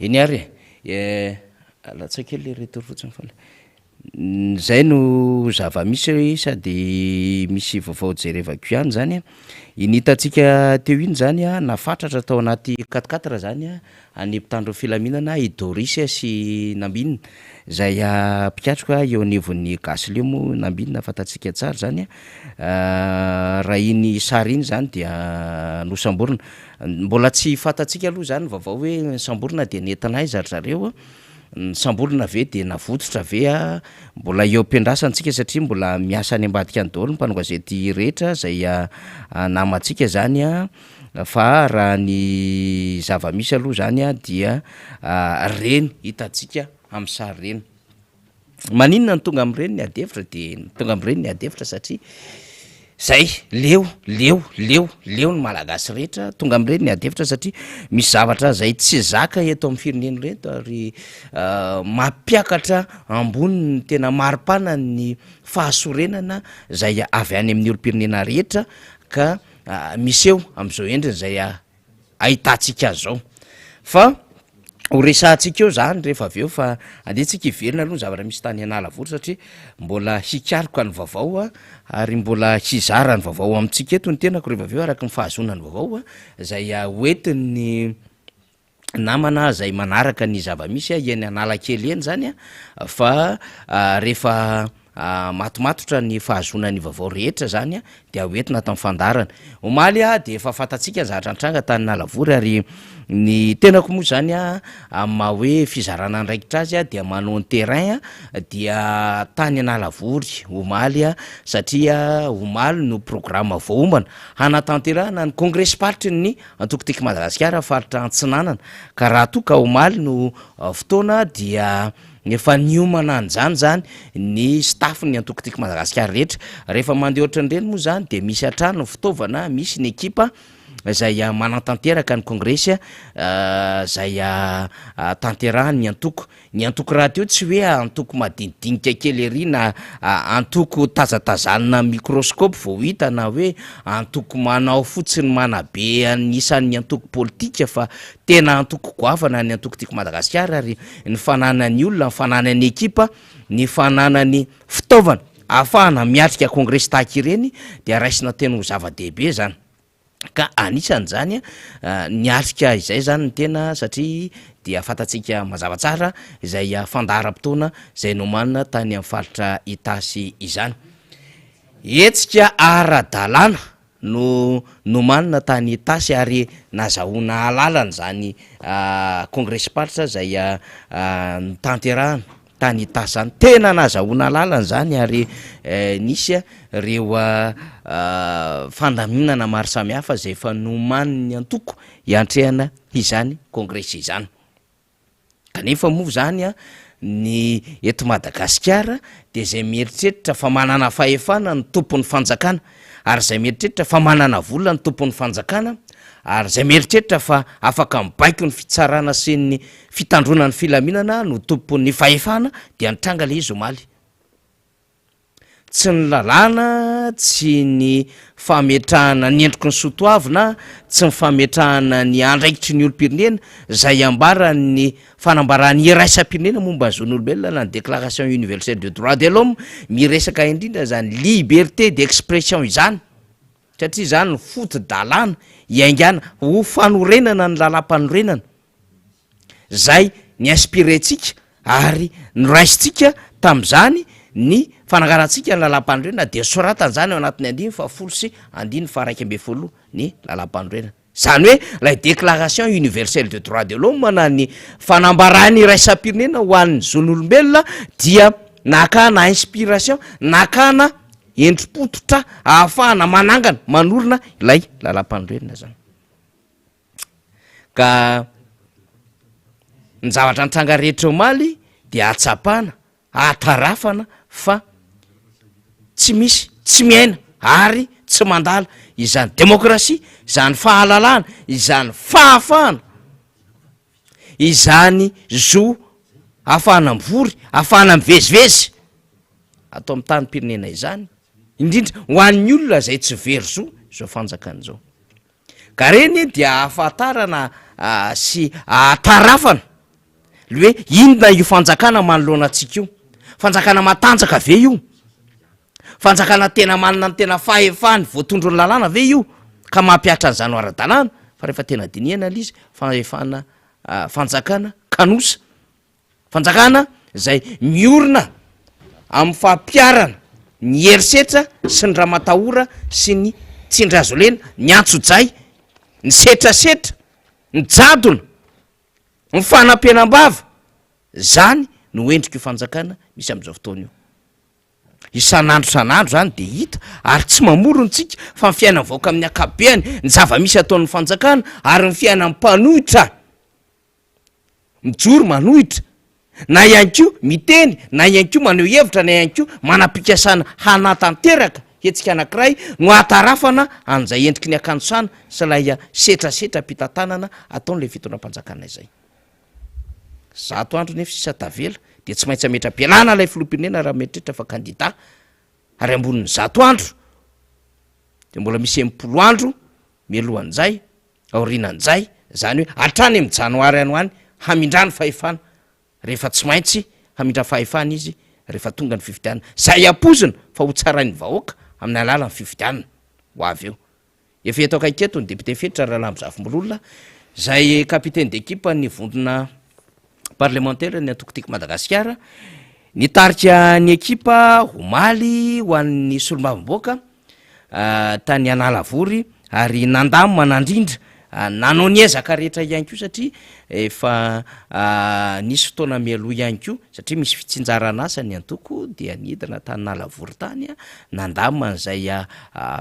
Eny ary e, alatsaho kely le retour fotsiny fa zay no zava-misy sady misy vaovao jerevako ihany zany an, iny hitantsika teo iny zany an, nafatratra tao anaty quatre quatre zany an, an'ny mpitandro filaminana i Doris sy Nambinina izay mpikatroka eo anivon'ny Gasy Leo moa Nambinina fantatsika tsara izany raha iny sary iny izany dia nosamborina. Mbola tsy fantatsika aloha izany ny vaovao hoe nosamborina dia nentina aiza ry zareo, nosamborina ve dia navotsotra ve, mbola eo am-piandrasana isika satria mbola miasa any ambadika any daholo ny mpanao gazety rehetra izay namantsika izany an. Fa raha ny zava-misy aloha zany dia reny hitantsika amin'ny sary reny. Maninona no tonga amin'ireny ny ady hevitra? Dia tonga amin'ireny ny ady hevitra satria zay, leo, leo, leo, leo ny Malagasy rehetra, tonga amin'ireny ny ady hevitra satria misy zavatra zay tsy zaka eto amin'ny firenena ireto ary mampiakatra ambony ny tena maripana ny fahasorenana zay avy any amin'ny olom-pirenena rehetra ka miseho amin'izao endriny zay ahitantsika azy zao fa ho resahantsika eo zany rehefa avy eo fa andeha tsika hiverina aloha ny zavatra misy tany Analavory satria mbola hikaroka ny vaovao a ary mbola hizara ny vaovao amintsika eto ny tenako rehefa avy eo araka ny fahazoana ny vaovao a zay hoentin'ny namana zay manaraka ny zava-misy eny Analakely eny zany a fa rehefa Matomatotra ny fahazoana ny vaovao rehetra izany dia ho entina ato amin'ny fandaharana. Omaly dia efa fantatsika ny zavatra nitranga tany Nalavory ary ny tenako moa izany amin'ny maha hoe fizarana andraikitra azy dia manao ny terrain dia tany Analavory omaly satria omaly no programa voaomana hanatanterahana ny kongresim-paritry ny antoko Tiako Madagasikara faritra Antsinanana ka raha toa ka omaly no fotoana dia Efa niomana an'izany izany ny staff-n'ny antoko Tiako Madagasikara rehetra. Rehefa mandeha ohatran'ireny moa izany dia misy hatrany ny fitaovana, misy ny ekipa izay manatanteraka ny kongresy izay tanterahan'ny antoko. Ny antoko rahateo tsy hoe antoko madinidinika kely ery na antoko tazatazanina microscope vao hita na hoe antoko manao fotsiny manabe ny isan'ny antoko politika fa tena antoko goavana ny antoko Tiako Madagasikara ary ny fananany olona, ny fananany ekipa, ny fananany fitaovana ahafahana miatrika kongresy tahaka ireny dia raisina tena ho zava-dehibe izany. Ka anisan'izany niatrika izay izany ny tena satria dia fantatsika mazava tsara izay fandaharam-potoana izay nomanina tany amin'ny faritra Itasy izany. Hetsika ara-dalàna no nomanina tany Itasy ary nazahoana alalana izany kongresim-paritra izay notanterahana tany Itasy izany. Tena nazahoana alalana izany ary nisy ireo fandaminana maro samihafa izay efa nomanin'ny antoko hiantrehana izany kongresy izany. Kanefa moa izany an, ny eto Madagasikara dia izay mieritreritra fa manana fahefana no tompon'ny fanjakana, ary izay mieritreritra fa manana vola no tompon'ny fanjakana, ary izay mieritreritra fa afaka mibaiko ny fitsarana sy ny fitandroana ny filaminana no tompon'ny fahefana, dia nitranga ilay izy omaly. Tsy ny lalàna, tsy ny fametrahana ny endriky ny soatoavina, tsy ny fametrahana ny andraikitry ny olom-pirenena, izay ambaran'ny fanambarana iraisam-pirenena momba ny zon'olombelona na ny Déclaration universelle des droits de l'homme, miresaka indrindra izany liberté d'expression izany, satria izany no foto-dalàna iaingàna ho fanorenana ny lalàmpanorenana. Zay ni-inspirer-tsika ary noraisintsika tamin'izany ny fananganantsika ny lalàmpanorenana dia soratana izany ao anatin'ny andininy fahafolo sy andininy faha-iraika ambin'ny folo ny lalàmpanorenana. Izany hoe ilay déclaration universelle de droits de l'homme na ny fanambarana iraisam-pirenena ho an'ny zon'olombelona dia nakana inspiration, nakana endri-pototra ahafahana manangana, manorina ilay lalàmpanorenana izany. Ka ny zavatra nitranga rehetra omaly dia ahatsapana, ahatarafana fa tsy misy, tsy miaina ary tsy mandala izany demokrasia, izany fahalalahana, izany fahafahana, izany zo ahafahana mivory, ahafahana mivezivezy ato amin'ny tanim-pirenena izany, indrindra ho an'ny olona izay tsy very zo izao fanjakana izao. Ka reny dia ahafantarana sy ahatarafana le hoe inona io fanjakana manoloana antsika io? Fanjakana matanjaka ve io? Fanjakana tena manana ny tena fahefany voatondron'ny lalàna ve io ka mampihatra an'izany ho ara-dalàna? Fa rehefa tena dinihana le izy, fahefana fanjakana kanosa. Fanjakana izay miorina amin'ny fampiharana ny herisetra sy ny ramatahora sy ny tsindry hazo lena, ny antsojay, ny setrasetra, ny jadona, ny fanampenam-bava, izany no endrik'io fanjakana misy amin'izao fotoana io. Isan'andro isan'andro izany dia hita ary tsy mamorona isika fa ny fiainan'ny vahoaka amin'ny ankapobeany, ny zava-misy ataon'ny fanjakana ary ny fiainan'ny mpanohitra. Mijoro manohitra. Na ihany koa miteny, na ihany koa maneho hevitra, na ihany koa manam-pikasana hanatanteraka hetsika anankiray no ahatarafana an'izay endriky ny hakanosana sy ilay setrasetram-pitantanana ataon'ilay fitondram-panjakana izay. 100 andro nefa sisa tavela dia tsy maintsy hametra-pialana ilay filoham-pirenena raha mieritreritra fa kandida ary ambonin'ny 100 andro dia mbola misy 60 andro mialohan'izay aorianan'izay, izany hoe hatrany amin'ny janoary any ho any hamindrany fahefana rehefa tsy maintsy hamindra fahefana izy rehefa tonga ny fifidianana, izay ampoizina fa ho tsarain'ny vahoaka amin'ny alalan'ny fifidianana ho avy eo. Efa eto akaiky eto ny député Fetra Ralambozafimbololona izay capitaine d'équipe ny vondrona parlemantera ny antoko Tiako Madagasikara, nitarika ny ekipa omaly ho an'ny solombavambahoaka tany Analavory ary nandamina nandrindra nanao ny ezaka rehetra ihany koa satria efa nisy fotoana mialoha ihany koa satria misy fitsinjaran'asa ny antoko dia nidina tany Analavory tany nandamina an'izay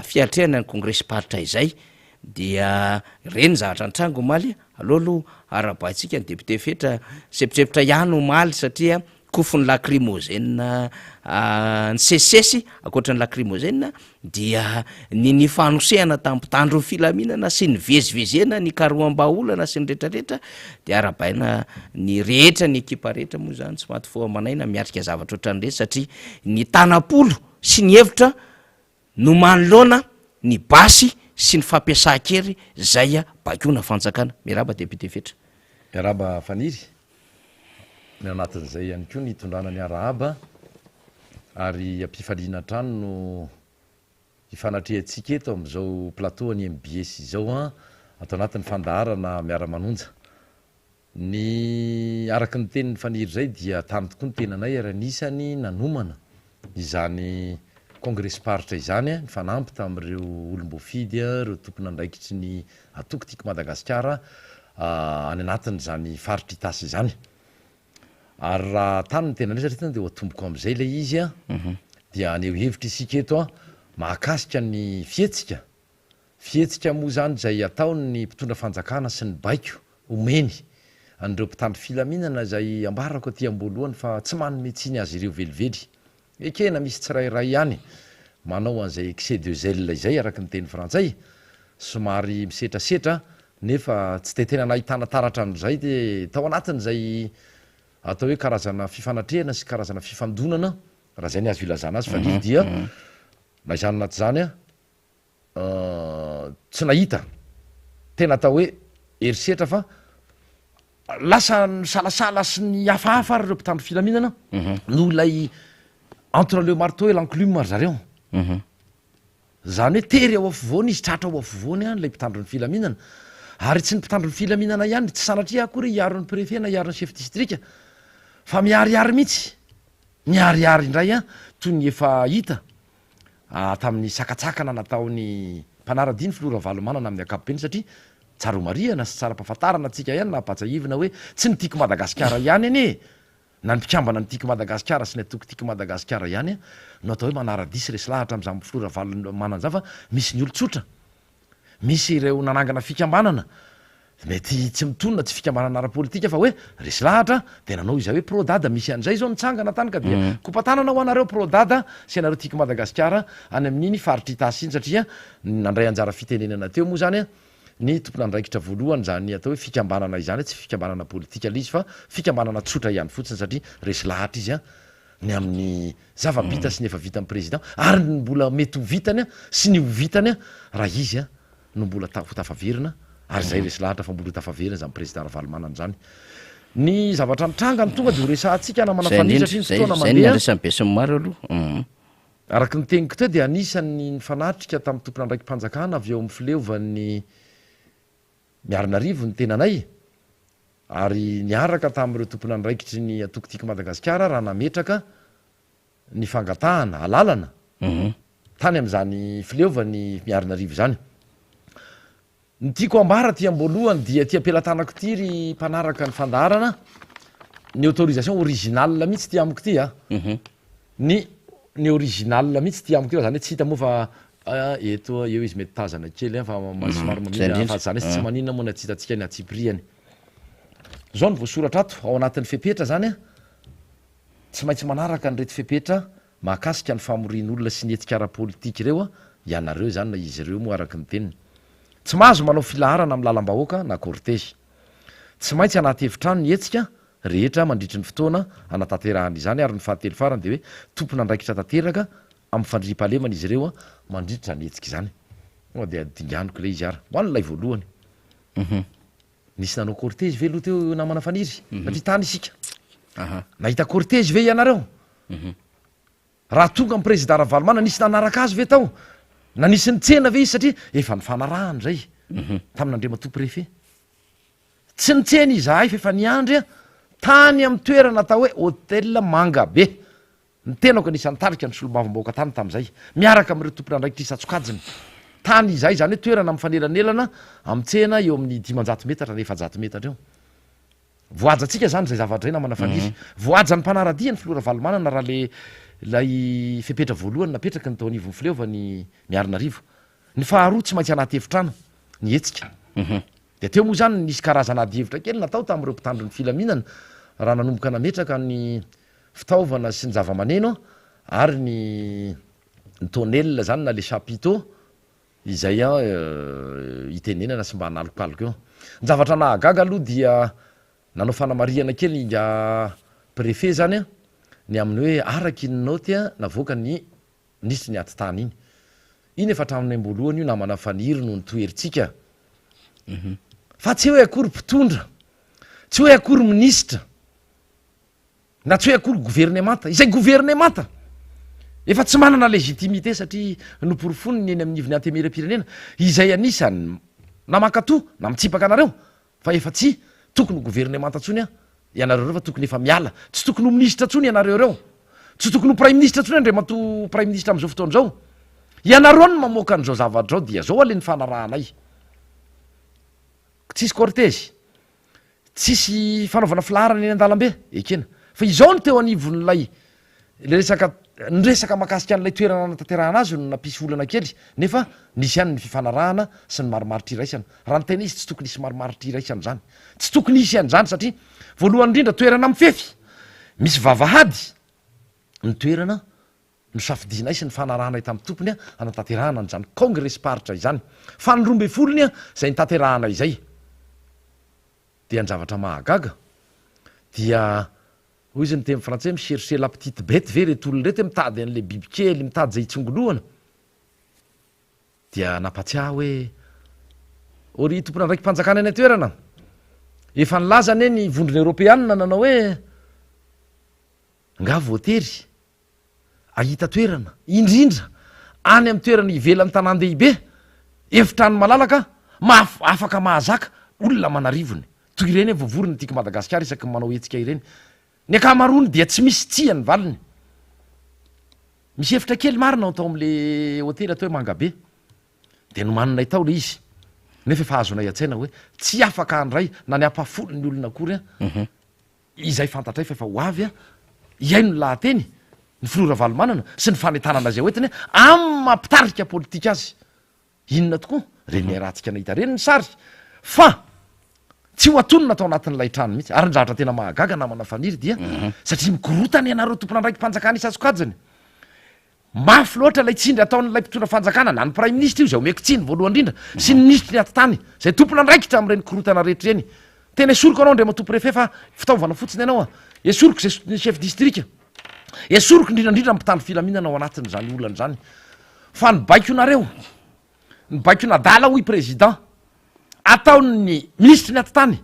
fiatrehana ny kongresim-paritra izay dia ireny zavatra nitranga omaly, aleo aloha arahabaintsika ny député Fetra niseposepotra ihany omaly satria kofon'ny lacrymogène nisesisesy, ankoatra ny lacrymogène dia ny nifanosehana tamin'ny mpitandro ny filaminana sy nivezivezena nikaroham-bahaolana sy ny rehetrarehetra dia arahabaina ny rehetra ny ekipa rehetra moa zany tsy maty fo aman'aina miatrika zavatra ohatran'ireny satria ny tanam-polo sy ny hevitra no manoloana ny basy sy ny fampiasan-kery izay baikoana fanjakana. Miarahaba Député Fetra. Miarahaba Faniry. Ny anatin'izay ihany koa ny hitondrana ny arahaba ary am-pifaliana hatrany no hifanatrehantsika eto amin'izao plateau an'ny mbs izao ato anatin'ny fandaharana Miara-manonja. Ny araka ny tenin'i Faniry izay dia tany tokoa ny tenanay ary anisany nanomana izany kongresim-paritra izany nifanampy tamin'ireo olom-boafidy, ireo tompon'andraikitry ny antoko Tiako Madagasikara any anatin'izany faritra Itasy izany. Ary raha tany ny tenanay satria dia ho atomboko amin'izay ilay izy dia haneho hevitra isika eto mahakasika ny fihetsika Fihetsika moa izany izay ataon'ny mpitondra fanjakana sy ny baiko omeny an'ireo mpitandro filaminana izay ambarako aty am-boalohany fa tsy manome tsiny azy ireo velively. Ekena misy tsirairay ihany manao an'izay excès de zèle izay araka ny teny frantsay, somary misetrasetra nefa tsy dia tena nahitana taratra an'izay tao anatin'izay atao hoe karazana fifanatrehana sy karazana fifandonana raha izay ny azo ilazana azy fa ny dia na izany na tsy izany tsy nahita tena atao hoe herisetra fa lasa nisalasala sy nihafahafa ary ireo mpitandro filaminana noho ilay entre le marteau et l'enclume ry zareo. Zany hoe tery ao afovoany izy, tratra ao afovoany ilay mpitandro ny filaminana. Ary tsy ny mpitandro ny filaminana ihany, tsy sanatria akory hiaro ny préfet na hiaro ny chef district fa miharihary mihitsy, miharihary indray toy ny efa hita tamin'ny sakantsakana nataon'ny mpanara-dia ny filoha Ravalomanana amin'ny ankapobeny satria tsara ho marihana sy tsara ampahafantarana antsika ihany na ampahatsiahivina hoe tsy ny Tiako Madagasikara ihany anie e! na ny mpikambana ny Tiako Madagasikara sy ny antoko Tiako Madagasikara ihany no atao hoe manara-dia sy resy lahatra amin'izany filoha Ravalomanana izany fa misy ny olon-tsotra Misy ireo nanangana fikambanana, mety tsy mitonona tsy fikambanana ara-politika fa hoe resy lahatra dia nanao izay hoe pro dada, misy an'izay izao nitsangana tany ka dia kopa-tanana ho anareo pro dada sy anareo tiako Madagasikara any amin'iny faritra Itasy iny satria nandray anjara fitenenana teo moa izany ny tompon'andraikitra voalohany izany atao hoe fikambanana izany, tsy fikambanana politika ilay izy fa fikambanana tsotra ihany fotsiny satria resy lahatra izy ny amin'ny zava-bita sy ny efa vitan'ny président ary ny mbola mety ho vitany sy ny ho vitany raha izy no mbola ho tafaverina ary izay resy lahatra fa mbola ho tafaverina izany président Ravalomanana izany. Ny zavatra nitranga no tonga dia ho resahantsika namana Faniry satria ny fotoana mandeha. Izay indrindra, izay no resahan'ny besinimaro aloha. Araka ny teniko teo dia anisan'ny nifanatrika tamin'ny tompon'andraiki-panjakana avy eo amin'ny fileovan'ny Miarinarivo ny tenanay ary niaraka tamin'ireo tompon'andraikitry ny antoko Tiako Madagasikara raha nametraka ny fangatahana alalana tany amin'izany fileovan'i Miarinarivo izany. Ny tiako ambara aty am-boalohany dia aty am-pelatanako ity ry mpanaraka ny fandaharana, ny autorisation originale mihitsy ity amiko ity a. Ny ny original mihitsy ity amiko ity fa zany hoe tsy hita moa fa eto eo izy mety tazana kely fa somary mamindra fa zany hoe tsy maninona moa na tsy hitantsika ny antsipirihany. Zao no voasoratra ato ao anatin'ny fepetra zany a. Tsy maintsy manaraka an'ireto fepetra mahakasika ny famorian'olona sy ny hetsika ara-politika ireo ianareo izany na izy ireo moa araka ny teniny. Tsy mahazo manao filaharana amin'ny lalam-bahoaka na cortège. Tsy maintsy anaty efitrano ny hetsika rehetra mandritry ny fotoana hanatanterahana izany ary ny fahatelo farany dia hoe tompon'andraikitra tanteraka amin'ny fandriampahalemana izy ireo mandritra izany hetsika izany. Tonga dia dinganiko ilay izy ary ho an'ilay voalohany. Nisy nanao cortège ve aloha teo namana Faniry? Satria tany isika. Nahita cortège ve ianareo? Raha tonga ny Prezida Ravalomanana, nisy nanaraka azy ve tao? Na nisy nitsena ve izy satria efa nifanarahana izay tamin'Andriamatoa Préfet. Tsy nitsena izahay fa efa niandry tany amin'ny toerana atao hoe Hotel Mangabe. Ny tenako anisan'ny nitarika ny solombavambahoaka tany tamin'izay, miaraka amin'ireo tompon'andraikitra isan-tsokajiny. Tany izahay, izany hoe toerana mifanelanelana amin'ny tsena eo amin'ny 500 metatra na 400 metatra eo. Voahajantsika izany izay zavatra izay namana Faniry. Voahajan'ny mpanara-dia ny filoha Ravalomanana raha le ilay fepetra voalohany napetraky ny tao anivon'ny fileovany Miarinarivo. Ny faharoa tsy maintsy anaty efitrano ny hetsika. Dia teo moa izany nisy karazana adihevitra kely natao tamin'ireo mpitandro ny filaminana raha nanomboka nametraka ny fitaovana sy ny zava-maneno ary ny ny tonnelle izany na le chapiteau izay itenenana sy mba hanalokaloka eo. Ny zavatra nahagaga aloha dia nanao fanamarihana kely ingahy préfet izany ny amin'ny hoe araka iny naoty navoakan'ny minisitry ny ati-tany iny. Iny efa hatramin'ny am-boalohany io namana Faniry no nitoherintsika. Fa tsy hoe akory mpitondra, tsy hoe akory minisitra. Na tsy hoe akory governemanta, izay governemanta efa tsy manana légitimité satria noporofoiny ny eny amin'ny ivon'ny antemieram-pirenena, izay anisan'ny na mankato na mitsipaka anareo fa efa tsy tokony ho governemanta intsony an ianareo ireo fa tokony efa miala, tsy tokony ho minisitra intsony ianareo ireo, tsy tokony ho praiminisitra intsony andriamatoa praiminisitra amin'izao fotoana izao, ianareo no mamoaka an'izao zavatra izao dia izao aloha ny fanarahanay. Tsisy cortège, tsisy fanaovana filaharana eny an-dalambe, ekena. Fa izao no teo anivon'ilay ilay resaka, ny resaka mahakasika an'ilay toerana nanatanterahana azy no nampisy olana kely, nefa nisy ihany ny fifanarahana sy ny marimaritra iraisana. Raha ny tena izy tsy tokony hisy marimaritra iraisana izany. Tsy tokony hisy an'izany satria voalohany indrindra toerana mifefy, misy vavahady ny toerana Nosafidianay sy nifanarahanay tamin'ny tompony hanatanterahana an'izany kaongresim-paritra izany. Fa ny roambifolony izay nitanterahanay izay dia ny zavatra mahagaga dia hoy izy ny teny frantsay mi-chercher la petite bête ve ireto olona ireto hoe mitady an'ilay bibikely, mitady izay hitsongoloana. Dia nampatsiahy hoe, O ry tompon'andraiki-panjakana any an-toerana, efa nilaza anie ny Vondrona Eoropeanina nanao hoe, Angaha voatery hahita toerana, indrindra any amin'ny toerana ivelan'ny tanàn-dehibe, efitrano malalaka maha afaka mahazaka olona aman'arivony. Toy ireny hoe voavory ny Tiako Madagasikara isaky ny manao hetsika ireny. Ny ankamaroany dia tsy misy tsia ny valiny. Misy efitra kely marina ao tao amin'ilay hotely atao hoe Mangabe. Dia nomaninay tao ilay izy. Nefa efa azonay an-tsaina hoe tsy afaka handray na ny ampahafolon'ny olona akory an. Izay fantatray fa efa ho avy hihaino ny lahateny ny filoha Ravalomanana sy ny fanentanana izay hoentiny amin'ny maha mpitarika politika azy. Inona tokoa? Ireny niarahantsika nahita ireny ny sary fa tsy ho atonina tao anatin'ilay trano mihitsy. Ary ny zavatra tena mahagaga namana Faniry dia satria mikorotana ianareo tompon'andraiki-panjakana isan-tsokajiny. Mafy loatra ilay tsindry ataon'ilay mpitondra fanjakana, na ny praiminisitra io izay omeko tsiny voalohany indrindra, sy ny minisitry ny atitany, izay tompon'andraikitra amin'ireny korontana rehetra ireny. Tena esoriko anao Andriamatoa Préfet fa fitaovana fotsiny ianao a! Esoriko izay chef district, esoriko indrindra indrindra ny mpitandro filaminana ao anatin'izany olana izany. Fa ny baikonareo, Ny baikon'adala hoy président, ataon'ny minisitry ny atitany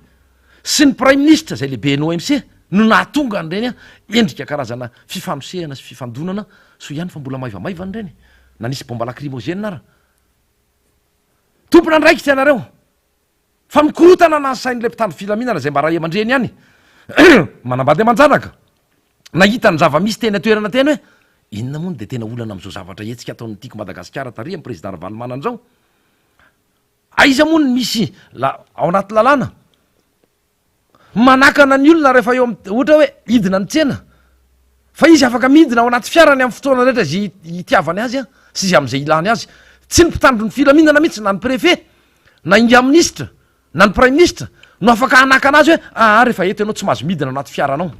sy ny praiminisitra izay lehiben'ny OMC no nahatonga an'ireny endrika karazana fifanosehana sy fifandonana, soa ihany fa mbola maivamaivana ireny na nisy bomba lacrymogène ara. Tompon'andraikitra ianareo fa mikorotana na ny sain'ilay mpitandro filaminana izay mba ray aman-dreny ihany manambady aman-janaka. Nahita ny zava-misy teny an-toerana teny hoe inona moa no dia tena olana amin'izao zavatra hetsika ataon'ny Tiako Madagasikara tarihan'ny Président Ravalomanana izao? Aiza moa no misy la ao anaty lalàna manakana ny olona rehefa eo amin'ny ohatra hoe hidina ny tsena fa izy afaka midina ao anaty fiarany amin'ny fotoana rehetra izay itiavany azy sy izay amin'izay ilany azy. Tsy ny mpitandro ny filaminana mihitsy na ny préfet na ingahy minisitra Na ny praiminisitra no afaka hanakana azy hoe aa rehefa eto ianao tsy mahazo midina anaty fiaranao.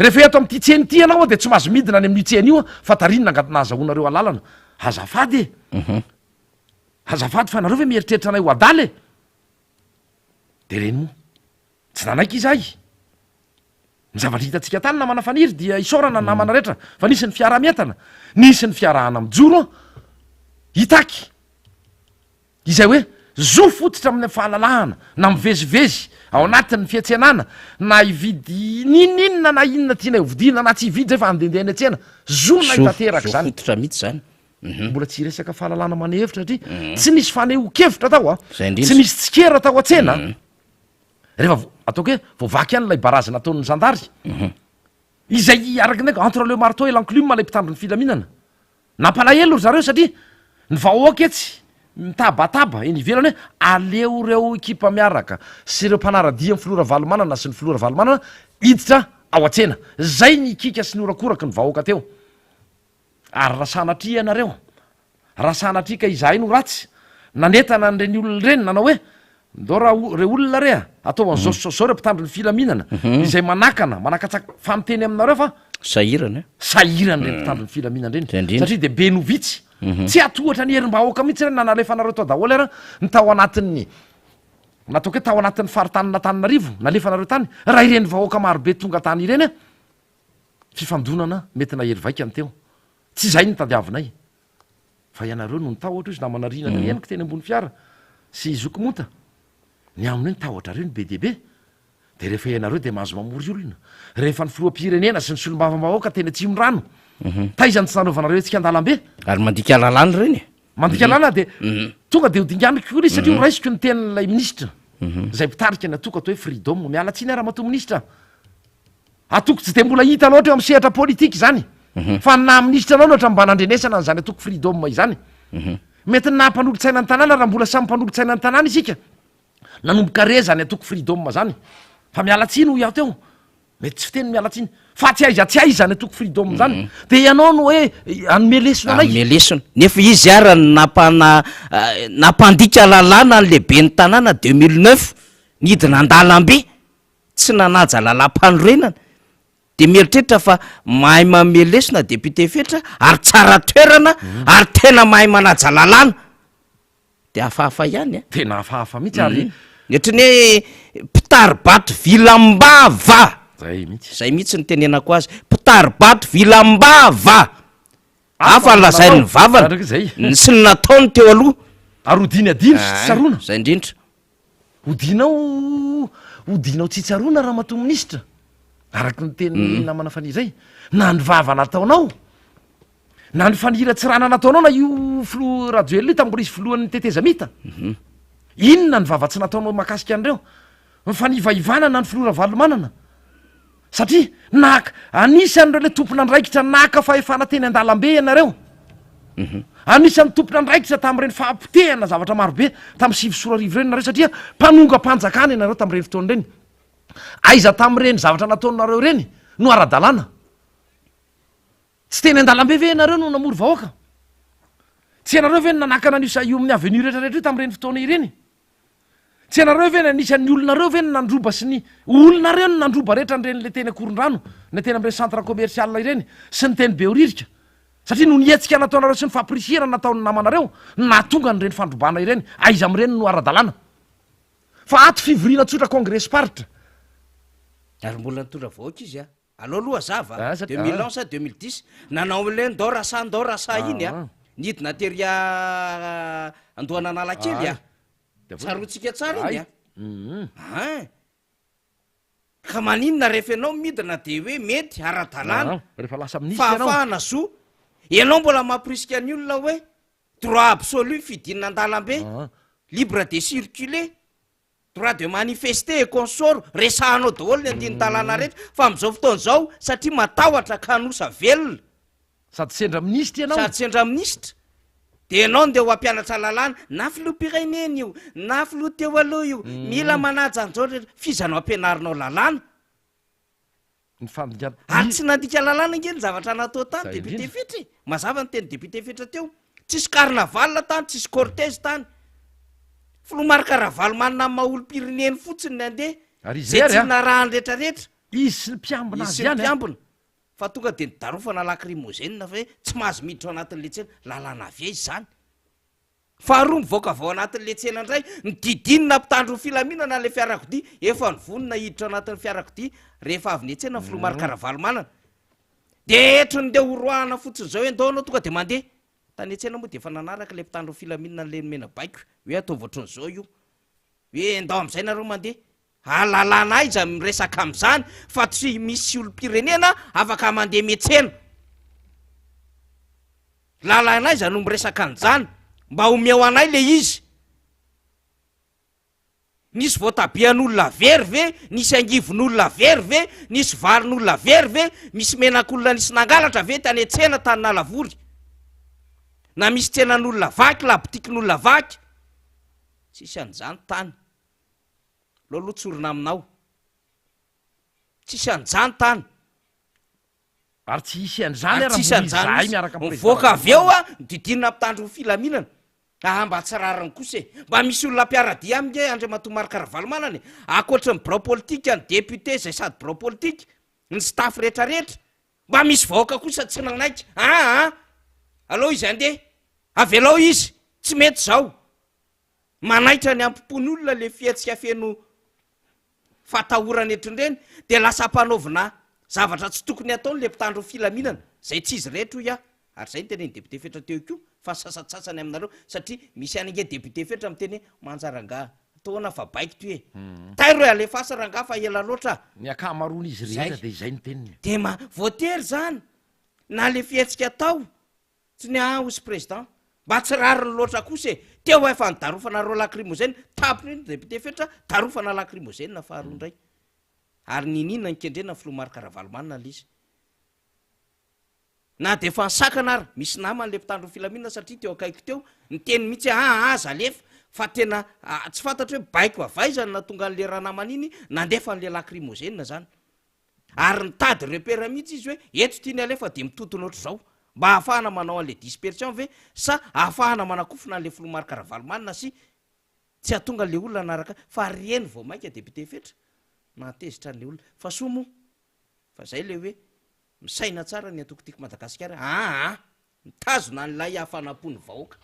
Rehefa eto amin'ity tsena ity ianao dia tsy mahazo midina any amin'io tsena io fa tary no nahazahoanareo alalana. Azafady e! Azafady fa nareo ve mieritreritra anay ho adala e? Dia ireny moa. Tsy nanaiky izahay. Ny zavatra hitantsika tany namana Faniry dia isaorana ny namana rehetra fa nisy ny fiaraha-mientana, nisy ny fiarahana mijoro hitaky izay hoe zo fototra amin'ny fahalalahana na mivezivezy ao anatin'ny fiantsenana na hividy n'inon'inona na inona tianay hovidiana na tsy hividy zay fa handehandeha any an-tsena, zonay Zo, tanteraka zo izany. fototra mihitsy izany. Mbola tsy hiresaka fahalalana maneho hevitra satria tsy nisy fanehoan-kevitra tao an, Zay indrindra. tsy nisy tsikera tao an-tsena an. Rehefa vo- ataoko hoe voavaky ihany ilay barazy nataon'ny zandary, izay araka ny entre le marteau et l'enclume ilay mpitandro ny filaminana. Nampalahelo ry zareo satria ny vahoaka etsy mitabataba eny ivelany hoe aleo ireo ekipa miaraka sy ireo mpanara-dia ny filoha Ravalomanana sy ny filoha Ravalomanana hiditra ao an-tsena. Zay ny hikiaka sy ny horakoraky ny vahoaka teo. Ary raha sanatria ianareo, raha sanatria ka izahay no ratsy, nanentana an'ireny olona ireny, nanao hoe, Ndao raha o, re olona re a, atao an'izao sy izao ireo mpitandro ny filaminana, izay manakana, manakatsaka, fa miteny aminareo fa, Sahirana e. Sahirana ireny mpitandro ny filaminana ireny, Izay indrindra. satria dia be no vitsy. Tsy hatohatra ny herim-bahoaka mihitsy ireny na nalefanareo tao daholo ary ny tao anatin'ny, nataoko hoe tao anatin'ny faritanin'Antananarivo, nalefanareo tany, raha ireny vahoaka marobe tonga tany ireny a, Fifandonana mety nahery vaika ny teo. Tsy izay no tadiavinay. Fa ianareo no nitahotra hozy namana Rina teo henoko teny ambony fiara sy zoky monta. Ny aminy hoe ny tahotrareo no be dia be. Dia rehefa ianareo dia mahazo mamory olona. Rehefa ny filoham-pirenena sy ny solombavambahoaka teny Atsimondrano. Taiza no tsy nanaovanareo hetsika an-dalambe? Ary mandika lalàna ireny e. Mandika lalàna dia tonga dia ho dinganiko koa ilay izy satria ho raisiko ny tenin'ilay minisitra izay mpitarika ny antoko atao hoe Freedom. Miala tsiny aho ramatoa minisitra. Antoko tsy dia mbola hita loatra eo amin'ny sehatra politika izany fa ny naha minisitra anao no ohatran'ny mba nandrenesana an'izany antoko Freedom izany. Mety ny naha mpanolotsaina ny tanàna raha mbola samy mpanolotsaina ny tanàna isika nanomboka re izany antoko Freedom izany fa miala tsiny hoy aho teo, mety tsy fiteny miala tsiny fa tsy aiza tsy aiza izany antoko Freedom izany dia ianao no hoe hanome lesona anay. Hanome lesona. Nefa izy ara no nampana nampandika lalàna ny lehiben'ny tanàna 2009 nidina an-dalambe. tsy nanaja lalàmpanorenana dia mieritreritra fa mahay manome lesona député Fetra ary tsara toerana ary tena mahay manaja lalàna dia hafahafa ihany a. Tena hafahafa mihitsy ary. Ohatry ny hoe mpitari-bato vilam-bava. Zay mihitsy. Zay mihitsy no tenenako azy, mpitari-bato vilam-bava. Hafa ny lazain'ny vavany sy ny nataony teo aloha. Ary hodiany adino sy tsy tsaroana. Zay indrindra. Hodianao hodianao tsy tsaroana ramatoa minisitra, araka ny tenin'ny namana Faniry izay, na ny vava nataonao, na ny faniratsirana nataonao na io filoha Rajoelina io tamin'ny mbola izy filohan'ny tetezamita, inona ny vava tsy nataonao mahakasika an'ireo? Ny fanivaivana na ny filoha Ravalomanana. Satria naka, anisan'ireo ilay tompon'andraikitra naka fahefana teny an-dalambe ianareo. Anisan'ny tompon'andraikitra tamin'ireny fahapotehana zavatra marobe tamin'ny 2009 ireny ianareo satria mpanongam-panjakana ianareo tamin'ireny fotoana ireny. Aiza tamin'ireny zavatra nataonareo ireny no ara-dalàna? Tsy teny an-dalambe ve ianareo no namory vahoaka? Tsy ianareo ve no nanakana an'io sa io amin'ny avenue rehetra rehetra io tamin'ireny fotoana ireny? Tsy ianareo ve no anisan'ny olonareo ve no nandroba sy ny olonareo no nandroba rehetra an'ireny le teny Ankorondrano, ny teny amin'ireny centre commercial ireny sy ny teny Behoririka? Satria noho ny hetsika nataonareo sy ny fampirisihana nataon'ny namanareo no nahatonga an'ireny fandrobana ireny. Aiza amin'ireny no ara-dalàna? Fa ato fivoriana tsotra kongresim-paritra. Ary mbola nitondra vahoaka izy a! Aleo aloha hazava a! 2011 sa 2010, nanao an'ilay ndao rasa ndao rasa iny a! Nidina tery Andohan'Analakely a! Tsaroantsika tsara iny a! Ein! Ka maninona rehefa ianao midina dia hoe mety, ara-dalàna, fahafahana, zo, ianao mbola mamporisika ny olona hoe droit absolu fidinana an-dalambe, libre de circuler. Droit de manifester et consort, resahanao daholo ny andinin-dalàna rehetra fa amin'izao fotoana izao satria matahotra kanosa velona. Sady sendra minisitra ianao. Sady sendra minisitra. Dia ianao ndeha ho hampianatra lalàna, na filoham-pirenena io, na filoha teo aloha io, mila manaja an'izao rehetra, f'iza no ampianarinao lalàna? Ny fandikana. Ary tsy nandika lalàna ange ny zavatra natao tany Zay député indrindra. Fetra e! Mazava ny teny député Fetra teo. Tsisy carnaval tany, tsisy cortège tany. Filoha Marc Ravalomanana amin'ny maha olom-pireneny fotsiny ny handeha. Ary izy Izay irery tsy a! narahany retraretra. Izy sy ny mpiambina Izy azy sy ny ihany an! mpiambina. Fa tonga dia nidarofana lacrymogène fa hoe tsy mahazo miditra ao anatin'ilay tsena. Lalàna avy aiza izany? Faharoa mivoaka avy ao anatin'ilay tsena indray, nodidinina mpitandro ny filaminana ilay fiarakodia, efa nivonona hiditra ao anatin'ny fiarakodia rehefa avy niantsena ny filoha Marc Ravalomanana. Dia etry ny ndeha horoahana fotsiny izao hoe ndao ianao tonga dia mandeha. Tany an-tsena moa dia efa nanaraka ilay mpitandro ny filaminana ilay nomena baiko hoe ataovy ohatran'izao io. Hoe ndao amin'izay nareo mandeha. Ahalalana aiza miresaka amin'izany fa tsy misy olom-pirenena afaka mandeha miantsena. Lalana aiza no miresaka an'izany? Mba omeo anay le izy. Nisy voatabian'olona very ve? Nisy angivon'olona very ve? Nisy varin'olona very ve? Misy menak'olona nisy nangalatra ve tany an-tsena tany Nalavory? Na misy tsenan'olona vaky, labotikin'olona vaky? Tsisy an'izany tany. Aleo aloha tsorina aminao. Tsisy an'izany tany. Ary tsy hisy an'izany Ary ary tsy hisy mbola an'izany izahay mihitsy. miaraka amin'ny Mivoaka Président avy eo Ravalomanana. a, nodidinina mpitandro ny filaminana. Aa mba tsy rariny kosa e. Mba misy olona mpiara-dia aminy nge Andriamatoa Marc Ravalomanana e. Ankoatry ny birao politika, ny député izay sady birao politika, ny staff rehetrarehetra. Mba misy vahoaka kosa tsy nanaiky. Aa aleo izy handeha. Avelao izy. Tsy mety izao. Manaitra ny ampo-pon'olona le fihetsika feno fahatahorana eto ireny dia lasa ampanaovina zavatra tsy tokony hataony le mpitandro ny filaminana, izay tsy izy rehetra hoy aho, ary izay no tenenin'ny député Fetra teo koa fa sasantsasany aminareo satria misy ihany ange député Fetra miteny hoe manja rangaha, atao ahoana fa baiko ty e, tairo e alefaso rangaha fa ela loatra a! Ny ankamaroan'izy rehetra Zay. dia izay no teniny. Dia ma, voatery izany na le fihetsika atao Tsy ny ahy hozy président. Mba tsy rariny loatra kosa e! Teo efa nidarofana reo lacrymogène, tampony iny député Fetra, darofana lacrymogène faharoa indray. Ary niniana nikendrena ny filoha Marc Ravalomanana ilay izy. Na dia efa nisakana ary, misy namany ilay mpitandro ny filaminana satria teo akaiko teo, niteny mihitsy hoe aa aza alefa, fa tena tsy fantatro hoe baiko avy aiza no nahatonga an'ilay ranamana iny nandefa an'ilay lacrymogène zany. Ary nitady repère mihitsy izy hoe eto tiany alefa dia mitontona ohatr'izao. Mba ahafahana manao an'ilay dispersion ve sa ahafahana manakofona an'ilay filoha Marc Ravalomanana sy tsy hahatonga an'ilay olona hanaraka fa reny vao mainka député Fetra nahatezitra an'ilay olona. Fa soa moa fa zay ilay hoe misaina tsara ny antoko Tiako Madagasikara aa. Mitazona an'ilay hafanam-pon'ny vahoaka.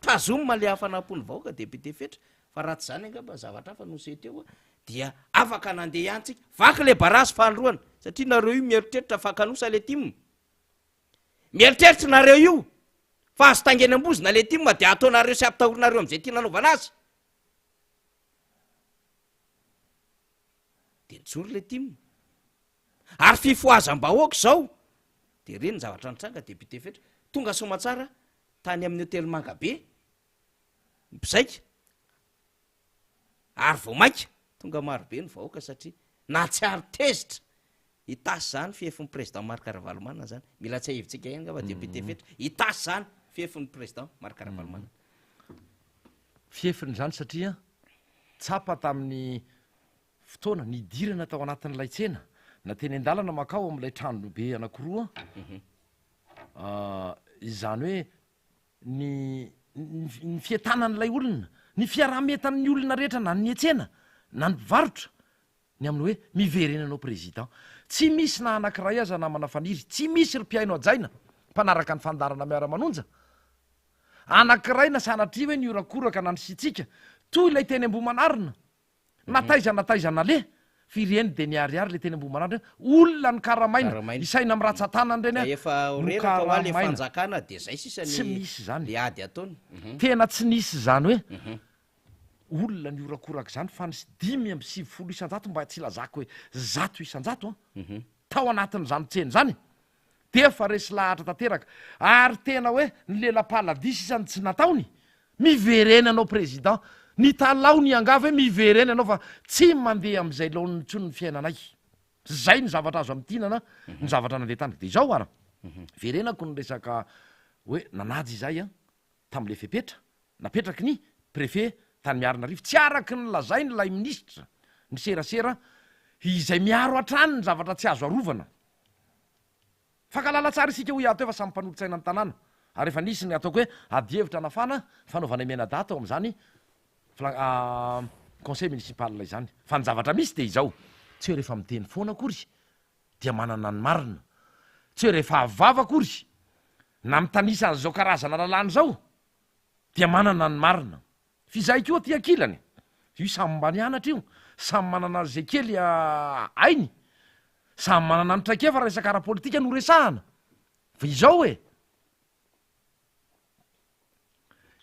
Tazomina ilay hafanam-pon'ny vahoaka député Fetra fa raha tsy izany angamba zavatra hafa no niseho teo dia afaka nandeha ihany tsika. Vaky ilay barazy fahandroana satria nareo io mieritreritra fa kanosa ilay tim. Mieritreritra nareo io fa azo taingenam-bozona ilay tim dia ataonareo sy ampitahorinareo amin'izay tiana anaovana azy. Dia nijoro ilay tim. Ary fifohazam-bahoaka izao dia ireny ny zavatra nitranga député Fetra tonga soamatsara tany amin'ny hotely Mangabe ny mpizaika ary vao mainka tonga marobe ny vahoaka satria nahatsiaro tezitra Itasy izany fiefin'ny président Marc Ravalomanana izany mila tsiahivintsika ihany angamba député Fetra Itasy izany fiefin'ny président Marc Ravalomanana. Fiefiny izany satria tsapa tamin'ny Fotoana nidirana tao anatin'ilay tsena, na teny an-dalana mankao amin'ilay tranobe anankiroa, izany hoe ny ny fientanan'ilay olona, ny fiaraha-mientan'ny olona rehetra na ny niantsena na ny mpivarotra, ny amin'ny hoe miverena anao président. Tsy misy na anankiray aza namana Faniry, tsy misy ry mpihaino hajaina, mpanaraka ny fandaharana miara-manonja, anankiray na sanatria hoe nihorakoraka na nisitrika toy ilay teny Ambohimanarina, Na taiza na taiza naleha, f'ireny dia niharihary le teny Ambohimanarina hoe olona nokaramaina, Karamaina. isaina amin'ny ratsan-tanana ireny Ka efa ho reraka hoa le nokaramaina. fanjakana dia zay sisa Tsy ny misy izany. le ady ataony. Tena tsy nisy izany hoe olona nihorakoraka izany fa nisy 95 isan-jato mba tsy ilazako hoe 100% an, tao anatin'izany tsena izany dia efa resy lahatra tanteraka ary tena hoe ny lela-paladia sisa no tsy nataony, miverena ianao président, nitalaho niangavy hoe miverena ianao fa tsy mandeha amin'izay laoniny intsony ny fiainanay, zay ny zavatra azo amintinana ny zavatra nandeha tany, dia izao ara, verenako ny resaka hoe nanaja izahay an, tamin'ilay fepetra napetraky ny préfet tany Miarinarivo, tsy araky ny lazain'ilay minisitra ny serasera izay miaro hatrany ny zavatra tsy azo arovana. Fankahalala tsara isika hoy aho teo fa samy mpanolotsaina ny tanàna ary efa nisy ny ataoko hoe adihevitra nafana fanaovanay mianadahy tao amin'izany conseil municipal izany fa ny zavatra misy dia izao. Tsy hoe rehefa miteny foana akory dia manana ny marina. Tsy hoe rehefa avy vava akory na mitanisa an'izao karazana lalàna izao dia manana ny marina. F'izahay koa aty ankilany, io samy mba nianatra io, samy manana izay kely hainy, samy manana ny traikefa raha resaka ara-politika no resahana. Fa izao e!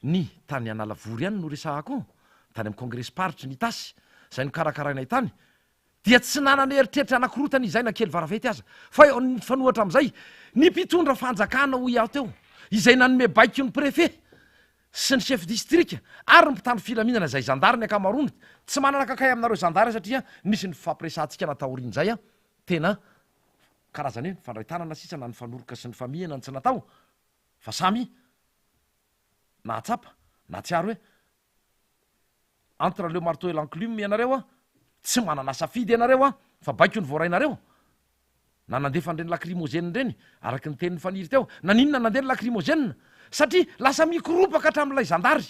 Ny tany Analavory ihany no resahako io, tany amin'ny kongresim-paritry ny Itasy, izay nokarakarainay tany, dia tsy nanana eritreritra hanakorotana izay na kely varavety aza, fa eo ny mifanohitra amin'izay, ny mpitondra fanjakana hoy aho teo, izay nanome baiko ny préfet sy ny chef district ary ny mpitandro filaminana izay zandary ny ankamaroany, tsy manana kakay aminareo zandary aho satria nisy ny fifampiresahantsika na taorian'izay tena karazany hoe nifandray tanana sisa na nifanoroka sy nifamihana ny tsy natao fa samy nahatsapa, nahatsiaro hoe entre le marteau et l'enclume ianareo an, tsy manana safidy ianareo an, fa baiko ny voarainareo, na nandefa an'ireny lacrymogène ireny, araka ny tenin'i Faniry teo, naninona nandeha ny lacrymogène? Satria lasa mikoropaka hatramin'ilay zandary,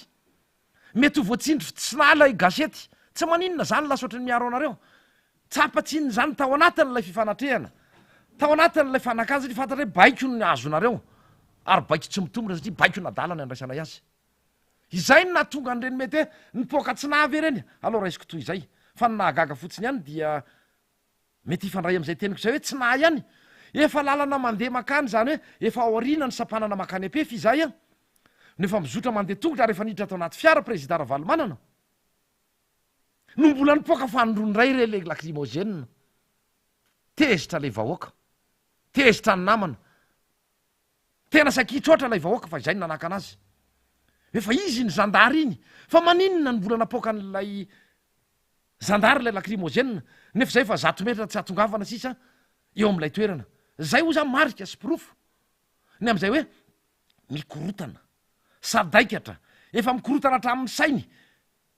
mety ho voatsindry tsy nahy ilay gazety, tsy maninona zany lasa ohatran'ny miaro anareo, tsapa tsinona izany tao anatin'ilay fifanatrehana, tao anatin'ilay fanakana satria fantatra hoe baiko ny azonareo, ary baiko tsy mitombina satria baikon'adala ny andraisanay azy. Izay no nahatonga an'ireny mety hoe nipoaka tsy nahy ve ireny? Aleo raisiko toy izay. Fa ny nahagaga fotsiny ihany dia mety hifandray amin'izay teniko izay hoe tsy nahy ihany. Efa lalana mandeha mankany izany hoe efa ao aoriana ny sampanana mankany Ampefy izahay an! No efa mizotra mandeha tongotra ary efa niditra tao anaty fiara Prezida Ravalomanana. No mbola nipoaka fanindroany indray re le lacrymogène. Tezitra ilay vahoaka. Tezitra ny namana. Tena saika hitroatra ilay vahoaka fa izay no nanakana azy. Efa izy iny zandary iny fa maninona no mbola napoaka an'ilay zandary ilay lacrymogène nefa izay efa zato metra tsy hahatongavana sisa eo amin'ilay toerana. Izay hoy za marika sy porofo ny amin'izay hoe mikorotana, sadaikatra, efa mikorotana hatramin'ny sainy,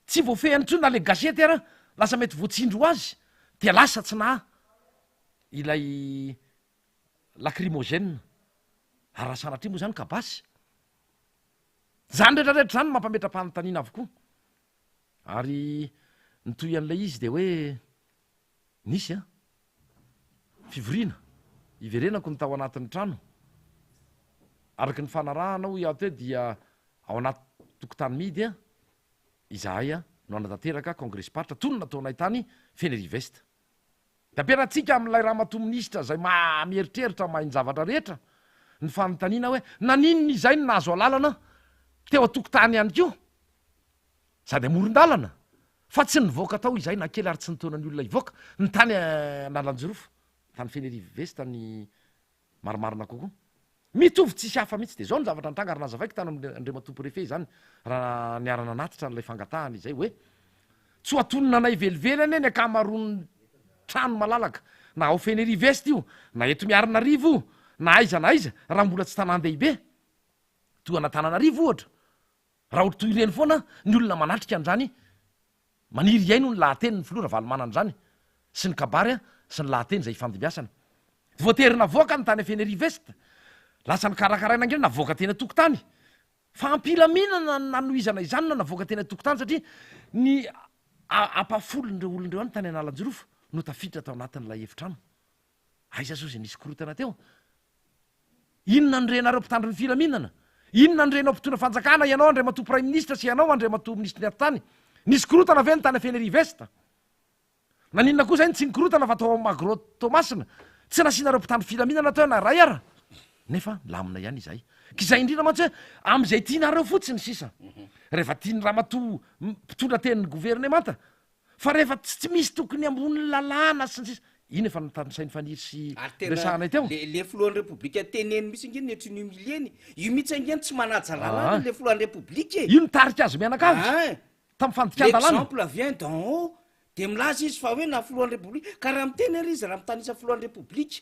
tsy voafehiny intsony na le gazety ara lasa mety voatsindry ho azy dia lasa tsy naha ilay lacrymogène, ary raha sanatria moa izany ka basy. Izany rehetra rehetra izany mampametra-panontaniana avokoa. Ary ny toy an'ilay izy dia hoe nisy an, fivoriana, hiverenako ny tao anatin'ny trano. Araka ny fanarahana hoy aho teo dia ao anaty tokotany mihidy an, izahay an, no hanatanteraka kongresim-paritra toy ny nataonay tany Fenerive-Est. Dia ampianatsika amin'ilay ramatoa minisitra izay maha mieritreritra mahay ny zavatra rehetra ny fanontaniana hoe naninona izay no nahazo alalana teo an-tokotany ihany koa sady amoron-dalana fa tsy nivoaka tao izay na kely ary tsy nitaona ny olona hivoaka ny tany Analanjirofo tany Fenerive sy tany Marimarina kokoa. Mitovy tsisy hafa mihitsy. Dia izao ny zavatra nitranga ary nazavaiko tany amin'i Andriamatoa Préfet izany raha niara-nanatitra an'ilay fangatahana izay hoe tsy ho atonina anay velively anie ny ankamaroan'ny trano malalaka na ao Fenerive Est io na eto Miarinarivo io na aiza na aiza raha mbola tsy tanàn-dehibe toa an'Antananarivo ohatra. Raha ohatra toy ireny foana ny olona manatrika an'izany, maniry hihaino ny lahatenin'ny filoha Ravalomanana izany, sy ny kabary sy ny lahateny izay hifandimbiasana. Voatery navoaka ny tany Fenerive Est, lasa nokarakaraina ange navoaka teny an-tokotany. Fa am-pilaminana no nanohizana izany na navoaka teny an-tokotany satria ny ampahafolon'ireo olona ireo ihany tany Analanjirofo no tafiditra tao anatin'ilay efitrano. Aiza zao izay nisy korontana teo? Inona no renareo mpitandro ny filaminana? Inona no renao mpitondra fanjakana ianao Andriamatoa Praiminisitra sy ianao Andriamatoa Minisitry ny Atitany? Nisy korontana ve ny tany Fenerive Est? Naninona koa izay no tsy nikorontana fa tao Magro Toamasina? Tsy nasianareo mpitandro filaminana teo na iray ara? Nefa nilamina ihany izahay. Ka izay indrindra mantsy hoe amin'izay tianareo fotsiny sisa. Rehefa tian'ny ramatoa mpitondra tenin'ny governemanta Fa rehefa tsy misy tokony ambonin'ny lalàna sy ny sisa, iny efa notanisain'i Faniry sy Ary tena resahanay teo. le le filohan'ny repoblika teneno mihitsy ange ny ohatry ny humilier-ny. Io mihitsy ange no tsy manaja lalàna Aa. le filohan'ny repoblika e. Io nitarika azy mianakavy Aa. tamin'ny fandikan-dalàna. L'exemple vient d'en haut. Dia milaza izy fa hoe na filohan'ny repoblika, ka raha miteny ary izy raha mitanisa filohan'ny repoblika,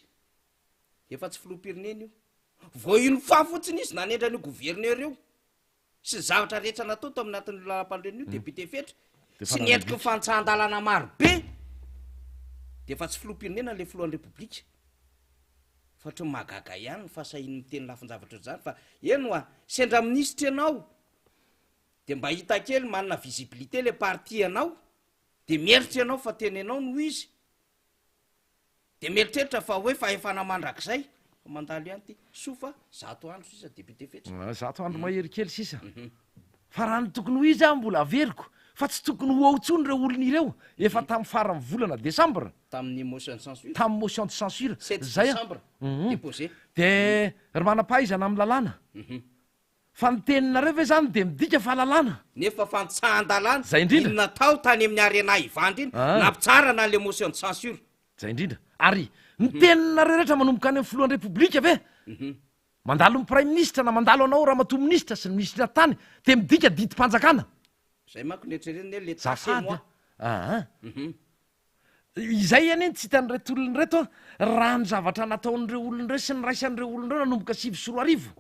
efa tsy filoham-pirenena io. Vao une fois fotsiny izy nanendry an'io gouverneur io. sy ny zavatra rehetra natao tao anatin'io lalam-panorenana io, député Fetra, sy ny endriky ny fanitsahan-dalàna maro be, dia efa tsy filoham-pirenena ilay filohan'ny Repoblika. Fa ohatran'ny mahagaga ihany ny fahasahiany miteny lafin-javatra ohatr'izany fa eny hoa, sendra minisitra ianao, dia mba hita kely manana visibilité ilay parti anao, dia mieritreritra ianao fa tena ianao no izy. Dia mieritreritra fa hoe fahefana mandrakizay fa mandalo ihany ity. Soa fa zato andro sisa député Fetra. Zato andro mahery kely sisa. Fa raha ny tokony ho izy aho mbola averiko fa tsy tokony ho ao intsony ireo olona ireo efa tamin'ny faran'ny volana desambra. Tamin'ny motion de censure. Tamin'ny motion de censure. Sept décembre. Déposé. Dia ry manam-pahaizana amin'ny lalàna. Fa ny teninareo ve zany dia midika fa lalàna? Nefa fantsahan-dalàna Zay indrindra. iny natao tany amin'ny Arena Ivandry iny Ah. nampitsarana le motion de censure. Zay indrindra. Ary ny teninareo rehetra manomboka any amin'ny filohan'ny Repoblika ve? Mandalo ny Praiminisitra na mandalo anao Ramatoa Minisitra sy ny Minisitry ny Atitany dia midika didim-panjakana? Zay manko no eritreretina hoe l'Etat c'est Zafady moi. a. Aa. Izay anie no tsy hitan'ireto olona ireto an, raha ny zavatra nataon'ireo olona ireo sy niraisan'ireo olona ireo nanomboka 2009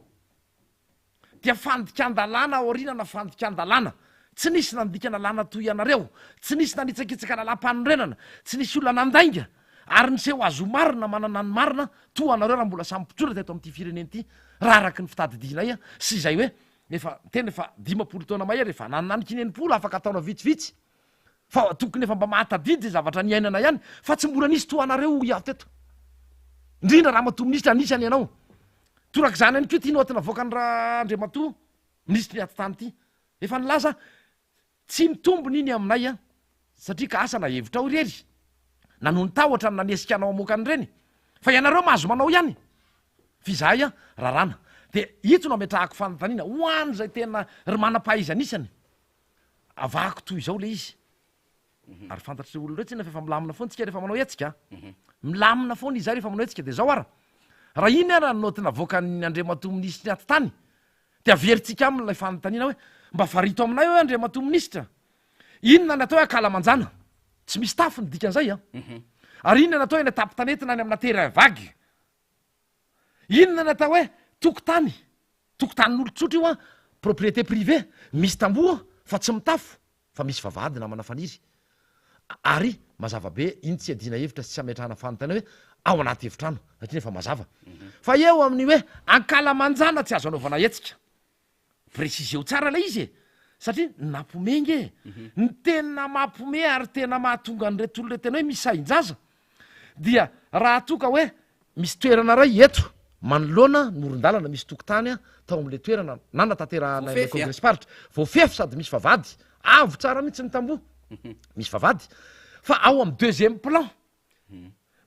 dia fandikan-dalàna aoriana na fandikan-dalàna. Tsy nisy nandika lalàna toy ianareo, tsy nisy nanitsakitsaka lalàm-panorenana, tsy nisy olona nandainga ary niseho azy ho marina manana ny marina toa anareo raha mbola samy mpitondra teto amin'ity firenena ity raha araka ny fitadidianay sy izay hoe efa tena efa 50 taona mahery efa nanananika iny 60 afaka taona vitsivitsy Fa tokony efa mba mahatadidy izay zavatra niainana ihany fa tsy mbola nisy toa anareo hoy aho teto. Indrindra ramatoa minisitra anisany ianao. Torak'izany ihany koa ity naoty navoakan'i Andriamatoa minisitry ny atitany ity. Efa nilaza aho, tsy mitombina iny aminay an, satria ka asa na hevitrao irery na noho ny tahotra no nanesika anao hamoaka an'ireny. Fa ianareo mahazo manao ihany. Fa izahay an, raràna. Dia ito no ametrahako fanontaniana ho an'izay tena ry manam-pahaizana isany. Avahako toy izao ilay izy. Ary fantatr'ireo olona ireo tsinona fa efa milamina foana tsika rehefa manao hetsika a. Milamina foana izahay rehefa manao hetsika. Dia izao ara, raha iny ara ny naoty navoakan'ny Andriamatoa Minisitry ny Atitany, dia averintsika aminy ilay fanontaniana hoe, mba farito aminay hoe Andriamatoa Minisitra, inona ny atao hoe ankalamanjana? Tsy misy tafo ny dikan'izay an. Ary inona ny atao hoe eny an-tampon-tanety na any amina terrain vague? Inona ny atao hoe tokotany? Tokotanin'olon-tsotra io an, propriété privée, misy tamboho fa tsy mitafo fa misy vavahady namana faniry. Ary mazava be iny tsy iadiana hevitra sy tsy ametrahana fanontaniana hoe ao anaty efitrano satria efa mazava. Fa eo amin'ny hoe ankalamanjana tsy azo anaovana hetsika. Préciseo tsara ilay izy e! Satria nampome nge e! Ny tena mampome ary tena mahatonga an'ireto olona tena hoe misy sahin-jaza dia raha toa ka hoe misy toerana iray eto manoloana ny moron-dalana misy tokotany tao amin'ilay toerana nanatanterahana ilay Voafefy a! kongresim-paritra, voafefy sady misy vavahady, avo tsara mihitsy ny tamboho, misy vavahady, fa ao amin'ny deuxième plan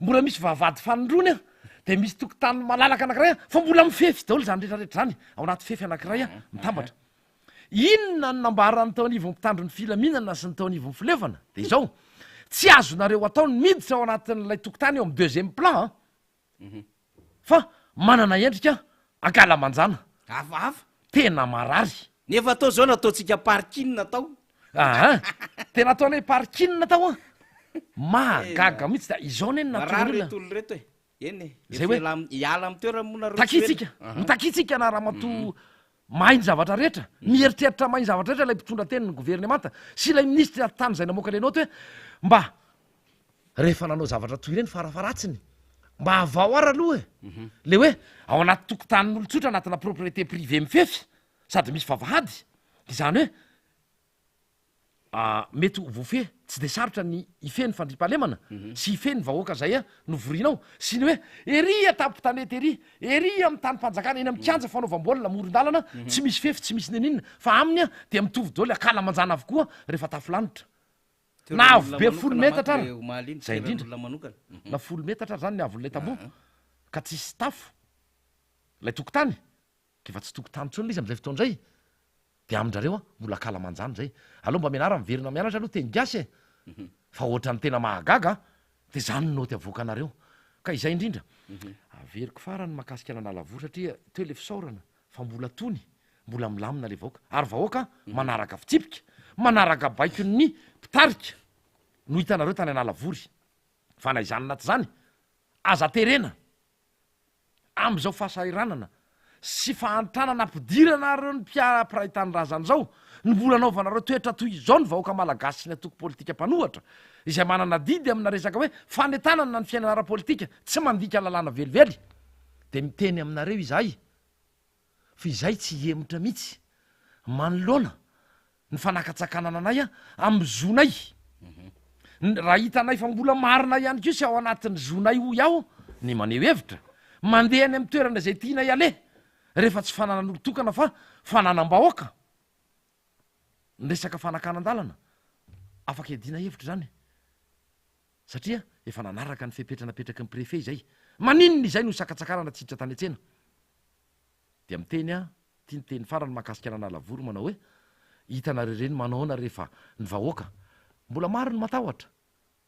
Mbola misy vavahady fanindroany an, dia misy tokotany malalaka anankiray an, fa mbola mifefy daholo izany rehetra rehetra izany, ao anaty fefy anankiray an, mitambatra. Inona no nambaran'ny tao anivon'ny mpitandro ny filaminana sy ny tao anivon'ny fileovana? Dia izao, tsy azonareo atao ny miditra ao anatin'ilay tokotany eo amin'ny deuxième plan an, Fa manana endrika ankalamanjana. Hafahafa. Tena marary. Nefa atao zao nataontsika parking tao. Aa! Tena ataonay parking tao an! Mahagaga mihitsy da izao anie no nahatonga Marary ny reto olona. olona reto e. Eny e. Zay hoe. Efa hiala amin'ny toerany moa nareo tsy ho ela. Takintsika, hotakintsika na ramatoa mahay ny zavatra rehetra, mieritreritra mahay ny zavatra rehetra ilay mpitondra tenin'ny governemanta sy ilay minisitry ny atitany izay namoaka ilay naoty hoe mba rehefa nanao zavatra toy ireny farafaharatsiny mba avao ara aloha e, le hoe ao anaty tokotanin'olon-tsotra anatina propriété privée mifefy sady misy vavahady, izany hoe mety ho voafehy, tsy dia sarotra ny hifehy ny fandriampahalemana sy hifehy ny vahoaka izay novoriana ao, sy ny hoe ery an-tampon-tanety ery, ery amin'ny tanim-panjakana, eny amin'ny kianja fanaovam-baolina amoron-dalana, tsy misy fefy, tsy misy n'inon'inona, fa aminy dia mitovy daholo, ankalamanjana avokoa rehefa tafilanitra. Na avo be folo metatra ara, izay indrindra, na folo metatra ara izany ny avon'ilay tamboho, ka tsisy tafo ilay tokotany, ka efa tsy tokotany intsony ilay izy amin'izay fotoana izay, dia amin-drareo an, mbola ankalamanjana izay. Aleo mba mianara miverina mianatra aloha teny gasy e! Fa ohatran'ny tena mahagaga an, dia izany ny naoty avoakanareo. Ka izay indrindra. Averiko farany mahakasika an'Analavory satria teo ilay fisaorana fa mbola tony, mbola milamina ilay vahoaka. Ary vahoaka manaraka fitsipika, manaraka baikon'ny mpitarika no hitanareo tany Analavory. Fa na izany na tsy izany, aza terena amin'izao fahasahiranana sy fahantrana nampidirana ireo ny mpiara-mpiray tanindrazana izao no mbola anaovanareo toetra toy izao ny vahoaka malagasy sy ny antoko politika mpanohatra izay manana adidy amina resaka hoe fanentanana ny fiainana ara-politika tsy mandika lalàna velively dia miteny aminareo izahay fa izay tsy hihemotra mihitsy manoloana ny fanakatsakanana anay amin'ny zonay. Raha hitanay fa mbola marina ihany koa sy ao anatin'ny zonay hoy aho ny maneho hevitra, mandeha any amin'ny toerana izay tianay aleha, rehefa tsy fananan'olon-tokana fa fananam-bahoaka. Ny resaka fanakanan-dalana, afaka iadiana hevitra izany satria efa nanaraka ny fepetra napetraky ny préfet izay. Maninona izay no sakatsakanana tsy hiditra tany an-tsena? Dia miteny aho, ity ny teny farany mahakasika an'Analavory manao hoe, hitanareo ireny manaona rehefa ny vahoaka, mbola maro ny matahotra,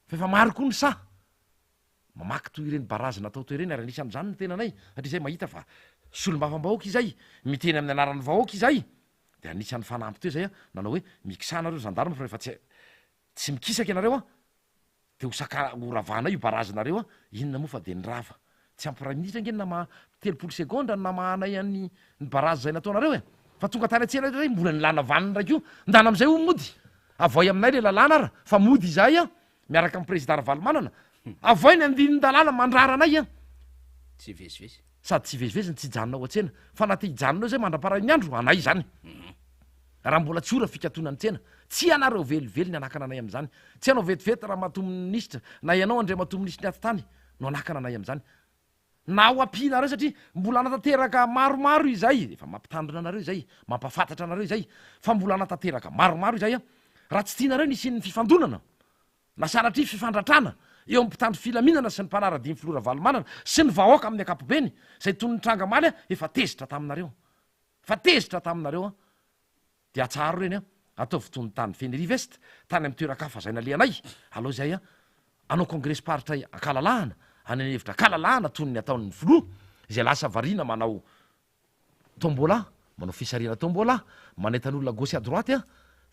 fa efa maro koa ny sahy mamaky toy ireny barazy natao teo ireny ary anisan'izany ny tenanay satria izay mahita fa solombavambahoaka izay, miteny amin'ny anaran'ny vahoaka izay, dia anisan'ny fanampy teo izay aho nanao hoe mikisaha nareo gendarme fa rehefa tsy tsy mikisaka ianareo an, Dia ho saka ho ravanay io barazinareo a! Inona moa fa dia nirava. Tsy ampy iray minitra ange ny namaha 30 segondra ny namahanay an'ny ny barazy izay nataonareo e! Fa tonga tany an-tsena indray mbola nilana vaniny indray koa. Ndana amin'izay hono mody. Avoay aminay ilay lalàna ara fa mody izahay a! Miaraka amin'ny Prezida Ravalomanana. Avoay ny andinin-dalàna mandrara anay a! Tsy hivezivezy. Sady tsy hivezivezy no tsy hijanona ao an-tsena. Fa na te hijanona eo izay mandra-parain'ny andro, anay izany. Raha mbola tsy ora fikatonan'ny tsena, tsy ianareo velively ny hanakana anay amin'izany. Tsy ianao vetivety Ramatoa Minisitra, na ianao Andriamatoa Minisitry ny Atitany no hanakana anay amin'izany. Na ho ampianareo satria mbola hanatanteraka maromaro izay, efa mampitandrina anareo izay, mampahafantatra anareo izay, fa mbola hanatanteraka maromaro izay raha tsy tianareo ny hisian'ny fifandonana na sanatria fifandratrana eo amin'ny mpitandro filaminana sy ny mpanara-dia ny Filoha Ravalomanana sy ny vahoaka amin'ny ankapobeny, izay toy ny nitranga omaly, efa tezitra taminareo. Fa tezitra taminareo aho. Dia atsaharo ireny an! Ataovy toy ny tany Fenerive Est, tany amin'ny toeran-kafa izay nalehanay. Alao izay an! Hanao kongresim-paritra an-kalalahana, any an'hevitra an-kalalahana toy ny ataon'ny filoha, izay lasa variana manao tombola, manao fisarihana tombola, manentana olona gauche à droite an!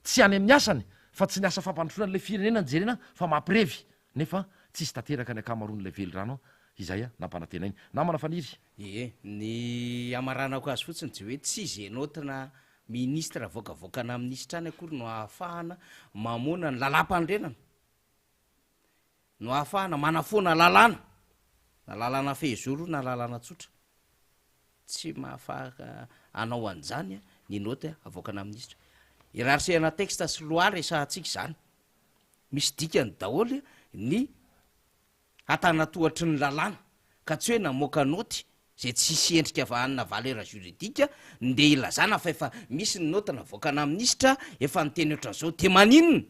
Tsy any amin'ny asany, fa tsy ny asa fampandrosoana an'ilay firenena no jerena fa mampirevy, nefa tsisy tanteraka ny ankamaroan'ilay velirano izay nampanantenainy. Namana Faniry. Ie, ny hamaranako azy fotsiny dia hoe tsy ze note na ministre avoakavoakana minisitra any akory no ahafahana mamoana ny lalàmpanorenana, no ahafahana manafoana lalàna, na lalàna fehizoro io na lalàna tsotra. Tsy mahafahaka hanao an'izany ny note avoakana minisitra. Hiérarchie-na texte sy loi resahantsika izany. Misy dikany daholo ny Antanatohatry ny lalàna ka tsy hoe namoaka naoty izay tsisy endrika vahanina valeur juridique ndeha ilazana fa efa misy ny naoty navoakana minisitra efa niteny ohatran'izao dia maninona?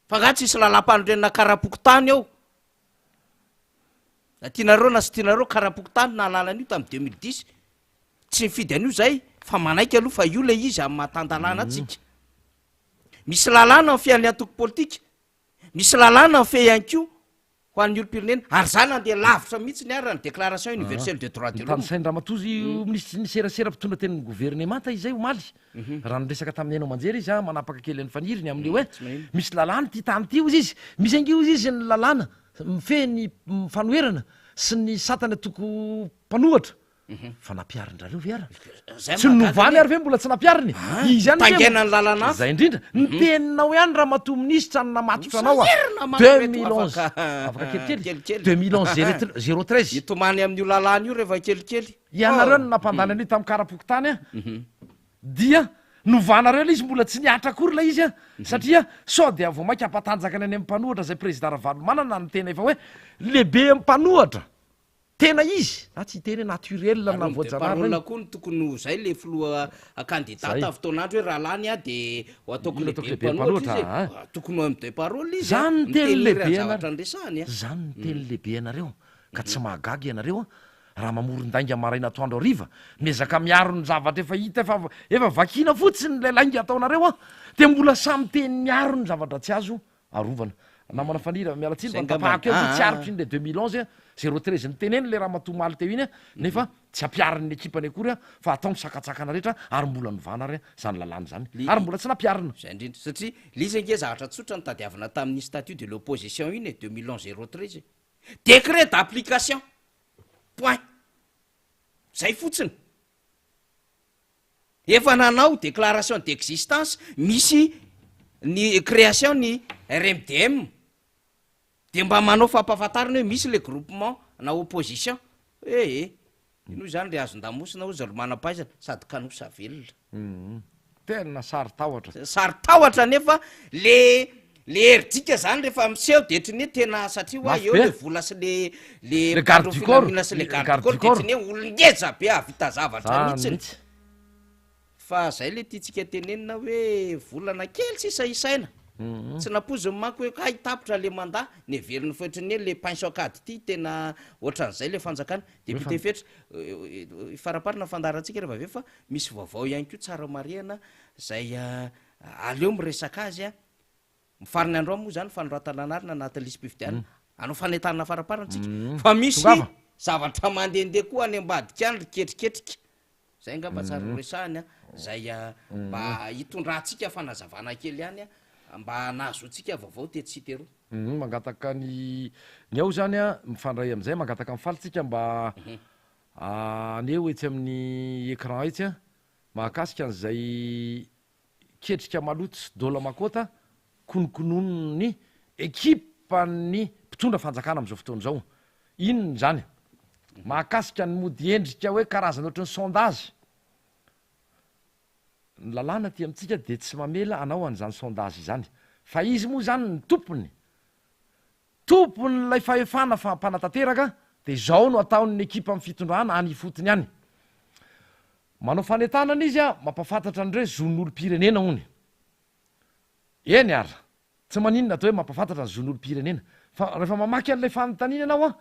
Fa angaha tsisy lalàmpanorenana karapokontany ao? Na tianareo na tsy tianareo karapokontany nahalala an'io tamin'ny 2010 tsy nifidy an'io zay fa manaiky aloha fa io ilay izy amin'ny maha tan-dalàna antsika. Misy lalàna mifehy ny antoko politika Misy lalàna mifehy ihany koa ho an'ny olom-pirenena ary za nandeha lavitra mihitsy ny ary ny déclaration universelle des droits de l'homme. Notanisain-dRamatoa minisitry ny serasera mpitondra tenin'ny governemanta izay omaly raha niresaka tamin'ny haino aman-jery izy manapaka kely an'i Faniry ny amin'ilay hoe misy lalàna ity tany ity hozy izy, misy ange hozy izy ny lalàna mifehy ny fanoherana sy ny satana toko mpanohatra Fa nampiharin-drareo ve ara? Zay Tsy mahagaga novany anie. ary ve mbola tsy nampihariny? Ah, Izy ihany ve taingaina ny lalana hafa. Zay indrindra. Ny teninao ihany ramatoa minisitra no namatotra anao a. Sahirana manko ireto 2011. afaka Afaka kelikely. kelikely. 2011 zéro tre- zéro treize. Hitomany amin'io lalàna io rehefa kelikely. Ianareo Oh. no nampandany an'io tamin'ny kara-pokontany a. Dia novanareo ilay izy mbola tsy nihatra akory ilay izy a. Satria sao dia vao mainka hampatanjaka ny any amin'ny mpanohatra izay président Ravalomanana no tena efa hoe lehibe mpanohatra. Tena izy, za tsy hiteny hoe naturel na Ary homme de voajanahary parole ireny. koa no tokony ho zay le filoha candidat Zay. tamin'ny fotoan'andro hoe raha lany aho de ho ataoko Io no ataoko lehibe lehibe mpanohatra izy e. mpanohatra, ah. Tokony ho homme de parole izy a, Zany ny teny miteny iry lehibe ny zavatra anareo. niresahany a. Zany ny teny lehibe anareo ka tsy mahagaga ianareo a, raha mamoron-dainga maraina atoandro hariva, miezaka miaro ny zavatra efa hita efa efa vakiana fotsiny ilay lainga ataonareo a, de mbola samy teny miaro ny zavatra tsy azo Arovana. Namana Faniry, miala tsiny fa notapahako kely ity, tsy aritro iny le 2011 a, zéro treize niteneniny le ramatoa omaly teo iny a, nefa tsy ampiharin'ny ekipany akory a, fa atao ny sakantsakana rehetra ary mbola novana ary izany lalàna izany, ary mbola tsy nampiharina. Zay indrindra, satria le izy ange zavatra tsotra no tadiavina tamin'iny statut de l'opposition iny e, 2011 zéro treize e. Décret d'application! Point! Zay fotsiny. Efa nanao déclaration d'existence misy ny création ny RMDM de mba manao fampahafantarana hoe misy le groupement na opposition ee ino zany le azon-damosina hozy ry manam-pahaizana sady kanosa velona. Tena saro-tahotra. Saro-tahotra nefa le. Le herijika zany rehefa miseho de ohatran'ny hoe tena satria hoa Mafy eo be. le vola sy le le Le garde mpitandro du corps, filaminana sy le le garde du garde corps du de corps. ohatran'ny hoe olona ngeza be hahavita zavatra Zany mihitsiny. mihitsy. Fa zay le tiantsika tenenina hoe volana kely sisa isaina. Tsy nampoiziny manko hoe hay tapitra le mandat, neveriny fa ohatran'ny hoe le pince an-kady ity tena ohatran'izay le fanjakana. Député Fetra, faraparana ny fandaharantsika rehefa avy eo fa misy vaovao ihany koa tsara marihana zay aleo miresaka azy a. Mifarana androany moa zany fanoratana anarana anaty lisi-pifidianana. Hanao fanentanana faraparany tsika fa misy Tongava. zavatra mandehandeha koa any ambadika any ry ketriketrika. Zay angamba tsara ho resahiny a, zay mba hitondrantsika fanazavana kely ihany a, mba nahazoantsika vaovao tetsy sy teroa. Mangataka ny ny ao zany a, mifandray amizay, mangataka mifaly tsika mba haneho etsy amin'ny écran etsy a, mahakasika an'izay ketrika maloto sy dola makota konokononin'ny ekipan'ny mpitondra fanjakana amin'izao fotoana izao. Inona izany? Mahakasika ny mody endrika hoe karazana ohatry ny sondage. Ny lalàna aty amintsika dia tsy mamela hanao an'izany sondage izany. Fa izy moa izany ny tompony. Tompon'ilay fahefana fa mpanatanteraka dia izao no ataon'ny ekipan'ny fitondrana any ifotony any. Manao fanentanana izy mampahafantatra an'ireo zon'olom-pirenena hono. Eny ary, tsy maninona atao hoe mampahafantatra ny zon'olom-pirenena. Fa rehefa mamaky an'ilay fanontaniana ianao an,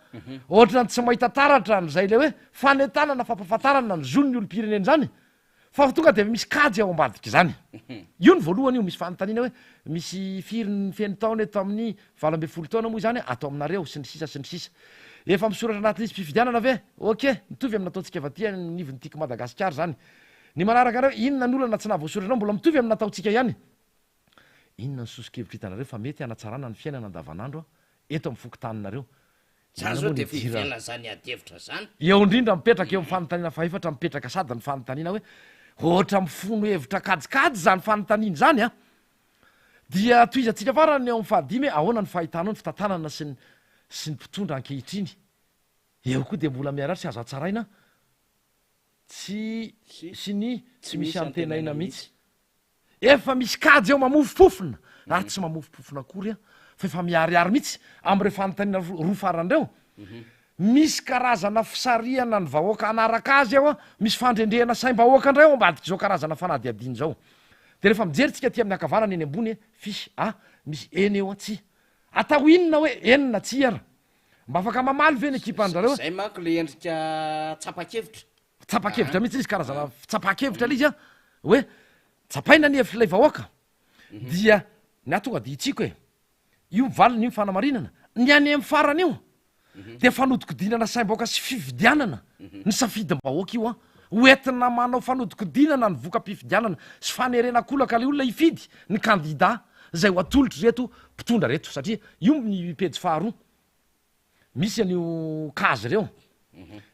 ohatran'ny tsy mahita taratra an'izay ilay hoe fanentanana fampahafantarana ny zon'ny olom-pirenena izany. Fa tonga dia misy kajy ao ambadik'izany. Io ny voalohany io, misy fanontaniana hoe misy firy ny feno taona eto amin'ny 18 taona moa izany ato aminareo sy ny sisa sy ny sisa. Efa misoratra anaty lisi-pifidianana ve? Ok, mitovy amin'ny nataontsika avy aty anivon'ny Tiako Madagasikara izany. Ny manaraka indray hoe inona ny olana tsy nahavoasoratra anao? Mbola mitovy amin'ny nataontsika ihany. Inona ny soso-kevitra hitanareo fa mety hanatsarana ny fiainana andavanandro eto amin'ny fokontaninareo? Zany Inona zao moa dia ny idirana? ivelan'izany ady hevitra zany. Eo indrindra mipetraka eo amin'ny fanontaniana fahefatra mipetraka sady ny fanontaniana hoe ohatra mifono hevitra kajikajy izany fanontaniana izany an! Dia tohizantsika farany ny eo amin'ny fahadimy hoe ahoana ny fahitanao ny fitantanana sy ny sy ny mpitondra ankehitriny? Eo koa dia mbola miharihary sy azo hatsaraina tsy sy ny tsy misy antenaina mihitsy. Efa misy kajy eo mamofompofona, ary tsy mamofompofona akory an, fa efa miharihary mihitsy amin'ireo fanontaniana roa farany ireo. Misy karazana fisarihana ny vahoaka hanaraka azy ao an, misy fandrendrehana saim-bahoaka indray ao ambadik'izao karazana fanadihadiana izao. Dia rehefa mijery tsika aty amin'ny ankavanana eny ambony, fiche A, misy eny eo an, tsia. Atao inona hoe eny na tsia ary? Mba afaka mamaly ve ny ekipan-dRareo? Zay manko le endrika tsapa-kevitra. Fitsapan-kevitra mihitsy izy, karazana fitsapan-kevitra ilay izy an, hoe tsapaina ny hevitr'ilay vahoaka, dia ny ahy tonga dia hitsiko e, io ny valiny, io ny fanamarinana, ny any amin'ny farany io dia fanodikodinana saim-bahoaka sy fifidianana ny safidim-bahoaka io an, ho entina manao fanodikodinana ny voka-pifidianana sy fanerena an-kolaka ilay olona hifidy ny kandida izay ho atolotr'ireto mpitondra ireto, satria io ny pejy faharoa. Misy an'io case ireo.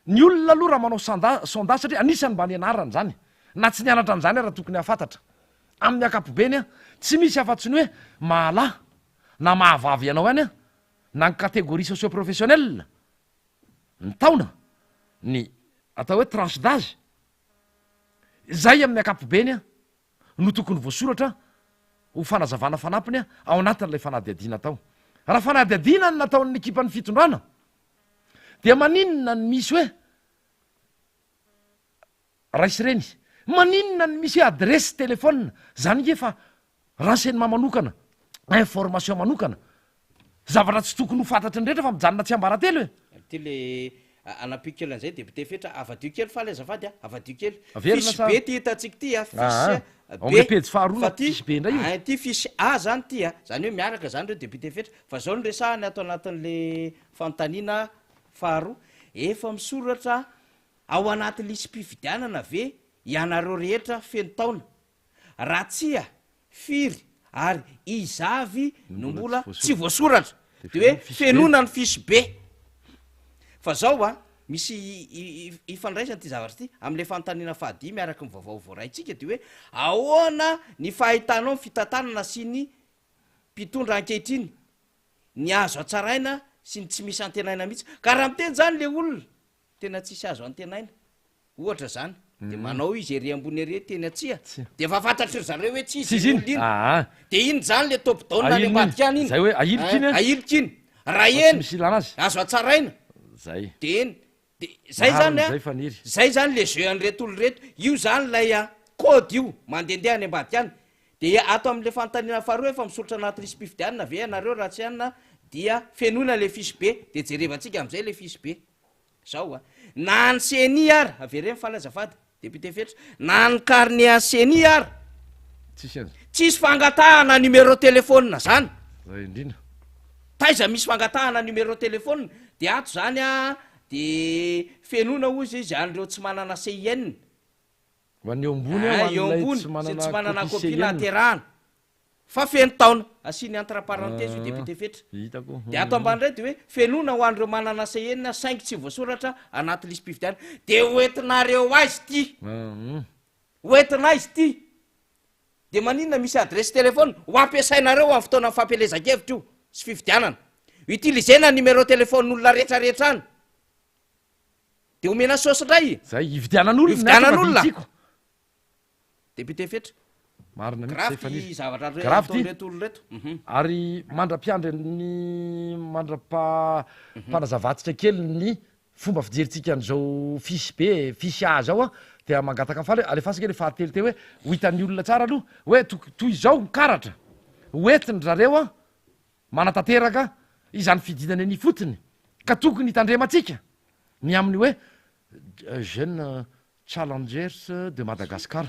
Ny olona aloha raha manao sanda- sondage satria anisan'ny mba nianarana izany, na tsy nianatra an'izany ara tokony hahafantatra. Amin'ny ankapobeny an, tsy misy afa-tsy ny hoe mahalahy na mahavavy anao ihany an, na ny catégorie socio-professionnelle, ny taona, ny atao hoe tranche d'âge. Izay amin'ny ankapobeny an. no tokony voasoratra ho fanazavana fanampiny ao anatin'ilay fanadihadiana atao. Raha fanadihadiana no nataon'ny ekipan'ny fitondrana dia maninona no misy hoe ray sy reny? Maninona no misy hoe adiresy telephone? Zany nge fa renseignement manokana, information manokana. Zavatra tsy tokony ho fantatry ny rehetra fa mijanona tsiambaratelo e! Ity le anampiko kely an'izay député Fetra, avadio kely faly azafady a, avadio kely. Averina Fiche sa? B ty hitantsika ity a, fiche Aa, B. ao amin'ilay pejy faharoa Fa na ty, fiche B indray io. ah, ity fiche A zany ity a, zany hoe miaraka zany ireo député Fetra. Fa zao no resahany ato anatin'le fanontaniana faharoa, efa misoratra ao anaty lisi-pifidianana ve ianareo rehetra feno taona? Raha tsia, firy ary iza avy no mbola tsy voasoratra? Dia hoe fenoina ny fiche B. Fa zao an, misy ifandraisany ity zavatra ity amin'ilay fanontaniana fahadimy araka ny vaovao voaraintsika dia hoe ahoana ny fahitanao ny fitantanana sy ny mpitondra ankehitriny, ny azo hatsaraina sy ny tsy misy antenaina mihitsy. Ka raha miteny izany ilay olona, tena tsisy azo antenaina. Ohatra izany. De manao izy ery ambony ery teny atsia, de efa fantatry ry zareo hoe tsy Tsy izy izy iny iny. olona iny. Aa. De iny zany le top down any Ahiliny iny. ambadika any iny. Zay hoe ahilika iny an. Ahilika iny. Raha Fa tsy eny, misy ilana azy. azo hatsaraina. Zay. De eny. De zay zany Marina an, zay Faniry. zay zany le jeu an'ireto olona ireto. Io zany ilay code io, mandehandeha any ambadika any. De ato amin'le fanontaniana faharoa efa misolotra anaty lisi-pifidianana ve ianareo raha tsy anona dia fenoina le fiche be de jerevantsika amizay le fiche be. Zao a! Na ny ceni ara, avereno faly azafady, député Fetra, na ny carnet an'ny ceni ara, Tsisy an'izay. tsisy fangatahana numéro téléphone zany. Zay indrindra. Taiza misy fangatahana numéro téléphone? De ato zany a, de fenoina hozy izy an'ireo tsy manana CIN. Ho an'ny eo ambony a, ho Ah, eo an'ilay ambony, tsy izay tsy manana manana copie copie CIN. nahaterahana. Fa feno taona. Asiany entre parenthèse io député Fetra. Hitako. Dia ato ambany indray dia hoe fenoina ho an'ireo manana CIN saingy tsy voasoratra anaty lisi-pifidianana. Dia ho entinareo aiza ity? Ho entina aiza ity? Dia maninona misy adresse téléphone? Ho ampiasainareo amin'ny fotoanan'ny fampielezan-kevitra io sy fifidianana. Utiliser-na numéro téléphone-n'olona rehetra rehetra any. Dia omena saosy indray. Zay, hividianan'olona ny ato Hividianan'olona. fa vitsiko. Député Fetra. Marina mihitsy zay Grave Faniry. ty zavatra re Grave ty. ataon'ireto olona ireto. Mhm. Ary mandra-piandry ny mandra-pa panazavantsika kely ny fomba fijerintsika an'izao fiche B, fiche A zao an, dia mangataka an'i Faly hoe alefaso ange le fahatelo teo hoe ho hitan'ny olona tsara aloha hoe tok- toy izao ny karatra ho entin-dry zareo an manatanteraka izany fidinana eny ifotony ka tokony hitandremantsika ny amin'ny hoe jeune Challengers de Madagascar.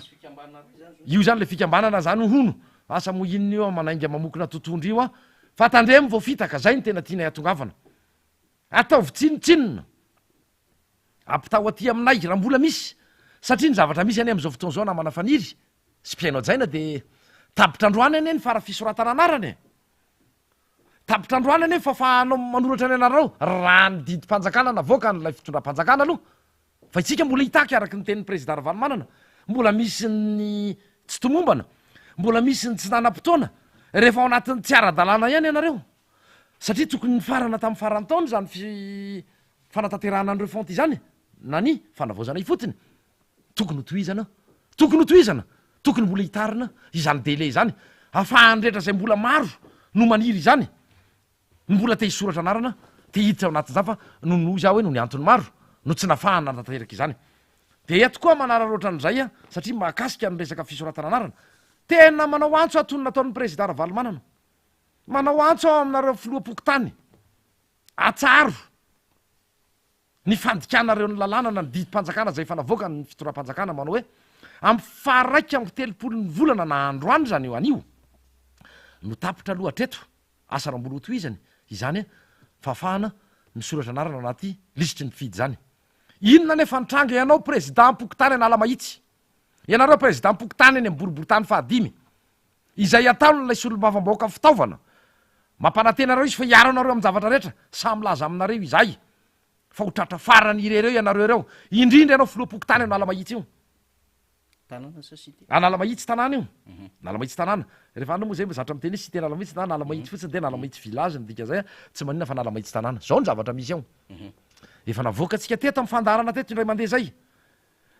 Io zany le fikambanana zany hono, asa moa inona io an, manainga mamokona totohondry io an, fa tandremo vao fitaka, zay no tena tianay hatongavana. Ataovy tsinontsinona, ampitao aty aminay raha mbola misy, satria ny zavatra misy anie amin'izao fotoana izao namana Faniry sy mpihaino hajaina dia tapitra androany anie ny fara fisoratana anarana e! Tapitra androany anie ny fahafahanao manoratra ny anaranao raha ny didim-panjakana navoakan'ilay fitondram-panjakana aloha Fa isika mbola hitaky araka ny tenin'ny Prezida Ravalomanana, mbola misy ny tsy tomombana, mbola misy ny tsy nanam-potoana, rehefa ao anatin'ny tsy ara-dalàna ihany ianareo, satria tokony nifarana tamin'ny faran'ny taona izany fi fanatanterahana ny refonte izany, na ny fanavaozana ifotony, tokony ho tohizana, tokony ho tohizana, tokony mbola hitarina izany délai izany, ahafahan'ny rehetra izay mbola maro no maniry izany. Mbola te hisoratra anarana, te hiditra ao anatin'izany fa noho ny hoy za hoe noho ny antony maro no tsy nafahana nanatanteraka izany. Dia eto koa manararaotra an'izay aho satria mahakasika ny resaka fisoratana anarana. Tena manao antso aho toy ny nataon'ny Prezida Ravalomanana. Manao antso aho aminareo filoham-pokontany, atsaharo ny fandikanareo ny lalàna na ny didim-panjakana izay efa navoakan'ny fitondram-panjakana manao hoe amin'ny faha 31 ny volana na androany izany io anio no tapitra aloha hatreto, asa raha mbola ho tohizany izany fahafahana misoratra anarana ao anaty lisitry ny mpifidy izany. Inona anefa ny tranga ianao prezidam-pokontany Analamahitsy, ianareo prezidam-pokontany eny amin'ny boriborintany fahadimy, izay ataon'ilay solombavambahoaka fitaovana. Mampanantena anareo izy fa hiaro anareo amin-javatra rehetra. Samy milaza aminareo izahay fa ho tratra farany irery eo ianareo ireo, indrindra ianao filoham-pokontany Analamahitsy io. Tanàna sa cité? Analamahitsy tanàna io. Analamahitsy tanàna. Rehefa any moa zay zatra miteny hoe cité Analamahitsy na Analamahitsy fotsiny dia Analamahitsy village ny dikan'izay, tsy maninona fa Analamahitsy tanàna. Izao ny zavatra misy ao. Efa navoakantsika teto amin'ny fandaharana teto indray mandeha izay.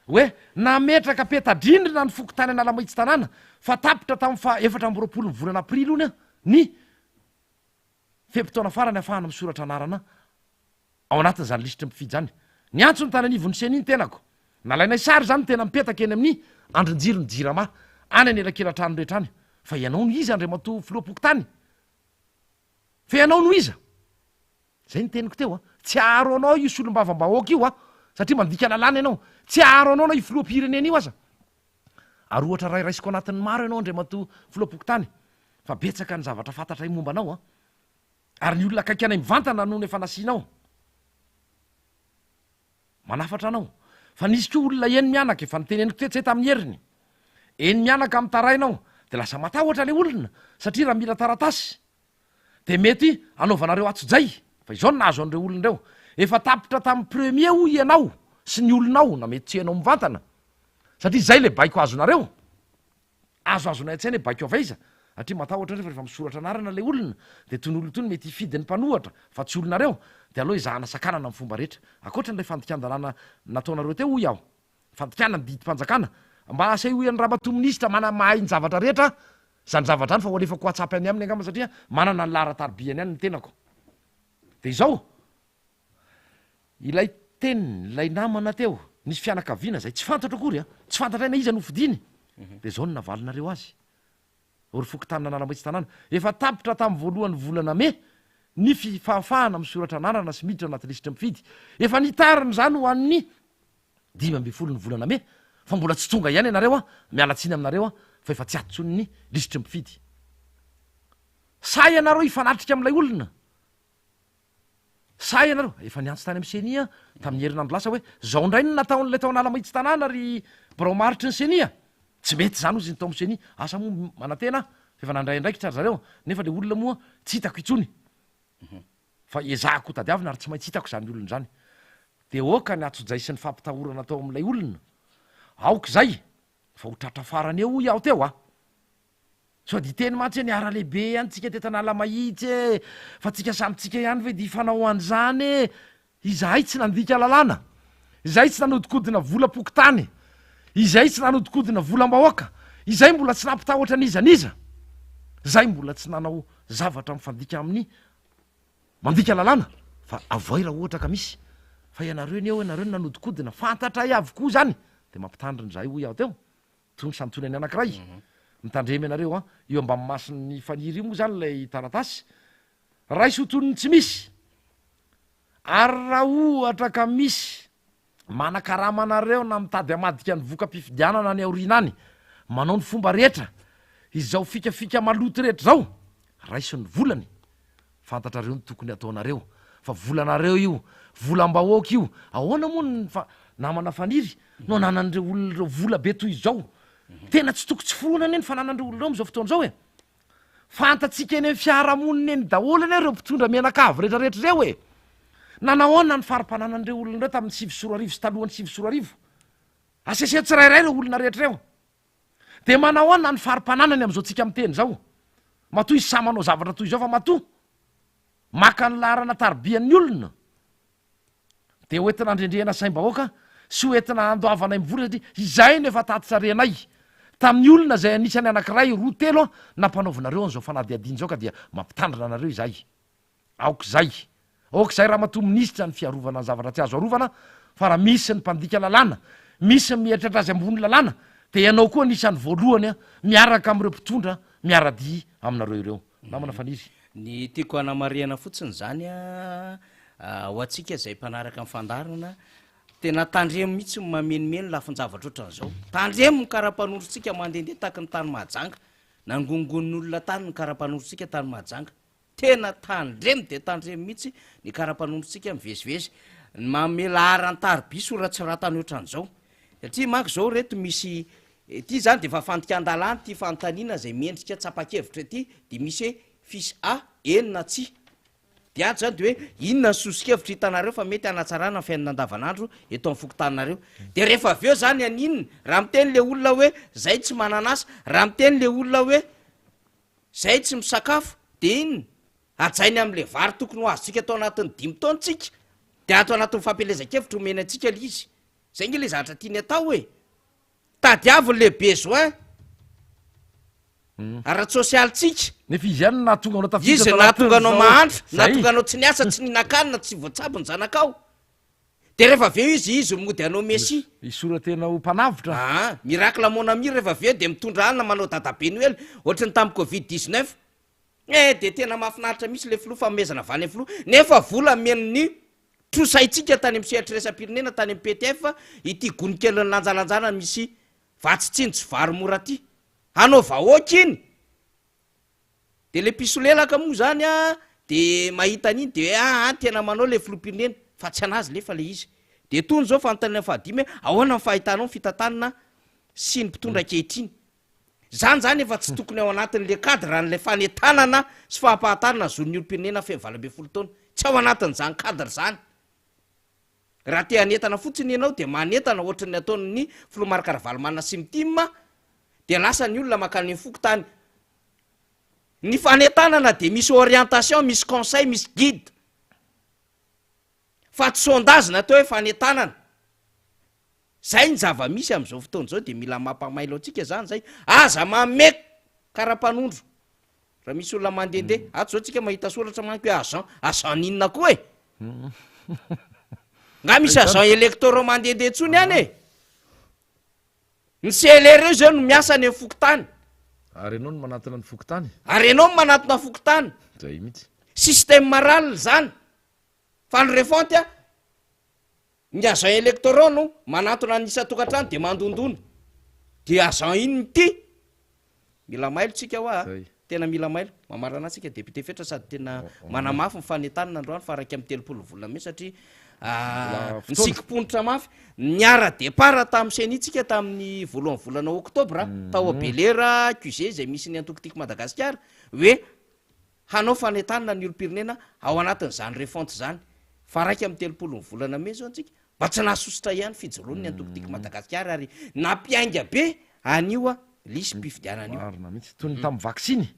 Hoe nametraka peta-drindrina ny fokontany Analamahitsy tanàna fa tapitra tamin'ny faha 24 ny volana aprily hono ny fe-potoana farany ahafahana misoratra anarana ao anatin'izany lisitry ny mpifidy izany. Niantso ny tany anivon'ny Ceni ny tenako. Nalainay sary izany ny tena mipetaka eny amin'ny andrin-jiron'ny Jirama any anelakelan-trano rehetra any. Fa ianao no iza Andriamatoa Filoham-pokontany? Fa ianao no iza? Zay ny teniko teo a! Tsy haharo anao io solombavambahoaka io a! Satria mandika lalàna ianao. Tsy haharo anao na io filoham-pirenena io aza. Ary ohatra iray raisiko anatin'ny maro ianao Andriamatoa filoham-pokontany fa betsaka ny zavatra fantatray momba anao a! Ary ny olona akaiky anay mivantana no efa nasianao. Manafatra anao. Fa nisy koa olona eny mianaka, efa noteneniko teto zay tamin'ny heriny. Eny mianaka mitaraina ao, dia lasa matahotra ilay olona satria raha mila taratasy Dia mety hanaovanareo atsojay fa izao no nahazo an'ireo olona ireo. Efa tapitra tamin'ny premier hoy ianao sy ny olonao na mety tsy ianao mivantana satria izay ilay baiko azonareo. Azoazonay an-tsaina hoe baiko avy aiza satria matahotra nareo fa rehefa misoratra anarana ilay olona dia itony olona itony mety hifidy ny mpanohatra fa tsy olonareo dia aleo ezahana sakanana amin'ny fomba rehetra. Ankoatra an'ilay fandikan-dalàna nataonareo teo hoy aho. Fandikana ny didim-panjakana. Mba asehoy an'i Ramatoa Minisitra mana mahay ny zavatra rehetra izany zavatra izany fa ho alefako WhatsApp any aminy angamba satria manana ny laharan-tarobihany ihany ny tenako. Dia izao, ilay teniny, ilay namana teo, nisy fianakaviana izay tsy fantatro akory an, tsy fantatray na iza no fidiny, dia izao no navalinareo azy. Ry fokontanin'Analamahitsy tanàna, efa tapitra tamin'ny voalohan'ny volana mey ny fahafahana misoratra anarana sy miditra anaty lisitry ny mpifidy. Efa nitarina izany ho an'ny 15 ny volana mey fa mbola tsy tonga ihany ianareo an, miala tsiny aminareo an, fa efa tsy ato intsony ny lisitry ny mpifidy. Sahy ianareo hifanatrika amin'ilay olona? Sahy ianareo? Efa niantso tany amin'ny ceni aho tamin'ny herinandro lasa hoe zao indray no nataon'ilay tao Analamahitsy tanàna ry birao maharitry ny ceni a! Tsy mety izany hozy ny tao amin'ny ceni. Asa moa manantena aho fa efa nandray andraikitra ry zareo nefa ilay olona moa tsy hitako intsony fa ezahako ho tadiavina ary tsy maintsy hitako izany olona izany. Dia aoka ny atsojay sy ny fampitahorana atao amin'ilay olona. Aoka izay fa ho tratra farany eo hoy aho teo a! Sao dia hiteny mantsy hoe niara-lehibe ihany tsika teto Analamahitsy e! Fa tsika samy tsika ihany ve dia hifanao an'izany e! Izahay tsy nandika lalàna, izahay tsy nanodikodina volam-pokontany, izahay tsy nanodikodina volam-bahoaka, izahay mbola tsy nampitahotra n'iza n'iza, izahay mbola tsy nanao zavatra mifandika amin'ny mandika lalàna, fa avoay raha ohatra ka misy, fa ianareo anie eo ianareo no nanodikodina, fantatray avokoa izany, dia mampitandrina izahay hoy aho teo. Toy ny santionany anankiray. Mitandrema ianareo an! Eo ambany mason'ny Faniry io moa izany ilay taratasy. Raiso ho toy ny tsy misy. Ary raha ohatra ka misy manakarama anareo na mitady hamadika ny voka-pifidianana any aoriana any, manao ny fomba rehetra, izao fikafika maloto rehetra izao, raiso ny volany. Fantatrareo ny tokony hataonareo fa volanareo io, volam-bahoaka io, ahoana moa ny fa namana Faniry no ananan'ireo olona ireo vola be toy izao? Tena tsy toko tsy forohana anie ny fananan'ireo olona ireo amin'izao fotoana izao e! Fantatsika eny amin'ny fiarahamonina eny daholo anie ireo mpitondra mianakavy rehetrarehetra ireo e! Nanahoana ny fari-pananan'ireo olona ireo tamin'ny 2009 sy talohan'ny 2009? Aseseo tsirairay ireo olona rehetra ireo. Dia manahoana ny fari-pananany amin'izao tsika miteny izao? Matoa izy sahy manao zavatra toy izao fa matoa maka ny laharana taribian'ny olona dia ho entina handrendrehana saim-bahoaka sy ho entina handoavana aim-bola satria izay no efa tatitra renay tamin'ny olona izay anisany anankiray, roa, telo nampanaovinareo an'izao fanadihadiana izao ka dia mampitandrina anareo izahay. Aoka izay! Aoka izay Ramatoa Minisitra ny fiarovana ny zavatra tsy azo arovana fa raha misy ny mpandika lalàna, misy ny mieritreritra azy ambony lalàna dia ianao koa anisan'ny voalohany miaraka amin'ireo mpitondra miara-dia aminareo ireo. Namana Faniry. Ny tiako hanamarihana fotsiny izany ho antsika izay mpanaraka ny fandaharana, tena tandremo mihitsy ny mamenimeny lafin-javatra ohatran'izao. Tandremo ny karapanondrontsika mandehandeha tahaky ny tany Mahajanga. Nangongonin'olona tany ny karapanondrontsika tany Mahajanga. Tena tandremo dia tandremo mihitsy ny karapanondrontsika mivezivezy. Ny manome laharan-tariby soratsiratany ohatran'izao. Satria manko izao reto misy, ity izany dia efa fandikan-dalàna ity fanontaniana izay mendrika tsapa-kevitra ity dia misy hoe fiche A, eny na tsia. Dia ato izany dia hoe inona ny soso-kevitra hitanareo fa mety hanatsarana ny fiainana andavanandro eto amin'ny fokontaninareo. Dia rehefa avy eo izany haninona? Raha miteny ilay olona hoe zay tsy manana asa, raha miteny ilay olona hoe Zay tsy misakafo de inona? Hajainy amle vary tokony ho azontsika tao anatin'ny dimy taona tsika de ato anatin'ny fampielezan-kevitra omeny antsika le izy. Zay nge le zavatra tiany atao e! Tadiaviny le besoin ara-tsosialintsika. Nefa izy ihany no nahatonga anao tafiditra Izy tao nahatonga anao anatin'izao. mahantra, Zay. nahatonga anao tsy niasa, tsy nihinan-kanina, tsy voatsabo ny zanakao. De rehefa avy eo izy, izy mody hanao messie. Hisora-tena ho mpanavotra. Aa, miracle mon ami rehefa avy eo de mitondra alina manao dadabe noely ohatry ny tamin'ny covid 19. Eh de tena mahafinaritra mihitsy le filoha fanomezana avy any amin'ny filoha nefa vola amen'ny trosaintsika tany amin'ny sehatra iraisam-pirenena tany amin'ny PTF ity gony kelin'ny lanjalanjana misy vatsy tsinjo sy vary mora ty. Hanao vahoaka iny. De le mpisolelaka moa zany a de mahita an'iny de hoe aa tena manao le filoham-pirenena fa tsy anazy lefa le izy. De tony zao fanontaniana fahadimy hoe ahoana ny fahitanao ny fitantanana sy ny mpitondra ankehitriny? Zany zany efa tsy tokony ao anatin'le cadre an'le fanentanana sy fampahatarana ny zon'ny olom-pirenena feno 18 taona. Tsy ao anatin'izany cadre zany. Raha te hanentana fotsiny ianao dia manentana ohatran'ny ataon'ny filoha Marc Ravalomanana sy ny tim dia lasa ny olona mankany amin'ny fokontany. Ny fanentanana dia misy orientation, misy conseil, misy guide. Fa tsy sondage natao hoe fanentanana. Zay ny zava-misy amin'izao fotoana izao dia mila mampamailo antsika zany zay. Aza manome karapanondro raha misy olona mandehandeha. Ato zao tsika mahita soratra manko hoe agent, agent n'inona koa e? Nga misy agent électoraux mandehandeha intsony any e? Ny CLR io zao no miasa any amin'ny fokontany. Ary ianao no manatona ny fokontany. Ary ianao no manatona fokontany. Zay mihitsy. Système ral zany. Fa ny refonte a, ny agent électoraux no manantona ny isan-tokantrano dia mandondona. Dia agent iny mitia. Mila mailo tsika hoa a! Tena mila mailo. Mamarana antsika député Fetra sady tena manamafy ny fanentanana androany faha 31 volana mey satria nisikim-ponitra mafy. Niara départ tamin'ny ceni tsika tamin'ny voalohan'ny volana oktobra tao Belera QG izay misy ny antoko Tiako Madagasikara hoe hanao fanentanana ny olom-pirenena ao anatin'izany refonte izany. Faha 31 ny volana mey izao antsika Mba tsy nahasosotra ihany fijoroany ny antoko Tiako Madagasikara ary nampiainga be an'io lisi-pifidianana io. Marina mihitsy. Toy ny tamin'ny vaksiny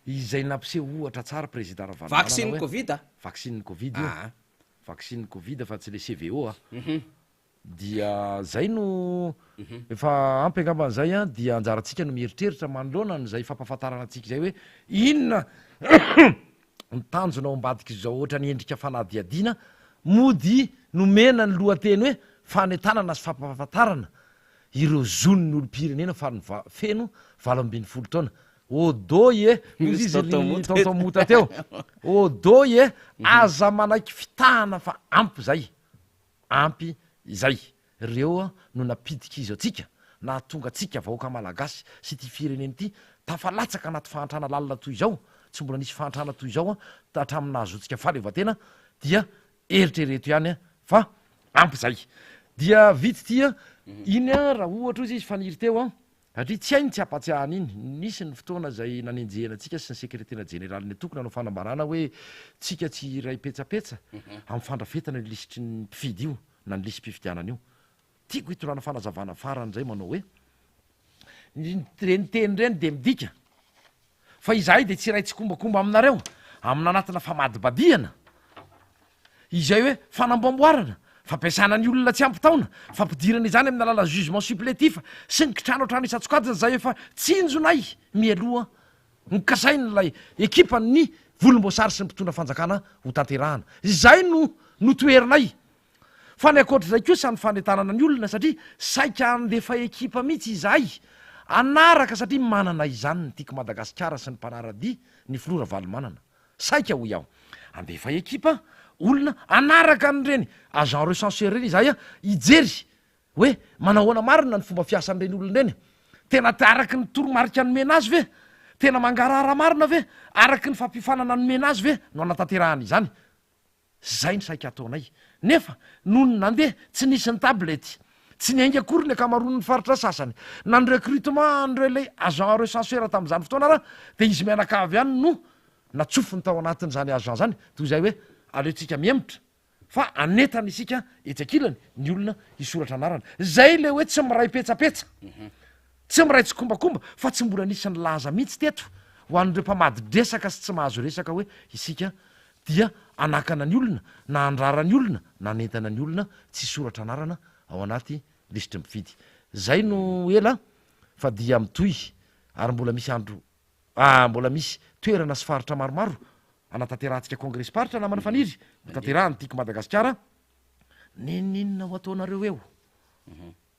izay nampiseho ohatra tsara Prezida Ravalomanana hoe. Vaksiny Covid a! Vaksiny Covid io. Vaksiny Covid fa tsy le CVO a! Dia zay no efa ampy angamba an'izay an, dia anjarantsika no mieritreritra manoloana an'izay fampahafantarana antsika izay hoe inona Ny tanjona ao ambadik'izao ohatran'ny endrika fanadihadiana mody nomena ny lohateny hoe fanentanana sy fampahafantarana ireo zon'ny olom-pirenena feno 18 taona. Odoy e! Hoy izy ry Tonton Mota teo. Odoy e! Aza manaiky fitahana fa ampy izay. Ampy izay. Ireo no nampidi-kizo antsika, nahatonga antsika vahoaka Malagasy sy ity firenena ity tafalatsaka anaty fahantrana lalina toy izao, tsy mbola nisy fahantrana toy izao hatramin'ny nahazoantsika fahaleovantena, dia eritrereto ihany fa ampy izay. Dia vita ity, iny raha ohatra hozy izy faniry teo, Satria tsy hay ny tsy hampatsiahy an'iny. Nisy ny fotoana izay nanenjehina antsika sy ny sekretera jeneralin'ny antoko nanao fanambarana hoe tsika tsy hiray petsapetsa amin'ny fandrafetana io lisitry ny mpifidy io na ny lisi-pifidianana io. Tiako hitondrana fanazavana farany indray manao hoe ireny teny ireny dia midika Fa izahay dia tsy iray tsikombakomba aminareo amina anatina famadibadihana, izay hoe fanamboamboarana, fampiasana ny olona tsy ampy taona, fampidirana izany amin'ny alalan'ny jugement supplétif sy ny kitranoantrano isan-tsokajiny izay efa tsinjonay mialoha nokasain'ilay ekipan'ny volomboasary sy ny mpitondra fanjakana hotanterahana. Izay no notoherinay. Fa ny ankoatr'izay kosa ny fanentanana ny olona satria saika handefa ekipa mihitsy izahay hanaraka satria manana izany ny Tiako Madagasikara sy ny mpanara-dia ny filoha Ravalomanana. Saika hoy aho handefa ekipa olona hanaraka an'ireny agent recenseur ireny izahay hijery hoe manahoana marina ny fomba fiasan'ireny olona ireny. Tena araky ny toromarika nomena azy ve? Tena mangarahara marina ve? Araky ny fampiofanana nomena azy ve no hanatanterahana izany? Zay ny saika ataonay. Nefa nony nandeha, tsy nisy ny tablette. Tsy niainga akory ny ankamaroan'ny faritra sasany. Na ny recrutement an'ireo ilay agent recenseur tamin'izany fotoana ara dia izy mianakavy ihany no natsofony tao anatin'izany agent izany. Toy izay hoe aleontsika mihemotra fa hanentana isika etsy ankilany ny olona hisoratra anarana. Zay ilay hoe tsy miray petsapetsa. Tsy miray tsikombakomba fa tsy mbola nisy nilaza mihitsy teto ho an'ireo mpamadi-dresaka sy tsy mahazo resaka hoe isika dia hanakana ny olona na handrara ny olona na hanentana ny olona tsy hisoratra anarana ao anaty lisitry ny mpifidy. Zay no ela fa dia mitohy ary mbola misy andro ah mbola misy toerana sy faritra maromaro hanatanterahantsika kongresim-paritra namana Faniry ho tanterahan'ny Tiako Madagasikara n'inon'inona ho ataonareo eo.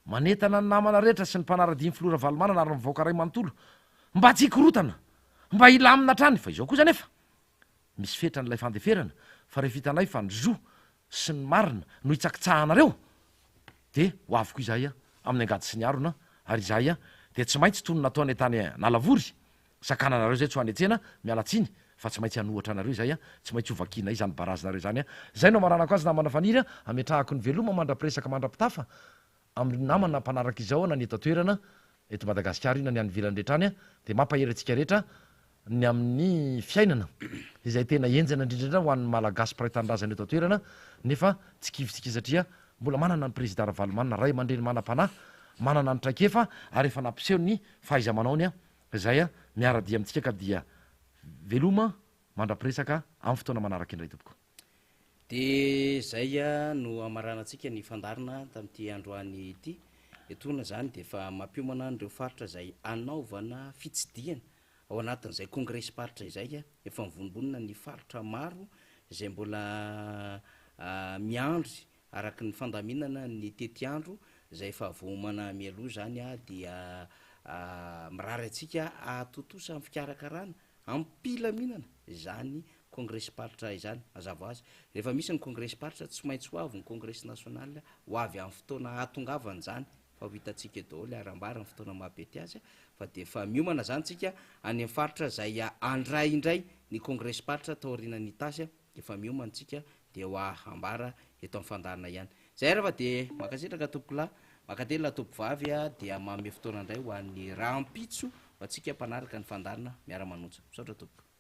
Manentana ny namana rehetra sy ny mpanara-dia ny filoha Ravalomanana ary ny vahoaka iray manontolo mba tsy hikorotana, mba hilamina hatrany fa izao kosa anefa misy fetrany ilay fandeferana fa rehefa hitanay fa ny zo sy ny marina no hitsakitsahanareo dia ho avy koa izahay amin'ny angady sy ny harona ary izahay dia tsy maintsy toy ny nataonay tany Analavory Sakananareo izay tsy ho any an-tsena, miala tsiny fa tsy maintsy hanohatra anareo izay an, tsy maintsy ho vakianay izany barazinareo izany an. Izay no amaranako azy namana Faniry an, ametrahako ny veloma mandra-piresaka mandra-pitafa amin'ny namana mpanaraka izao na ny eto an-toerana, eto Madagasikara io na ny any ivelany rehetra any an, dia mampahery antsika rehetra ny amin'ny fiainana izay tena henjana indrindra indrindra ho an'ny Malagasy mpiray tanindrazana eto an-toerana nefa tsy kivy isika satria mbola manana ny Prezida Ravalomanana ray aman-dreny manam-panahy, manana ny traikefa ary efa nampiseho ny fahaiza-manaony an. Izay a, miara-dia amintsika ka dia veloma mandra-piresaka amin'ny fotoana manaraka indray tompoko. Dia izay no hamaranantsika ny fandaharana tamin'ity androany ity. Etoana izany dia efa mampiomana an'ireo faritra izay hanaovana fitsidihana ao anatin'izay kongresim-paritra izay. Efa mivonibonina ny faritra maro izay mbola miandry araka ny fandaminana ny tetiandro izay efa voaomana mialoha izany dia mirary antsika hahatontosa ny fikarakarana Am-pilaminana izany kongresim-paritra izany. Mazava ho azy, rehefa misy ny kongresim-paritra, tsy maintsy ho avy ny kongresy nasionaly, ho avy amin'ny fotoana hahatongavany izany, fa ho hitantsika eo daholo ary ambara ny fotoana maha-pety azy, fa dia efa miomana izany isika any amin'ny faritra izay handray indray ny kongresim-paritra taorianan'ny Itasy, dia efa miomana isika dia ho ambara eto amin'ny fandaharana ihany. Izay ary fa dia mankasitraka tompokolahy, mankatelina tompovavy dia manome fotoana indray ho an'ny rahampitso ho antsika mpanaraka ny fandaharana miara-manonja. Misaotra tompoko.